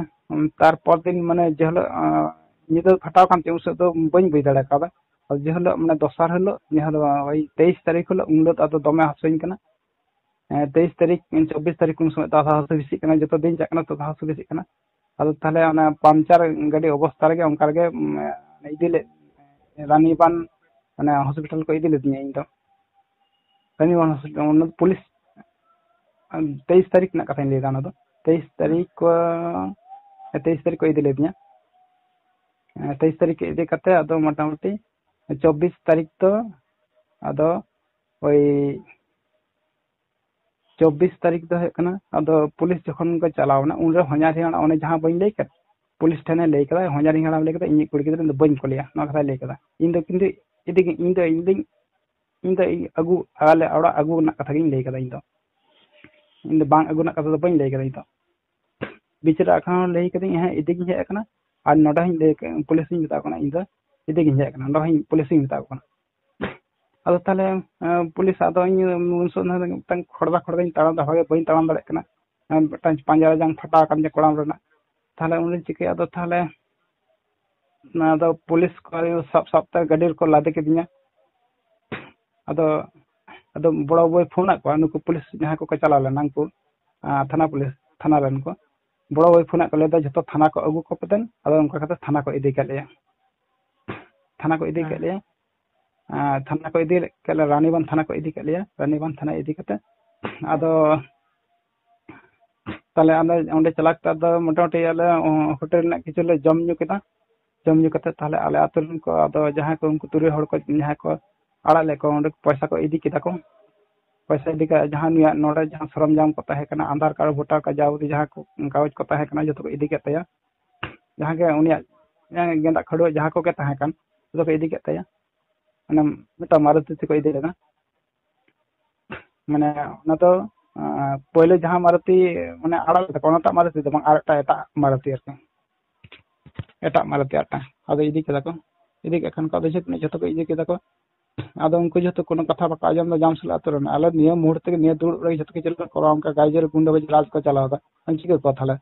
ᱛᱟᱨᱯᱚᱨ ᱫᱤᱱ ᱢᱟᱱᱮ ᱡᱮ ᱦᱤᱞᱳᱜ, ᱟᱸ, ᱧᱤᱫᱟᱹ ᱯᱷᱟᱴᱟᱣ ᱠᱟᱱ ᱛᱤᱧ ᱩᱱ ᱥᱮᱫ ᱫᱚ ᱵᱟᱹᱧ ᱵᱩᱡᱽ ᱫᱟᱲᱮ ᱠᱟᱣᱫᱟ᱾ ᱟᱨ ᱡᱮ ᱦᱤᱞᱳᱜ ᱢᱟᱱᱮ ᱫᱚᱥᱟᱨ ᱦᱤᱞᱳᱜ, ᱡᱟᱦᱟᱸ ᱫᱚ ᱳᱭ ᱛᱮᱭᱤᱥ ᱛᱟᱹᱨᱤᱠᱷ ᱦᱤᱞᱳᱜ, ᱩᱱ ᱦᱤᱞᱳᱜ ᱫᱚ ᱟᱫᱚ ᱫᱚᱢᱮ ᱦᱟᱹᱥᱩᱧ ᱠᱟᱱᱟ᱾ ᱮᱸ, ᱛᱮᱭᱤᱥ ᱛᱟᱹᱨᱤᱠᱷ, ᱪᱚᱵᱵᱤᱥ ᱛᱟᱹᱨᱤᱠᱷ ᱩᱱ ᱥᱚᱢᱚᱭ ᱫᱚ ᱟᱫᱚ ᱦᱟᱹᱥᱩ ᱵᱮᱥᱤᱜ ᱠᱟᱱᱟ, ᱡᱚᱛᱚ ᱫᱤᱱ ᱪᱟᱜ ᱠᱟᱱᱟ, ᱛᱚ ᱦᱟᱹᱥᱩ ᱵᱮᱥᱤᱜ ᱠᱟᱱᱟ᱾ ᱟᱫᱚ ᱛᱟᱦᱞᱮ ᱚᱱᱟ ᱯᱟᱢᱪᱟᱨ ᱜᱟᱹᱰᱤ ᱚᱵᱚᱥᱛᱟ ᱨᱮᱜᱮ ᱚᱱᱠᱟ ᱨᱮᱜᱮ, ᱩᱢ, ᱤᱫᱤ ᱞᱮᱫ, ᱨᱟᱱᱤᱵᱟᱸᱫ ᱚᱱᱟ ᱦᱚᱥᱯᱤᱴᱟᱞ ᱠᱚ ᱤᱫᱤ ᱞᱤᱫᱤᱧᱟ ᱤᱧ ᱫᱚ᱾ ᱨᱟᱱᱤᱵᱟᱸᱫ ᱦᱚᱥᱯᱤᱴᱟᱞ, ᱚᱱᱟ ᱫᱚ ᱯᱩᱞᱤᱥ, ᱛᱮᱭᱤᱥ ᱛᱟᱹᱨᱤᱠᱷ ᱨᱮᱱᱟᱜ ᱠᱟᱛᱷᱟᱧ ᱞᱟᱹᱭᱫᱟ, ᱚᱱᱟ ᱫᱚ ᱛᱮᱭᱤᱥ ᱛᱟᱹᱨᱤᱠᱷ ᱠᱚ, ᱛᱮᱭᱤᱥ ᱛᱟᱹᱨᱤᱠᱷ ᱠᱚ ᱤᱫᱤ ᱞᱤᱫᱤᱧᱟ᱾ ᱛᱮᱭᱤᱥ ᱛᱟᱹᱨᱤᱠᱷ ᱤᱫᱤ ᱠᱟᱛᱮ ᱟᱫᱚ ᱢᱚᱴᱟᱢᱩᱴᱤ ᱪᱚᱵᱵᱤᱥ ᱛᱟᱹᱨᱤᱠᱷ ᱫᱚ ᱟᱫᱚ ᱳᱭ ᱪᱚᱵᱵᱤᱥ ᱛᱟᱹᱨᱤᱠᱷ ᱫᱚ ᱦᱩᱭᱩᱜ ᱠᱟᱱᱟ, ᱟᱫᱚ ᱯᱩᱞᱤᱥ ᱡᱚᱠᱷᱚᱱ ᱠᱚ ᱪᱟᱞᱟᱣ ᱮᱱᱟ, ᱩᱱᱨᱮ ᱦᱚᱧᱦᱟᱨᱤᱧ ᱦᱟᱲᱟᱢ ᱚᱱᱮ ᱡᱟᱦᱟᱸ ᱵᱟᱹᱧ ᱞᱟᱹᱭ ᱠᱮᱫ, ᱯᱩᱞᱤᱥ ᱴᱷᱮᱱᱮ ᱞᱟᱹᱭ ᱠᱮᱫᱟ, ᱦᱚᱧᱦᱟᱨᱤᱧ ᱦᱟᱲᱟᱢ ᱞᱟᱹᱭ ᱠᱮᱫᱟ, "ᱤᱧᱤᱡ ᱠᱩᱲᱤ ᱜᱤᱫᱽᱨᱟᱹ ᱫᱚ ᱵᱟᱹᱧ ᱠᱩᱞᱮᱭᱟ", ᱱᱚᱣᱟ ᱠᱟᱛᱷᱟᱭ ᱞᱟᱹᱭ ᱠᱮᱫᱟ᱾ ᱤᱧ ᱫᱚ ᱠᱤᱱᱛᱩ ᱤᱫᱤ ᱜᱮ, ᱤᱧ ᱫᱚ, ᱤᱧ ᱫᱚᱧ, ᱤᱧ ᱫᱚ ᱟᱹᱜᱩ, ᱟᱞᱮ ᱚᱲᱟᱜ ᱟᱹᱜᱩ ᱨᱮᱱᱟᱜ ᱠᱟᱛᱷᱟ ᱜᱤᱧ ᱞᱟᱹᱭ ᱠᱮᱫᱟ᱾ ᱤᱧ ᱫᱚ, ᱤᱧ ᱫᱚ ᱵᱟᱝ ᱟᱹᱜᱩ ᱨᱮᱱᱟᱜ ᱠᱟᱛᱷᱟ ᱫᱚ ᱵᱟᱹᱧ ᱞᱟᱹᱭ ᱠᱮᱫᱟ᱾ ᱤᱧ ᱫᱚ ᱵᱤᱪᱟᱹᱨ ᱟᱠᱷᱲᱟ ᱦᱚᱸ ᱞᱟᱹᱭ ᱠᱟᱹᱫᱟᱹᱧ, "ᱦᱮᱸ, ᱤᱫᱤ ᱜᱤᱧ ᱦᱮᱡ ᱟᱠᱟᱱᱟ", ᱟᱨ ᱱᱚᱰᱮ ᱦᱚᱸᱧ ᱞᱟᱹᱭ ᱠᱮᱫ, ᱯᱩᱞᱤᱥ ᱤᱧ ᱢᱮᱛᱟ ᱠᱚ ᱠᱟᱱᱟ, "ᱤᱧ ᱫᱚ ᱤᱫᱤ ᱜᱤᱧ ᱦᱮᱡ ᱟᱠᱟᱱᱟ", ᱱᱚᱰᱮ ᱦᱚᱸᱧ ᱯᱩᱞᱤᱥ ᱤᱧ ᱢᱮᱛᱟ ᱠᱚ ᱠᱟᱱᱟ᱾ ᱟᱫᱚ ᱛᱟᱦᱞᱮ, ᱮᱸ, ᱯᱩᱞᱤᱥ ᱟᱫᱚ ᱤᱧ ᱩᱱ ᱥᱚᱢᱚᱭ ᱫᱚ ᱢᱤᱫᱴᱟᱝ ᱠᱷᱚᱲᱫᱟ ᱠᱷᱚᱲᱫᱟᱧ ᱛᱟᱲᱟᱢ ᱮᱫᱟ, ᱵᱷᱟᱜᱮ ᱵᱟᱹᱧ ᱛᱟᱲᱟᱢ ᱫᱟᱲᱮᱭᱟᱜ ᱠᱟᱱᱟ᱾ ᱮᱸ, ᱢᱤᱫᱴᱟᱝ ᱯᱟᱸᱡᱟ ᱡᱟᱝ ᱯᱷᱟᱴᱟᱣ ᱟᱠᱟᱱ ᱛᱤᱧᱟ ᱠᱚᱲᱟᱢ ᱨᱮᱱᱟᱜ᱾ ᱛᱟᱦᱞᱮ ᱩᱱᱨᱮᱧ ᱪᱤᱠᱟᱹᱭᱟ? ᱟᱫᱚ ᱛᱟᱦᱞᱮ ᱚᱱᱟ ᱫᱚ ᱯᱩᱞᱤᱥ ᱠᱚ ᱥᱟᱵ ᱥᱟᱵ ᱛᱮ ᱜᱟᱹᱰᱤ ᱨᱮᱠᱚ ᱞᱟᱫᱮ ᱠᱤᱫᱤᱧᱟ᱾ ᱟᱫᱚ, ᱟᱫᱚ ᱵᱚᱲᱚ ᱵᱟᱹᱵᱩᱭ ᱯᱷᱳᱱ ᱟᱫ ᱠᱚᱣᱟ, ᱱᱩᱠᱩ ᱯᱩᱞᱤᱥ ᱡᱟᱦᱟᱸᱭ ᱠᱚᱠᱚ ᱪᱟᱞᱟᱣ ᱞᱮᱱᱟ, ᱩᱱᱠᱩ, ᱟᱸ, ᱛᱷᱟᱱᱟ ᱯᱩᱞᱤᱥ, ᱛᱷᱟᱱᱟ ᱨᱮᱱ ᱠᱚ᱾ ᱵᱚᱲᱚ ᱵᱟᱹᱭ ᱯᱷᱳᱱᱟᱜ ᱠᱚ ᱞᱟᱹᱭ ᱮᱫᱟ, "ᱡᱷᱚᱛᱚ ᱛᱷᱟᱱᱟ ᱠᱚ ᱟᱹᱜᱩ ᱠᱚᱯᱮ ᱫᱮᱱ᱾" ᱟᱫᱚ ᱚᱱᱠᱟ ᱠᱟᱛᱮ ᱛᱷᱟᱱᱟ ᱠᱚ ᱤᱫᱤ ᱠᱮᱫ ᱞᱮᱭᱟ᱾ ᱛᱷᱟᱱᱟ ᱠᱚ ᱤᱫᱤ ᱠᱮᱫ ᱞᱮᱭᱟ᱾ ᱟᱨ ᱛᱷᱟᱱᱟ ᱠᱚ ᱤᱫᱤ ᱠᱮᱫ ᱞᱮᱭᱟ, ᱨᱟᱱᱤᱵᱟᱸᱫᱷ ᱛᱷᱟᱱᱟ ᱠᱚ ᱤᱫᱤ ᱠᱮᱫ ᱞᱮᱭᱟ᱾ ᱨᱟᱱᱤᱵᱟᱸᱫᱷ ᱛᱷᱟᱱᱟ ᱤᱫᱤ ᱠᱟᱛᱮ ᱟᱫᱚ ᱛᱟᱦᱞᱮ ᱟᱞᱮ ᱚᱸᱰᱮ ᱪᱟᱞᱟᱣ ᱠᱟᱛᱮ ᱟᱫᱚ ᱢᱚᱴᱟᱢᱩᱴᱤ ᱟᱞᱮ, ᱚ, ᱦᱳᱴᱮᱞ ᱨᱮᱱᱟᱜ ᱠᱤᱪᱷᱩ ᱞᱮ ᱡᱚᱢ ᱧᱩ ᱠᱮᱫᱟ᱾ ᱡᱚᱢ ᱧᱩ ᱠᱟᱛᱮ ᱛᱟᱦᱞᱮ ᱟᱞᱮ ᱟᱹᱛᱩ ᱨᱮᱱ ᱠᱚ, ᱟᱫᱚ ᱡᱟᱦᱟᱸᱭ ᱠᱚ, ᱩᱱᱠᱩ ᱛᱩᱨᱩᱭ ᱦᱚᱲ ᱠᱚ ᱡᱟᱦᱟᱸᱭ ᱠᱚ ᱟᱲᱟᱜ ᱞᱮᱫ ᱠᱚ, ᱚᱸᱰᱮ ᱯᱚᱭᱥᱟ ᱠᱚ ᱤᱫᱤ ᱠᱮᱫᱟ ᱠᱚ᱾ ᱯᱚᱭᱥᱟ ᱤᱫᱤ ᱠᱟᱛᱮ ᱡᱟᱦᱟᱸ ᱱᱩᱭᱟᱜ ᱱᱚᱰᱮ ᱡᱟᱦᱟᱸ ᱥᱚᱨᱚᱢᱡᱟᱢ ᱠᱚ ᱛᱟᱦᱮᱸ ᱠᱟᱱᱟ, ᱟᱫᱷᱟᱨ ᱠᱟᱨᱰ, ᱵᱷᱳᱴᱟᱨ ᱠᱟᱨᱰ, ᱡᱟᱵᱚᱛᱤᱭᱚ ᱡᱟᱦᱟᱸ ᱠᱚ ᱠᱟᱜᱚᱡᱽ ᱠᱚ ᱛᱟᱦᱮᱸ ᱠᱟᱱᱟ, ᱡᱚᱛᱚ ᱠᱚ ᱤᱫᱤ ᱠᱮᱫ ᱛᱟᱭᱟ᱾ ᱡᱟᱦᱟᱸ ᱜᱮ ᱩᱱᱤᱭᱟᱜ, ᱮ, ᱜᱮᱸᱫᱟᱜ ᱠᱷᱟᱹᱰᱩᱣᱟᱹ ᱡᱟᱦᱟᱸ ᱠᱚᱜᱮ ᱛᱟᱦᱮᱸ ᱠᱟᱱ, ᱡᱚᱛᱚ ᱠᱚ ᱤᱫᱤ ᱠᱮᱫ ᱛᱟᱭᱟ᱾ ᱢᱟᱱᱮ ᱢᱤᱫᱴᱟᱝ ᱢᱟᱨᱩᱛᱤ ᱛᱮᱠᱚ ᱤᱫᱤ ᱞᱮᱫᱟ᱾ ᱢᱟᱱᱮ ᱚᱱᱟ ᱫᱚ, ᱟᱸ, ᱯᱳᱭᱞᱳ ᱡᱟᱦᱟᱸ ᱢᱟᱨᱩᱛᱤ, ᱢᱟᱱᱮ ᱟᱲᱟᱜ ᱞᱮᱫᱟ ᱠᱚ, ᱚᱱᱟᱴᱟᱜ ᱢᱟᱨᱩᱛᱤ ᱫᱚ ᱵᱟᱝ, ᱟᱨ ᱮᱴᱟᱜ, ᱮᱴᱟᱜ ᱢᱟᱨᱩᱛᱤ ᱟᱨᱠᱤ, ᱮᱴᱟᱜ ᱢᱟᱨᱩᱛᱤ ᱟᱨᱴᱟᱝ᱾ ᱟᱫᱚ ᱤᱫᱤ ᱠᱮᱫᱟ ᱠᱚ, ᱤᱫᱤ ᱠᱮᱫ ᱠᱷᱟᱱ ᱠᱚ ᱟᱫᱚ ᱡᱷᱚᱛᱚ, ᱡᱷᱚᱛᱚ ᱠᱚ ᱤᱫᱤ ᱠᱮᱫᱟ ᱠᱚ᱾ ᱟᱫᱚ ᱩᱱᱠᱩ ᱡᱷᱚᱛᱚ ᱠᱚᱱᱳ ᱠᱟᱛᱷᱟ ᱵᱟᱠᱚ ᱟᱸᱡᱚᱢ ᱮᱫᱟ ᱡᱟᱢᱥᱮᱞ ᱟᱛᱳ ᱨᱮᱱ᱾ ᱟᱞᱮ ᱱᱤᱭᱟᱹ ᱢᱩᱦᱩᱨᱛᱮ ᱜᱮ ᱱᱤᱭᱟᱹ ᱫᱩᱲᱩᱵ ᱨᱮ ᱡᱷᱚᱛᱚ ᱠᱤᱪᱷᱩ ᱞᱮ ᱠᱚᱨᱟᱣᱟ, ᱚᱱᱠᱟ ᱜᱟᱭᱡᱮᱨ ᱜᱩᱱᱰᱟᱹ ᱵᱟᱡᱮ ᱨᱟᱡᱽ ᱠᱚ ᱪᱟᱞᱟᱣ ᱮᱫᱟ᱾ ᱟᱨ ᱪᱤᱠᱟᱹ ᱠᱚᱣᱟ ᱛᱟᱦᱞᱮ?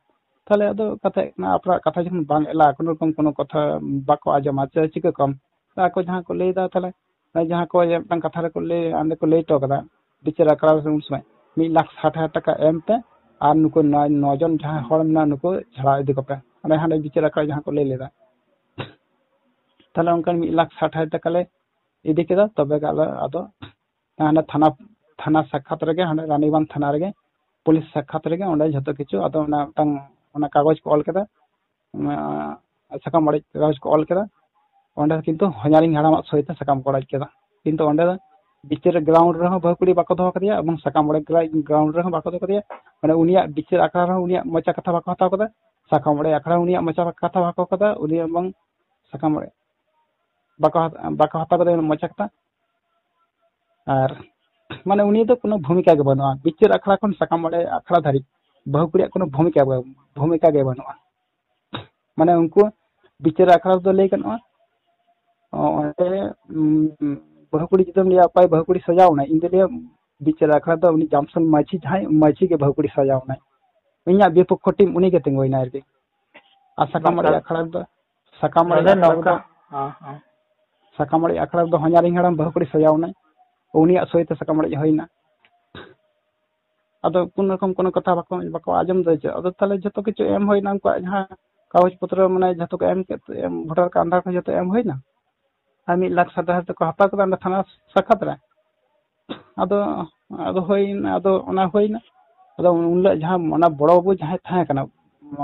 ᱛᱟᱦᱞᱮ ᱟᱫᱚ ᱠᱟᱛᱷᱟ ᱠᱟᱱᱟ, ᱟᱯᱱᱟᱨᱟᱜ ᱠᱟᱛᱷᱟ ᱡᱚᱠᱷᱚᱱ ᱵᱟᱝ ᱮᱞᱟ, ᱠᱳᱱᱳ ᱨᱚᱠᱚᱢ ᱠᱳᱱᱳ ᱠᱟᱛᱷᱟ ᱵᱟᱠᱚ ᱟᱸᱡᱚᱢᱟ, ᱪᱮ ᱪᱤᱠᱟᱹ ᱠᱚᱣᱟᱢ? ᱟᱠᱚ ᱡᱟᱦᱟᱸ ᱠᱚ ᱞᱟᱹᱭ ᱮᱫᱟ, ᱛᱟᱦᱞᱮ ᱡᱟᱦᱟᱸ ᱠᱚ ᱡᱮ ᱢᱤᱫᱴᱟᱝ ᱠᱟᱛᱷᱟ ᱨᱮᱠᱚ ᱞᱟᱹᱭ, ᱚᱸᱰᱮ ᱠᱚ ᱞᱟᱹᱭ ᱦᱚᱴᱚ ᱠᱟᱫᱟ ᱵᱤᱪᱟᱹᱨ ᱟᱠᱷᱲᱟ ᱨᱮ ᱩᱱ ᱥᱚᱢᱚᱭ, "ᱢᱤᱫ ᱞᱟᱠᱷ ᱥᱟᱴ ᱦᱟᱡᱟᱨ ᱴᱟᱠᱟ ᱮᱢ ᱯᱮ ᱟᱨ ᱱᱩᱠᱩ ᱱᱚ, ᱱᱚ ᱡᱚᱱ ᱡᱟᱦᱟᱸᱭ ᱦᱚᱲ ᱢᱮᱱᱟᱜ ᱱᱩᱠᱩ ᱪᱷᱟᱲᱟᱣ ᱤᱫᱤ ᱠᱚᱯᱮ", ᱚᱸᱰᱮ ᱦᱟᱸᱰᱮ ᱵᱤᱪᱟᱹᱨ ᱟᱠᱷᱲᱟ ᱡᱟᱦᱟᱸ ᱠᱚ ᱞᱟᱹᱭ ᱞᱮᱫᱟ᱾ ᱛᱟᱦᱞᱮ ᱚᱱᱠᱟᱱ ᱢᱤᱫ ᱞᱟᱠᱷ ᱥᱟᱴ ᱦᱟᱡᱟᱨ ᱴᱟᱠᱟ ᱞᱮ ᱤᱫᱤ ᱠᱮᱫᱟ, ᱛᱚᱵᱮ ᱜᱮ ᱟᱞᱮ ᱟᱫᱚ ᱦᱟᱸᱰᱮ ᱛᱷᱟᱱᱟ, ᱛᱷᱟᱱᱟ ᱥᱟᱠᱠᱷᱟᱛ ᱨᱮᱜᱮ, ᱦᱟᱸᱰᱮ ᱨᱟᱱᱤᱵᱟᱸᱫᱷ ᱛᱷᱟᱱᱟ ᱨᱮᱜᱮ, ᱯᱩᱞᱤᱥ ᱥᱟᱠᱠᱷᱟᱛ ᱨᱮᱜᱮ ᱚᱸᱰᱮ ᱡᱷᱚᱛᱚ ᱠᱤᱪᱷᱩ ᱟᱫᱚ ᱚᱱᱟ ᱢᱤᱫᱴᱟᱝ, ᱚᱱᱟ ᱠᱟᱜᱚᱡᱽ ᱠᱚ ᱚᱞ ᱠᱮᱫᱟ, ᱚᱱᱟ ᱥᱟᱠᱟᱢ ᱚᱲᱮᱡ ᱠᱟᱜᱚᱡᱽ ᱠᱚ ᱚᱞ ᱠᱮᱫᱟ᱾ ᱚᱸᱰᱮ ᱠᱤᱱᱛᱩ ᱦᱚᱧᱟᱨᱤᱧ ᱦᱟᱲᱟᱢᱟᱜ ᱥᱳᱭ ᱛᱮ ᱥᱟᱠᱟᱢ ᱠᱚ ᱚᱲᱮᱡ ᱠᱮᱫᱟ᱾ ᱠᱤᱱᱛᱩ ᱚᱸᱰᱮ ᱫᱚ ᱵᱤᱪᱟᱹᱨ ᱜᱨᱟᱣᱩᱱᱰ ᱨᱮᱦᱚᱸ ᱵᱟᱹᱦᱩ ᱠᱩᱲᱤ ᱵᱟᱠᱚ ᱫᱚᱦᱚ ᱠᱟᱫᱮᱭᱟ ᱮᱵᱚᱝ ᱥᱟᱠᱟᱢ ᱚᱲᱮᱡ ᱜᱨᱟᱣᱩᱱᱰ ᱨᱮᱦᱚᱸ ᱵᱟᱠᱚ ᱫᱚᱦᱚ ᱠᱟᱫᱮᱭᱟ᱾ ᱢᱟᱱᱮ ᱩᱱᱤᱭᱟᱜ ᱵᱤᱪᱟᱹᱨ ᱟᱠᱷᱲᱟ ᱨᱮᱦᱚᱸ ᱩᱱᱤᱭᱟᱜ ᱢᱚᱪᱟ ᱠᱟᱛᱷᱟ ᱵᱟᱠᱚ ᱦᱟᱛᱟᱣ ᱠᱟᱫᱟ, ᱥᱟᱠᱟᱢ ᱚᱲᱮᱡ ᱟᱠᱷᱲᱟ ᱩᱱᱤᱭᱟᱜ ᱢᱚᱪᱟ ᱠᱟᱛᱷᱟ ᱵᱟᱠᱚ ᱠᱟᱫᱟ, ᱩᱱᱤ ᱮᱵᱚᱝ ᱥᱟᱠᱟᱢ ᱚᱲᱮᱡ ᱵᱟᱠᱚ ᱦᱟᱛ-, ᱵᱟᱠᱚ ᱦᱟᱛᱟᱣ ᱠᱟᱫᱟ ᱢᱚᱪᱟ ᱠᱟᱛᱷᱟ᱾ ᱟᱨ ᱢᱟᱱᱮ ᱩᱱᱤ ᱫᱚ ᱠᱳᱱᱳ ᱵᱷᱩᱢᱤᱠᱟ ᱜᱮ ᱵᱟᱹᱱᱩᱜᱼᱟ, ᱵᱤᱪᱟᱹᱨ ᱟᱠᱷᱲᱟ ᱠᱷᱚᱱ ᱥᱟᱠᱟᱢ ᱚᱲᱮᱡ ᱟᱠᱷᱲᱟ ᱫᱷᱟᱹᱨᱤᱡ ᱵᱟᱹᱦᱩ ᱠᱩᱲᱤᱭᱟᱜ ᱠᱳᱱᱳ ᱵᱷᱩᱢᱤᱠᱟ, ᱵᱷᱩᱢᱤᱠᱟ ᱜᱮ ᱵᱟᱹᱱᱩᱜᱼᱟ᱾ ᱢᱟᱱᱮ ᱩᱱᱠᱩ ᱵᱤᱪᱟᱹᱨ ᱟᱠᱷᱲᱟ ᱨᱮᱫᱚ ᱞᱟᱹᱭ ᱜᱟᱱᱚᱜᱼᱟ, ᱚᱸᱰᱮ, ᱩᱢ, ᱵᱟᱹᱦᱩ ᱠᱩᱲᱤ ᱡᱩᱫᱤᱢ ᱞᱟᱹᱭᱟ, "ᱚᱠᱚᱭ ᱵᱟᱹᱦᱩ ᱠᱩᱲᱤ ᱥᱟᱡᱟᱣ ᱮᱱᱟᱭ?" ᱤᱧ ᱫᱚ ᱞᱟᱹᱭᱟ, ᱵᱤᱪᱟᱹᱨ ᱟᱠᱷᱲᱟ ᱫᱚ ᱩᱱᱤ ᱡᱟᱢᱥᱚᱞ ᱢᱟᱹᱡᱷᱤ, ᱡᱟᱦᱟᱸᱭ ᱢᱟᱹᱡᱷᱤ ᱜᱮ ᱵᱟᱹᱦᱩ ᱠᱩᱲᱤ ᱥᱟᱡᱟᱣ ᱮᱱᱟᱭ, ᱤᱧᱟᱜ ᱵᱤᱯᱚᱠᱠᱷᱚ ᱴᱤᱢ ᱩᱱᱤ ᱜᱮ ᱛᱤᱸᱜᱩᱭᱮᱱᱟᱭ ᱟᱨᱠᱤ᱾ ᱟᱨ ᱥᱟᱠᱟᱢ ᱚᱲᱮᱡ ᱟᱠᱷᱲᱟ ᱨᱮᱫᱚ, ᱥᱟᱠᱟᱢ ᱚᱲᱮᱡ ᱟᱠᱷᱲᱟ ᱨᱮᱫᱚ, ᱥᱟᱠᱟᱢ ᱚᱲᱮᱡ ᱟᱠᱷᱲᱟ ᱨᱮᱫᱚ ᱦᱚᱧᱦᱟᱨᱤᱧ ᱦᱟᱲᱟᱢ ᱵᱟᱹᱦᱩ ᱠᱩᱲᱤ ᱥᱟᱡᱟᱣ ᱮᱱᱟᱭ, ᱩᱱᱤᱭᱟᱜ ᱥᱳᱭ ᱛᱮ ᱥᱟᱠᱟᱢ ᱚᱲᱮᱡ ᱦᱩᱭᱱᱟ᱾ ᱟᱫᱚ ᱠᱳᱱᱳ ᱨᱚᱠᱚᱢ ᱠᱳᱱᱳ ᱠᱟᱛᱷᱟ ᱵᱟᱠᱚ, ᱵᱟᱠᱚ ᱟᱸᱡᱚᱢ ᱫᱟ ᱪᱮᱫ᱾ ᱟᱫᱚ ᱛᱟᱦᱚᱞᱮ ᱡᱷᱚᱛᱚ ᱠᱤᱪᱷᱩ ᱮᱢ ᱦᱩᱭᱱᱟ, ᱩᱱᱠᱩᱣᱟᱜ ᱡᱟᱦᱟᱸ ᱠᱟᱜᱚᱡᱽ ᱯᱚᱛᱨᱚ, ᱢᱟᱱᱮ ᱡᱷᱚᱛᱚ ᱠᱚ ᱮᱢ ᱠᱮᱫ, ᱮᱢ, ᱵᱷᱳᱴᱟᱨ ᱠᱟᱨᱰ, ᱟᱫᱷᱟᱨ ᱠᱚ ᱡᱷᱚᱛᱚ ᱮᱢ ᱦᱩᱭᱱᱟ᱾ ᱟᱨ ᱢᱤᱫ ᱞᱟᱠᱷ ᱥᱟᱛ ᱦᱟᱡᱟᱨ ᱛᱮᱠᱚ ᱦᱟᱛᱟᱣ ᱠᱮᱫᱟ ᱚᱸᱰᱮ ᱛᱷᱟᱱᱟ ᱥᱟᱠᱷᱟᱛ ᱨᱮ᱾ ᱟᱫᱚ, ᱟᱫᱚ ᱦᱩᱭᱱᱟ, ᱟᱫᱚ ᱚᱱᱟ ᱦᱩᱭᱱᱟ᱾ ᱟᱫᱚ ᱩᱱ ᱦᱤᱞᱳᱜ ᱡᱟᱦᱟᱸ ᱚᱱᱟ ᱵᱚᱲᱚ ᱵᱟᱹᱵᱩ ᱡᱟᱦᱟᱸᱭ ᱛᱟᱦᱮᱸ ᱠᱟᱱᱟ,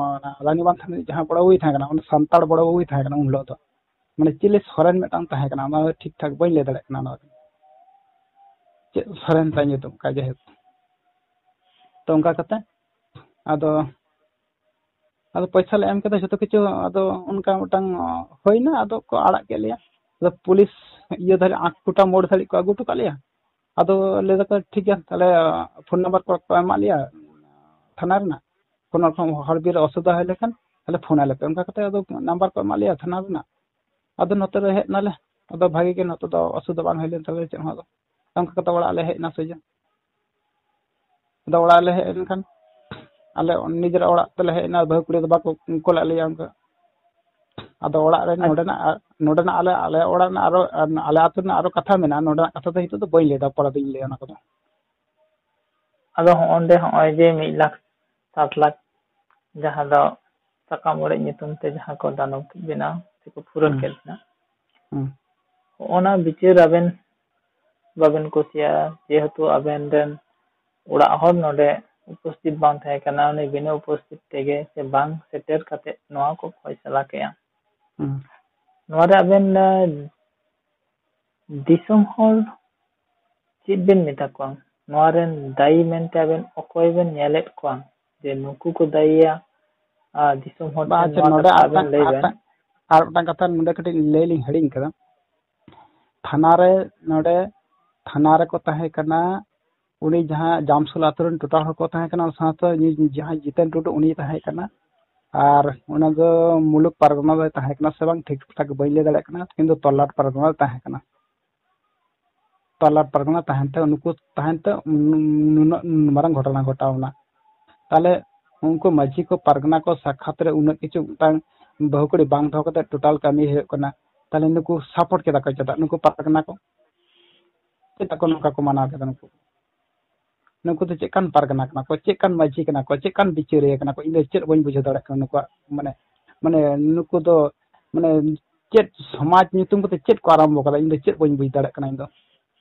ᱚᱱᱟ ᱨᱟᱱᱤᱵᱟᱸᱫᱷ ᱛᱷᱟᱱᱟ ᱨᱤᱱᱤᱡ ᱡᱟᱦᱟᱸ ᱵᱚᱲᱚ ᱵᱟᱹᱵᱩᱭ ᱛᱟᱦᱮᱸ ᱠᱟᱱᱟ, ᱚᱱᱟ ᱥᱟᱱᱛᱟᱲ ᱵᱚᱲᱚ ᱵᱟᱹᱵᱩᱭ ᱛᱟᱦᱮᱸ ᱠᱟᱱᱟ ᱩᱱ ᱦᱤᱞᱳᱜ ᱫᱚ᱾ ᱢᱟᱱᱮ ᱪᱤᱞᱤ ᱥᱚᱨᱮᱱ ᱢᱤᱫᱴᱟᱝ ᱛᱟᱦᱮᱸ ᱠᱟᱱᱟ, ᱚᱱᱟ ᱫᱚ ᱴᱷᱤᱠ ᱴᱷᱟᱠ ᱵᱟᱹᱧ ᱞᱟᱹᱭ ᱫᱟᱲᱮᱭᱟᱜ ᱠᱟᱱᱟ, ᱚᱱᱟ ᱫᱚ ᱪᱮᱫ ᱥᱚᱨᱮᱱ ᱛᱟᱭ ᱧᱩᱛᱩᱢ ᱠᱟᱱ, ᱡᱟᱭᱦᱳᱠ᱾ ᱛᱚ ᱚᱱᱠᱟ ᱠᱟᱛᱮ ᱟᱫᱚ, ᱟᱫᱚ ᱯᱚᱭᱥᱟ ᱞᱮ ᱮᱢ ᱠᱮᱫᱟ ᱡᱷᱚᱛᱚ ᱠᱤᱪᱷᱩ, ᱟᱫᱚ ᱚᱱᱠᱟ ᱢᱤᱫᱴᱟᱝ ᱦᱩᱭᱱᱟ, ᱟᱫᱚ ᱠᱚ ᱟᱲᱟᱜ ᱠᱮᱫ ᱞᱮᱭᱟ᱾ ᱟᱫᱚ ᱯᱩᱞᱤᱥ ᱤᱭᱟᱹ ᱫᱷᱟᱹᱨᱤᱡ, ᱟᱸᱠ ᱠᱩᱴᱟ ᱢᱳᱲ ᱫᱷᱟᱹᱨᱤᱡ ᱠᱚ ᱟᱹᱜᱩ ᱦᱚᱴᱚ ᱠᱟᱜ ᱞᱮᱭᱟ᱾ ᱟᱫᱚ ᱞᱟᱹᱭ ᱫᱟᱠᱚ, "ᱴᱷᱤᱠ ᱜᱮᱭᱟ, ᱛᱟᱦᱞᱮ ᱯᱷᱳᱱ ᱱᱟᱢᱵᱟᱨ ᱠᱚ, ᱠᱚ ᱮᱢᱟᱜ ᱞᱮᱭᱟ ᱛᱷᱟᱱᱟ ᱨᱮᱱᱟᱜ, ᱠᱳᱱᱳ ᱨᱚᱠᱚᱢ ᱦᱚᱲ ᱵᱤᱨ ᱨᱮ ᱚᱥᱩᱵᱤᱫᱷᱟ ᱦᱩᱭ ᱞᱮᱱᱠᱷᱟᱱ ᱛᱟᱦᱞᱮ ᱯᱷᱳᱱ ᱟᱞᱮ ᱯᱮ", ᱚᱱᱠᱟ ᱠᱟᱛᱮ ᱟᱫᱚ ᱱᱟᱢᱵᱟᱨ ᱠᱚ ᱮᱢᱟᱜ ᱞᱮᱭᱟ ᱛᱷᱟᱱᱟ ᱨᱮᱱᱟᱜ᱾ ᱟᱫᱚ ᱱᱚᱛᱮ ᱨᱮ ᱦᱮᱡ ᱱᱟᱞᱮ, ᱟᱫᱚ ᱵᱷᱟᱜᱮ ᱜᱮ, ᱱᱚᱛᱮ ᱫᱚ ᱚᱥᱩᱵᱤᱫᱷᱟ ᱵᱟᱝ ᱦᱩᱭ ᱞᱮᱱ ᱛᱟᱞᱮᱭᱟ ᱪᱮᱫ ᱦᱚᱸ᱾ ᱟᱫᱚ ᱚᱱᱠᱟ ᱠᱟᱛᱮ ᱚᱲᱟᱜ ᱞᱮ ᱦᱮᱡ ᱮᱱᱟ ᱥᱚᱡᱷᱮ᱾ ᱟᱫᱚ ᱚᱲᱟᱜ ᱞᱮ ᱦᱮᱡ ᱮᱱᱠᱷᱟᱱ, ᱟᱞᱮ ᱱᱤᱡᱮᱨᱟᱜ ᱚᱲᱟᱜ ᱛᱮᱞᱮ ᱦᱮᱡ ᱮᱱᱟ, ᱵᱟᱹᱦᱩ ᱠᱩᱲᱤ ᱫᱚ ᱵᱟᱠᱚ ᱠᱳᱞᱟᱜ ᱞᱮᱭᱟ ᱚᱱᱠᱟ᱾ ᱟᱫᱚ ᱚᱲᱟᱜ ᱨᱮ ᱟᱪᱪᱷᱟ᱾ ᱱᱚᱰᱮᱱᱟᱜ, ᱱᱚᱰᱮᱱᱟᱜ ᱟᱞᱮ, ᱟᱞᱮ ᱚᱲᱟᱜ ᱨᱮᱱᱟᱜ ᱟᱨᱚ, ᱟᱞᱮ ᱟᱹᱛᱩ ᱨᱮᱱᱟᱜ ᱟᱨᱚ ᱠᱟᱛᱷᱟ ᱢᱮᱱᱟᱜᱼᱟ, ᱱᱚᱰᱮᱱᱟᱜ ᱠᱟᱛᱷᱟ ᱫᱚ ᱱᱤᱛᱚᱜ ᱫᱚ ᱵᱟᱹᱧ ᱞᱟᱹᱭ ᱮᱫᱟ, ᱯᱚᱨᱮ ᱫᱚᱧ ᱞᱟᱹᱭᱟ ᱚᱱᱟ ᱠᱚᱫᱚ᱾ ᱟᱫᱚ ᱦᱚᱸᱜᱼᱚᱸᱰᱮ ᱦᱚᱸᱜᱼᱚᱭ ᱡᱮ ᱢᱤᱫ ᱞᱟᱠᱷ ᱥᱟᱛ ᱞᱟᱠᱷ ᱡᱟᱦᱟᱸ ᱫᱚ ᱥᱟᱠᱟᱢ ᱚᱲᱮᱡ ᱧᱩᱛᱩᱢ ᱛᱮ ᱡᱟᱦᱟᱸ ᱠᱚ ᱫᱟᱱᱚᱵ ᱵᱮᱱᱟᱣ ᱥᱮᱠᱚ ᱯᱩᱨᱚᱱ ᱦᱩᱸ᱾ ᱠᱮᱫ ᱵᱮᱱᱟ, ᱦᱩᱸ᱾ ᱚᱱᱟ ᱵᱤᱪᱟᱹᱨ ᱟᱵᱮᱱ ᱵᱟᱵᱮᱱ ᱠᱩᱥᱤᱭᱟᱜᱼᱟ, ᱡᱮᱦᱮᱛᱩ ᱟᱵᱮᱱ ᱨᱮᱱ ᱚᱲᱟᱜ ᱦᱚᱲ ᱱᱚᱰᱮ ᱩᱯᱚᱥᱛᱷᱤᱛ ᱵᱟᱝ ᱛᱟᱦᱮᱸ ᱠᱟᱱᱟ, ᱩᱱᱤ ᱵᱤᱱᱟᱹ ᱩᱯᱚᱥᱛᱷᱤᱛ ᱛᱮᱜᱮ ᱥᱮ ᱵᱟᱝ ᱥᱮᱴᱮᱨ ᱠᱟᱛᱮ ᱱᱚᱣᱟ ᱠᱚ ᱯᱷᱚᱭᱥᱟᱞᱟ ᱠᱮᱜᱼᱟ᱾ ᱦᱩᱸ᱾ ᱱᱚᱣᱟ ᱨᱮ ᱟᱵᱮᱱ, ᱮ, ᱫᱤᱥᱚᱢ ᱦᱚᱲ ᱪᱮᱫ ᱵᱮᱱ ᱢᱮᱛᱟ ᱠᱚᱣᱟ? ᱱᱚᱣᱟ ᱨᱮᱱ ᱫᱟᱭᱤ ᱢᱮᱱᱛᱮ ᱟᱵᱮᱱ ᱚᱠᱚᱭ ᱵᱮᱱ ᱧᱮᱞᱮᱫ ᱠᱚᱣᱟ ᱡᱮ ᱱᱩᱠᱩ ᱠᱚ ᱫᱟᱭᱤᱭᱟ? ᱟᱨ ᱫᱤᱥᱚᱢ ᱦᱚᱲ ᱵᱟ, ᱴᱷᱮᱱ ᱟᱪᱪᱷᱟ, ᱱᱚᱣᱟ ᱱᱚᱰᱮ ᱠᱟᱛᱷᱟ ᱟᱨ ᱟᱵᱮᱱ ᱢᱤᱫᱴᱟᱝ, ᱞᱟᱹᱭ ᱟᱨ ᱵᱮᱱ᱾ ᱢᱤᱫᱴᱟᱝ, ᱟᱨ ᱢᱤᱫᱴᱟᱝ ᱠᱟᱛᱷᱟ ᱱᱚᱰᱮ ᱠᱟᱹᱴᱤᱡ ᱞᱟᱹᱭ ᱞᱤᱧ ᱦᱤᱲᱤᱧ ᱠᱟᱫᱟ᱾ ᱛᱷᱟᱱᱟ ᱨᱮ, ᱱᱚᱰᱮ ᱛᱷᱟᱱᱟ ᱨᱮᱠᱚ ᱛᱟᱦᱮᱸ ᱠᱟᱱᱟ, ᱩᱱᱤ ᱡᱟᱦᱟᱸ ᱡᱟᱢᱥᱳᱞ ᱟᱛᱳ ᱨᱮᱱ ᱴᱳᱴᱟᱞ ᱦᱚᱲ ᱠᱚ ᱛᱟᱦᱮᱸ ᱠᱟᱱᱟ, ᱚᱱᱟ ᱥᱟᱶᱛᱮ ᱩᱱᱤ ᱡᱟᱦᱟᱸᱭ ᱡᱤᱛᱮᱱ ᱴᱩᱰᱩ, ᱩᱱᱤ ᱛᱟᱦᱮᱸ ᱠᱟᱱᱟ᱾ ᱟᱨ ᱚᱱᱟ ᱫᱚ ᱢᱩᱞᱩᱠ ᱯᱟᱨᱜᱟᱱᱟ ᱫᱚᱭ ᱛᱟᱦᱮᱸ ᱠᱟᱱᱟ ᱥᱮ ᱵᱟᱝ, ᱴᱷᱤᱠ ᱴᱷᱟᱠ ᱵᱟᱹᱧ ᱞᱟᱹᱭ ᱫᱟᱲᱮᱭᱟᱜ ᱠᱟᱱᱟ, ᱠᱤᱱᱛᱩ ᱛᱚᱞᱞᱟᱴ ᱯᱟᱨᱜᱟᱱᱟ ᱫᱚᱭ ᱛᱟᱦᱮᱸ ᱠᱟᱱᱟ᱾ ᱛᱚᱞᱞᱟᱴ ᱯᱟᱨᱜᱟᱱᱟ ᱛᱟᱦᱮᱱ ᱛᱮ, ᱱᱩᱠᱩ ᱛᱟᱦᱮᱱ ᱛᱮ ᱱᱩᱱᱟᱹᱜ ᱢᱟᱨᱟᱝ ᱜᱷᱚᱴᱚᱱᱟ ᱜᱷᱚᱴᱟᱣ ᱮᱱᱟ᱾ ᱛᱟᱦᱞᱮ ᱩᱱᱠᱩ ᱢᱟᱹᱡᱷᱤ ᱠᱚ, ᱯᱟᱨᱜᱟᱱᱟ ᱠᱚ ᱥᱟᱠᱷᱟᱛ ᱨᱮ ᱩᱱᱟᱹᱜ ᱠᱤᱪᱷᱩ ᱢᱤᱫᱴᱟᱝ ᱵᱟᱹᱦᱩ ᱠᱩᱲᱤ ᱵᱟᱝ ᱫᱚᱦᱚ ᱠᱟᱛᱮ ᱴᱳᱴᱟᱞ ᱠᱟᱹᱢᱤ ᱦᱩᱭᱩᱜ ᱠᱟᱱᱟ᱾ ᱛᱟᱦᱞᱮ ᱱᱩᱠᱩ ᱥᱟᱯᱳᱨᱴ ᱠᱮᱫᱟ ᱠᱚ ᱪᱮᱫᱟᱜ? ᱱᱩᱠᱩ ᱯᱟᱨᱜᱟᱱᱟ ᱠᱚ ᱪᱮᱫᱟᱜ ᱠᱚ ᱱᱚᱝᱠᱟ ᱠᱚ ᱢᱟᱱᱟᱣ ᱠᱮᱫᱟ ᱱᱩᱠᱩ? ᱱᱩᱠᱩ ᱫᱚ ᱪᱮᱫ ᱠᱟᱱ ᱯᱟᱨᱜᱟᱱᱟ ᱠᱟᱱᱟ ᱠᱚ, ᱪᱮᱫ ᱠᱟᱱ ᱢᱟᱹᱡᱷᱤ ᱠᱟᱱᱟ ᱠᱚ, ᱪᱮᱫ ᱠᱟᱱ ᱵᱤᱪᱟᱹᱨᱤᱭᱟᱹ ᱠᱟᱱᱟ ᱠᱚ? ᱤᱧ ᱫᱚ ᱪᱮᱫ ᱵᱟᱹᱧ ᱵᱩᱡᱷᱟᱹᱣ ᱫᱟᱲᱮᱭᱟᱜ ᱠᱟᱱᱟ ᱱᱩᱠᱩᱣᱟᱜ, ᱢᱟᱱᱮ, ᱢᱟᱱᱮ ᱱᱩᱠᱩ ᱫᱚ, ᱢᱟᱱᱮ, ᱪᱮᱫ ᱥᱚᱢᱟᱡᱽ ᱧᱩᱛᱩᱢ ᱠᱟᱛᱮ ᱪᱮᱫ ᱠᱚ ᱟᱨᱟᱢᱵᱚ ᱠᱟᱫᱟ? ᱤᱧ ᱫᱚ ᱪᱮᱫ ᱵᱟᱹᱧ ᱵᱩᱡᱽ ᱫᱟᱲᱮᱭᱟᱜ ᱠᱟᱱᱟ ᱤᱧ ᱫᱚ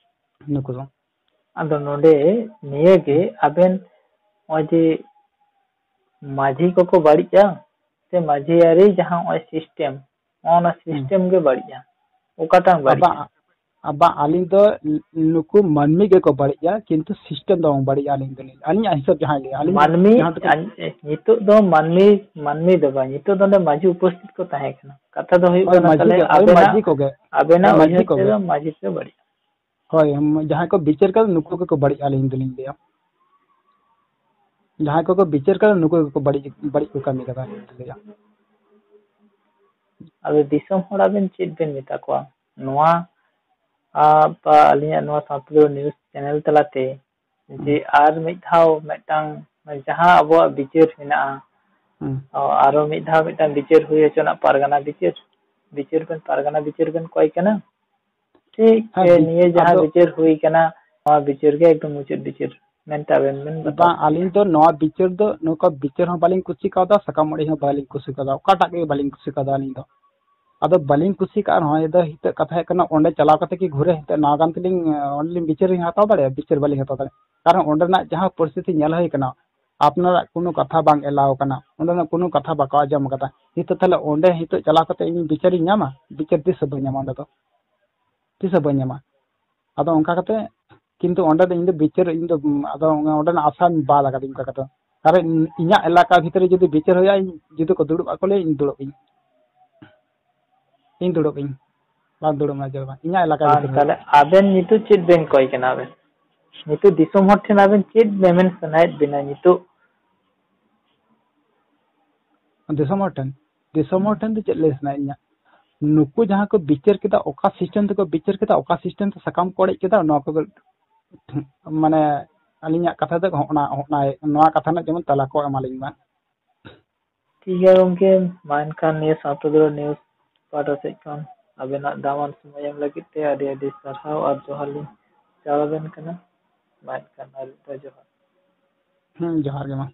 ᱱᱩᱠᱩ ᱫᱚ᱾ ᱟᱫᱚ ᱱᱚᱰᱮ ᱱᱤᱭᱟᱹ ᱜᱮ, ᱟᱵᱮᱱ ᱱᱚᱜᱼᱚᱭ ᱡᱮ ᱢᱟᱹᱡᱷᱤ ᱠᱚᱠᱚ ᱵᱟᱹᱲᱤᱡᱼᱟ ᱥᱮ ᱢᱟᱹᱡᱷᱤ ᱟᱹᱨᱤ ᱡᱟᱦᱟᱸ ᱱᱚᱜᱼᱚᱭ ᱥᱤᱥᱴᱮᱢ, ᱚᱱᱟ ᱥᱤᱥᱴᱮᱢ ᱜᱮ ᱵᱟᱹᱲᱤᱡᱼᱟ? ᱚᱠᱟᱴᱟᱝ ᱵᱟᱹᱲᱤᱡᱼᱟ? ᱟᱵᱟᱝ, ᱟᱵᱟᱝ, ᱟᱹᱞᱤᱧ ᱫᱚ ᱱᱩᱠᱩ ᱢᱟᱹᱱᱢᱤ ᱜᱮᱠᱚ ᱵᱟᱹᱲᱤᱡᱼᱟ, ᱠᱤᱱᱛᱩ ᱥᱤᱥᱴᱮᱢ ᱫᱚ ᱵᱟᱝ ᱵᱟᱹᱲᱤᱡᱼᱟ᱾ ᱟᱹᱞᱤᱧ ᱫᱚᱞᱤᱧ, ᱟᱹᱞᱤᱧᱟᱜ ᱦᱤᱥᱟᱹᱵ ᱡᱟᱦᱟᱸᱭ ᱞᱟᱹᱭᱟ, ᱟᱹᱞᱤᱧ ᱢᱟᱹᱱᱢᱤ ᱡᱟᱦᱟᱸ ᱴᱩᱠᱩ ᱟᱡ-, ᱱᱤᱛᱚᱜ ᱫᱚ ᱢᱟᱹᱱᱢᱤ, ᱢᱟᱹᱱᱢᱤ ᱫᱚ ᱵᱟᱝ, ᱱᱤᱛᱚᱜ ᱫᱚ ᱚᱸᱰᱮ ᱢᱟᱹᱡᱷᱤ ᱩᱯᱚᱥᱛᱷᱤᱛ ᱠᱚ ᱛᱟᱦᱮᱸ ᱠᱟᱱᱟ᱾ ᱠᱟᱛᱷᱟ ᱫᱚ ᱦᱩᱭᱩᱜ ᱦᱳᱭ, ᱠᱟᱱᱟ, ᱢᱟᱹᱡᱷᱤ ᱛᱟᱦᱞᱮ ᱜᱮ, ᱦᱳᱭ, ᱟᱵᱮᱱᱟᱜ, ᱢᱟᱹᱡᱷᱤ ᱠᱚᱜᱮ, ᱟᱵᱮᱱᱟᱜ ᱦᱳᱭ, ᱢᱟᱹᱡᱷᱤ ᱩᱭᱦᱟᱹᱨ ᱠᱚᱜᱮ᱾ ᱛᱮᱫᱚ ᱢᱟᱹᱡᱷᱤ ᱯᱮ ᱵᱟᱹᱲᱤᱡᱼᱟ᱾ ᱦᱳᱭ, ᱡᱟᱦᱟᱸᱭ ᱠᱚ ᱵᱤᱪᱟᱹᱨ ᱠᱟᱫᱟ ᱱᱩᱠᱩ ᱜᱮᱠᱚ ᱵᱟᱹᱲᱤᱡᱼᱟ, ᱟᱹᱞᱤᱧ ᱫᱚᱞᱤᱧ ᱞᱟᱹᱭᱟ᱾ ᱡᱟᱦᱟᱸᱭ ᱠᱚᱠᱚ ᱵᱤᱪᱟᱹᱨ ᱠᱟᱫᱟ ᱱᱩᱠᱩ ᱜᱮᱠᱚ ᱵᱟᱹᱲᱤᱡ, ᱵᱟᱹᱲᱤᱡ ᱠᱚ ᱠᱟᱹᱢᱤ ᱠᱟᱫᱟ, ᱟᱹᱞᱤᱧ ᱫᱚᱞᱤᱧ ᱞᱟᱹᱭᱟ᱾ ᱟᱫᱚ ᱫᱤᱥᱚᱢ ᱦᱚᱲ ᱟᱵᱮᱱ ᱪᱮᱫ ᱵᱮᱱ ᱢᱮᱛᱟ ᱠᱚᱣᱟ? ᱱᱚᱣᱟ, ᱟ, ᱵᱟ ᱟᱹᱞᱤᱧᱟᱜ ᱱᱚᱣᱟ ᱥᱟᱶᱛᱟ ᱫᱚ news channel ᱛᱟᱞᱟᱛᱮ ᱡᱮ ᱦᱩᱸ᱾ ᱟᱨ ᱢᱤᱫ ᱫᱷᱟᱣ ᱢᱤᱫᱴᱟᱝ ᱡᱟᱦᱟᱸ ᱟᱵᱚᱣᱟᱜ ᱵᱤᱪᱟᱹᱨ ᱢᱮᱱᱟᱜᱼᱟ, ᱦᱩᱸ᱾ ᱚ, ᱟᱨᱚ ᱢᱤᱫ ᱫᱷᱟᱣ ᱢᱤᱫᱴᱟᱝ ᱵᱤᱪᱟᱹᱨ ᱦᱩᱭ ᱦᱚᱪᱚᱱᱟᱜ ᱯᱟᱨᱜᱟᱱᱟ ᱵᱤᱪᱟᱹᱨ, ᱵᱤᱪᱟᱹᱨ ᱵᱮᱱ, ᱯᱟᱨᱜᱟᱱᱟ ᱵᱤᱪᱟᱹᱨ ᱵᱮᱱ ᱠᱚᱭ ᱠᱟᱱᱟ᱾ ᱴᱷᱤᱠ, ᱦᱮᱸ, ᱮ, ᱵᱤ-, ᱱᱤᱭᱟᱹ ᱡᱟᱦᱟᱸ ᱟᱫᱚ ᱵᱤᱪᱟᱹᱨ ᱦᱩᱭ ᱠᱟᱱᱟ, ᱱᱚᱣᱟ ᱵᱤᱪᱟᱹᱨ ᱜᱮ ᱮᱠᱫᱚᱢ ᱢᱩᱪᱟᱹᱫ ᱵᱤᱪᱟᱹᱨ ᱢᱮᱱᱛᱮ ᱟᱵᱮᱱ ᱵᱮᱱ ᱵᱟᱛᱟᱣᱟ? ᱵᱟᱝ, ᱟᱹᱞᱤᱧ ᱫᱚ ᱱᱚᱣᱟ ᱵᱤᱪᱟᱹᱨ ᱫᱚ, ᱱᱚᱝᱠᱟ ᱵᱤᱪᱟᱹᱨ ᱦᱚᱸ ᱵᱟᱹᱞᱤᱧ ᱠᱩᱥᱤ ᱠᱟᱣᱫᱟ, ᱥᱟᱠᱟᱢ ᱚᱲᱮᱡ ᱦᱚᱸ ᱵᱟᱹᱞᱤᱧ ᱠᱩᱥᱤ ᱠᱟᱣᱫᱟ, ᱚᱠᱟᱴᱟᱜ ᱜᱮ ᱵᱟᱹᱞᱤᱧ ᱠᱩᱥᱤ ᱠᱟᱣᱫᱟ ᱟᱹᱞᱤᱧ ᱫᱚ᱾ ᱟᱫᱚ ᱵᱟᱹᱞᱤᱧ ᱠᱩᱥᱤ ᱠᱟᱜᱼᱟ, ᱱᱚᱜᱼᱚᱭ ᱫᱚ ᱱᱤᱛᱚᱜ ᱠᱟᱛᱷᱟ ᱦᱩᱭᱩᱜ ᱠᱟᱱᱟ, ᱚᱸᱰᱮ ᱪᱟᱞᱟᱣ ᱠᱟᱛᱮ ᱠᱤ ᱜᱷᱩᱨᱮ ᱦᱤᱛᱚᱜ ᱱᱟᱣᱟ ᱜᱟᱱ ᱛᱮᱞᱤᱧ, ᱚᱸᱰᱮᱞᱤᱧ ᱵᱤᱪᱟᱹᱨ ᱞᱤᱧ ᱦᱟᱛᱟᱣ ᱫᱟᱲᱮᱭᱟᱜᱼᱟ? ᱵᱤᱪᱟᱹᱨ ᱵᱟᱹᱞᱤᱧ ᱦᱟᱛᱟᱣ ᱫᱟᱲᱮᱭᱟᱜᱼᱟ, ᱠᱟᱨᱚᱱ ᱚᱸᱰᱮᱱᱟᱜ ᱡᱟᱦᱟᱸ ᱯᱚᱨᱤᱥᱛᱷᱤᱛᱤ ᱧᱮᱞ ᱦᱩᱭ ᱠᱟᱱᱟ, ᱟᱯᱱᱟᱨᱟᱜ ᱠᱳᱱᱳ ᱠᱟᱛᱷᱟ ᱵᱟᱝ ᱮᱞᱟᱣ ᱠᱟᱱᱟ, ᱚᱸᱰᱮᱱᱟᱜ ᱠᱳᱱᱳ ᱠᱟᱛᱷᱟ ᱵᱟᱠᱚ ᱟᱸᱡᱚᱢ ᱠᱟᱫᱟ᱾ ᱱᱤᱛᱚᱜ ᱛᱟᱦᱞᱮ ᱚᱸᱰᱮ ᱱᱤᱛᱚᱜ ᱪᱟᱞᱟᱣ ᱠᱟᱛᱮ ᱤᱧ ᱵᱤᱪᱟᱹᱨᱤᱧ ᱧᱟᱢᱟ? ᱵᱤᱪᱟᱹᱨ ᱛᱤᱥ ᱦᱚᱸ ᱵᱟᱹᱧ ᱧᱟᱢᱟ ᱚᱸᱰᱮ ᱫᱚ, ᱛᱤᱥ ᱦᱚᱸ ᱵᱟᱹᱧ ᱧᱟᱢᱟ᱾ ᱟᱫᱚ ᱚᱱᱠᱟ ᱠᱟᱛᱮ ᱠᱤᱱᱛᱩ ᱚᱸᱰᱮ ᱫᱚ ᱤᱧ ᱫᱚ ᱵᱤᱪᱟᱹᱨ, ᱤᱧ ᱫᱚ, ᱟᱫᱚ ᱚᱸᱰᱮᱱᱟᱜ ᱟᱥᱟᱧ ᱵᱟᱫ ᱟᱠᱟᱫᱟᱹᱧ ᱚᱱᱠᱟ ᱠᱟᱛᱮ᱾ ᱠᱟᱨᱚᱱ ᱤᱧᱟᱹᱜ ᱮᱞᱟᱠᱟ ᱵᱷᱤᱛᱨᱤ ᱨᱮ ᱡᱩᱫᱤ ᱵᱤᱪᱟᱹᱨ ᱦᱩᱭᱩᱜᱼᱟ, ᱤᱧ ᱡᱩᱫᱤ ᱠᱚ ᱫᱩᱲᱩᱵ ᱟᱠᱚ ᱞᱟᱹᱭ, ᱤᱧ ᱫᱩᱲᱩᱵ ᱤᱧ, ᱤᱧ ᱫᱩᱲᱩᱵ ᱤᱧ, ᱵᱟᱝ ᱫᱩᱲᱩᱵ ᱢᱮ, ᱪᱮᱫ ᱵᱟᱝ, ᱤᱧᱟᱹᱜ ᱮᱞᱟᱠᱟ ᱵᱟᱝ, ᱵᱷᱤᱛᱨᱤ ᱨᱮ᱾ ᱛᱟᱦᱞᱮ ᱟᱵᱮᱱ ᱱᱤᱛᱚᱜ ᱪᱮᱫ ᱵᱮᱱ ᱠᱚᱭ ᱠᱟᱱᱟ? ᱟᱵᱮᱱ ᱱᱤᱛᱚᱜ ᱫᱤᱥᱚᱢ ᱦᱚᱲ ᱴᱷᱮᱱ ᱟᱵᱮᱱ ᱪᱮᱫ ᱢᱮᱢᱮᱱ ᱥᱟᱱᱟᱭᱮᱫ ᱵᱮᱱᱟ ᱱᱤᱛᱚᱜ? ᱫᱤᱥᱚᱢ ᱦᱚᱲ ᱴᱷᱮᱱ, ᱫᱤᱥᱚᱢ ᱦᱚᱲ ᱦᱩᱸ᱾ ᱴᱷᱮᱱ ᱫᱚ ᱪᱮᱫ ᱞᱟᱹᱭ ᱥᱟᱱᱟᱭᱮᱫ ᱞᱤᱧᱟ? ᱱᱩᱠᱩ ᱡᱟᱦᱟᱸ ᱠᱚ ᱵᱤᱪᱟᱹᱨ ᱠᱮᱫᱟ, ᱚᱠᱟ ᱥᱤᱥᱴᱮᱢ ᱛᱮᱠᱚ ᱵᱤᱪᱟᱹᱨ ᱠᱮᱫᱟ, ᱚᱠᱟ ᱥᱤᱥᱴᱮᱢ ᱛᱮ ᱥᱟᱠᱟᱢ ᱠᱚ ᱚᱲᱮᱡ ᱠᱮᱫᱟ, ᱱᱚᱣᱟ ᱠᱚᱜᱮ, ᱢᱟᱱᱮ, ᱟᱹᱞᱤᱧᱟᱜ ᱠᱟᱛᱷᱟ ᱫᱚ ᱦᱚᱸᱜᱼᱱᱟ, ᱦᱚᱸᱜᱼᱱᱟ, ᱱᱚᱣᱟ ᱠᱟᱛᱷᱟ ᱨᱮᱱᱟᱜ ᱡᱮᱢᱚᱱ ᱛᱟᱞᱟ ᱠᱚ ᱮᱢᱟᱞᱤᱧ ᱢᱟ᱾ ᱴᱷᱤᱠ ᱜᱮᱭᱟ ᱜᱚᱢᱠᱮ, ᱢᱟ ᱮᱱᱠᱷᱟᱱ ᱱᱤᱭᱟᱹ ᱥᱟᱶᱛᱟ ᱫᱩᱞᱟᱹᱲ news ᱯᱟᱦᱴᱟ ᱥᱮᱫ ᱠᱷᱚᱱ ᱟᱵᱮᱱᱟᱜ ᱫᱟᱢᱟᱱ ᱥᱚᱢᱚᱭ ᱮᱢ ᱞᱟᱹᱜᱤᱫ ᱛᱮ ᱟᱹᱰᱤ ᱟᱹᱰᱤ ᱥᱟᱨᱦᱟᱣ ᱟᱨ ᱡᱚᱦᱟᱨ ᱞᱤᱧ ᱪᱟᱞ ᱟᱵᱮᱱ ᱠᱟᱱᱟ᱾ ᱢᱟ ᱮᱱᱠᱷᱟᱱ ᱟᱨ ᱢᱤᱫ ᱫᱷᱟᱣ ᱡᱚᱦᱟᱨ᱾ ᱦᱮᱸ, ᱡᱚᱦᱟᱨ ᱜᱮ ᱢᱟ᱾